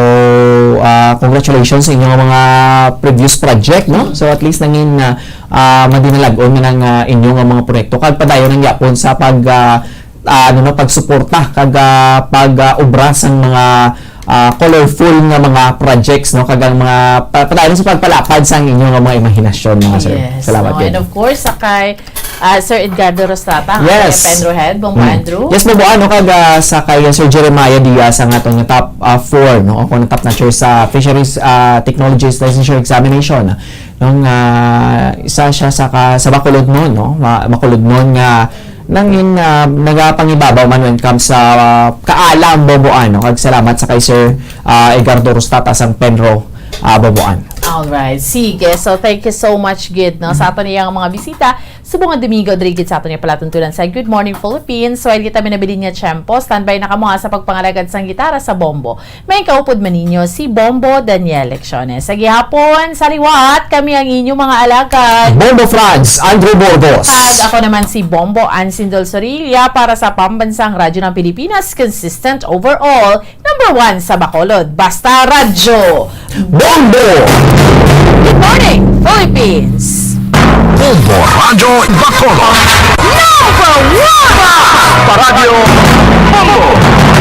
ah, congratulations sa inyong mga previous project, no? So, at least nangin, ah, ah, madinalag-on man ang, ah, inyong mga proyekto. Kag padayon ang yapon sa pag, ah, ah, ano, no, pagsuporta kag, ah, pag, ah, obra sang mga, ah, colorful nga mga projects, no, kag ang mga pa-, padayon sa pagpalapad sang inyo nga mga imahinasyon, mga sir. Yes, Salamat no? And gid. Of course, sa kay, ah, Sir Edgardo Rostrata, ang Yes. aton nga Penro Head, Bongo Mm. Andrew. Yes, Bobo, ano, kag, ah, sa kay Sir Jeremiah Diaz, ang aton nga top, ah, four, no, o kung top notcher sa Fisheries, ah, Technologies Licensure Examination, no, nga isa siya sa ka-, sa Bacolodnon, no, ma-, Bacolodnon nga nangin, ah, nagapangibabaw man when it comes sa, ah, kaalam, Boboan, no? Kag salamat sa kay Sir, ah, Edgardo Rustata sang Penro, ah, Boboan. Alright. Sige. So, thank you so much, gid, no, sa aton iyang mga bisita. Subong nga Domingo, diri gid sa aton nga palatuntunan sa Good Morning Philippines. While kita minabilin nga tiyempo, standby na kamo, ha, sa pagpangalagad sang gitara sa bombo. May kaupod man ninyo si Bombo Daniel Lecciones. Sa gihapon, sa liwat, kami ang inyong mga alagad. Bombo Franz, Andrew Burgos. Kag ako naman si Bombo Ansindol Sorilla para sa Pambansang Radyo ng Pilipinas, consistent overall, number one sa Bacolod. Basta Radyo. Bombo! Good morning, Philippines! Bombo Radyo Bacolod. Number one! Paradyo Bombo!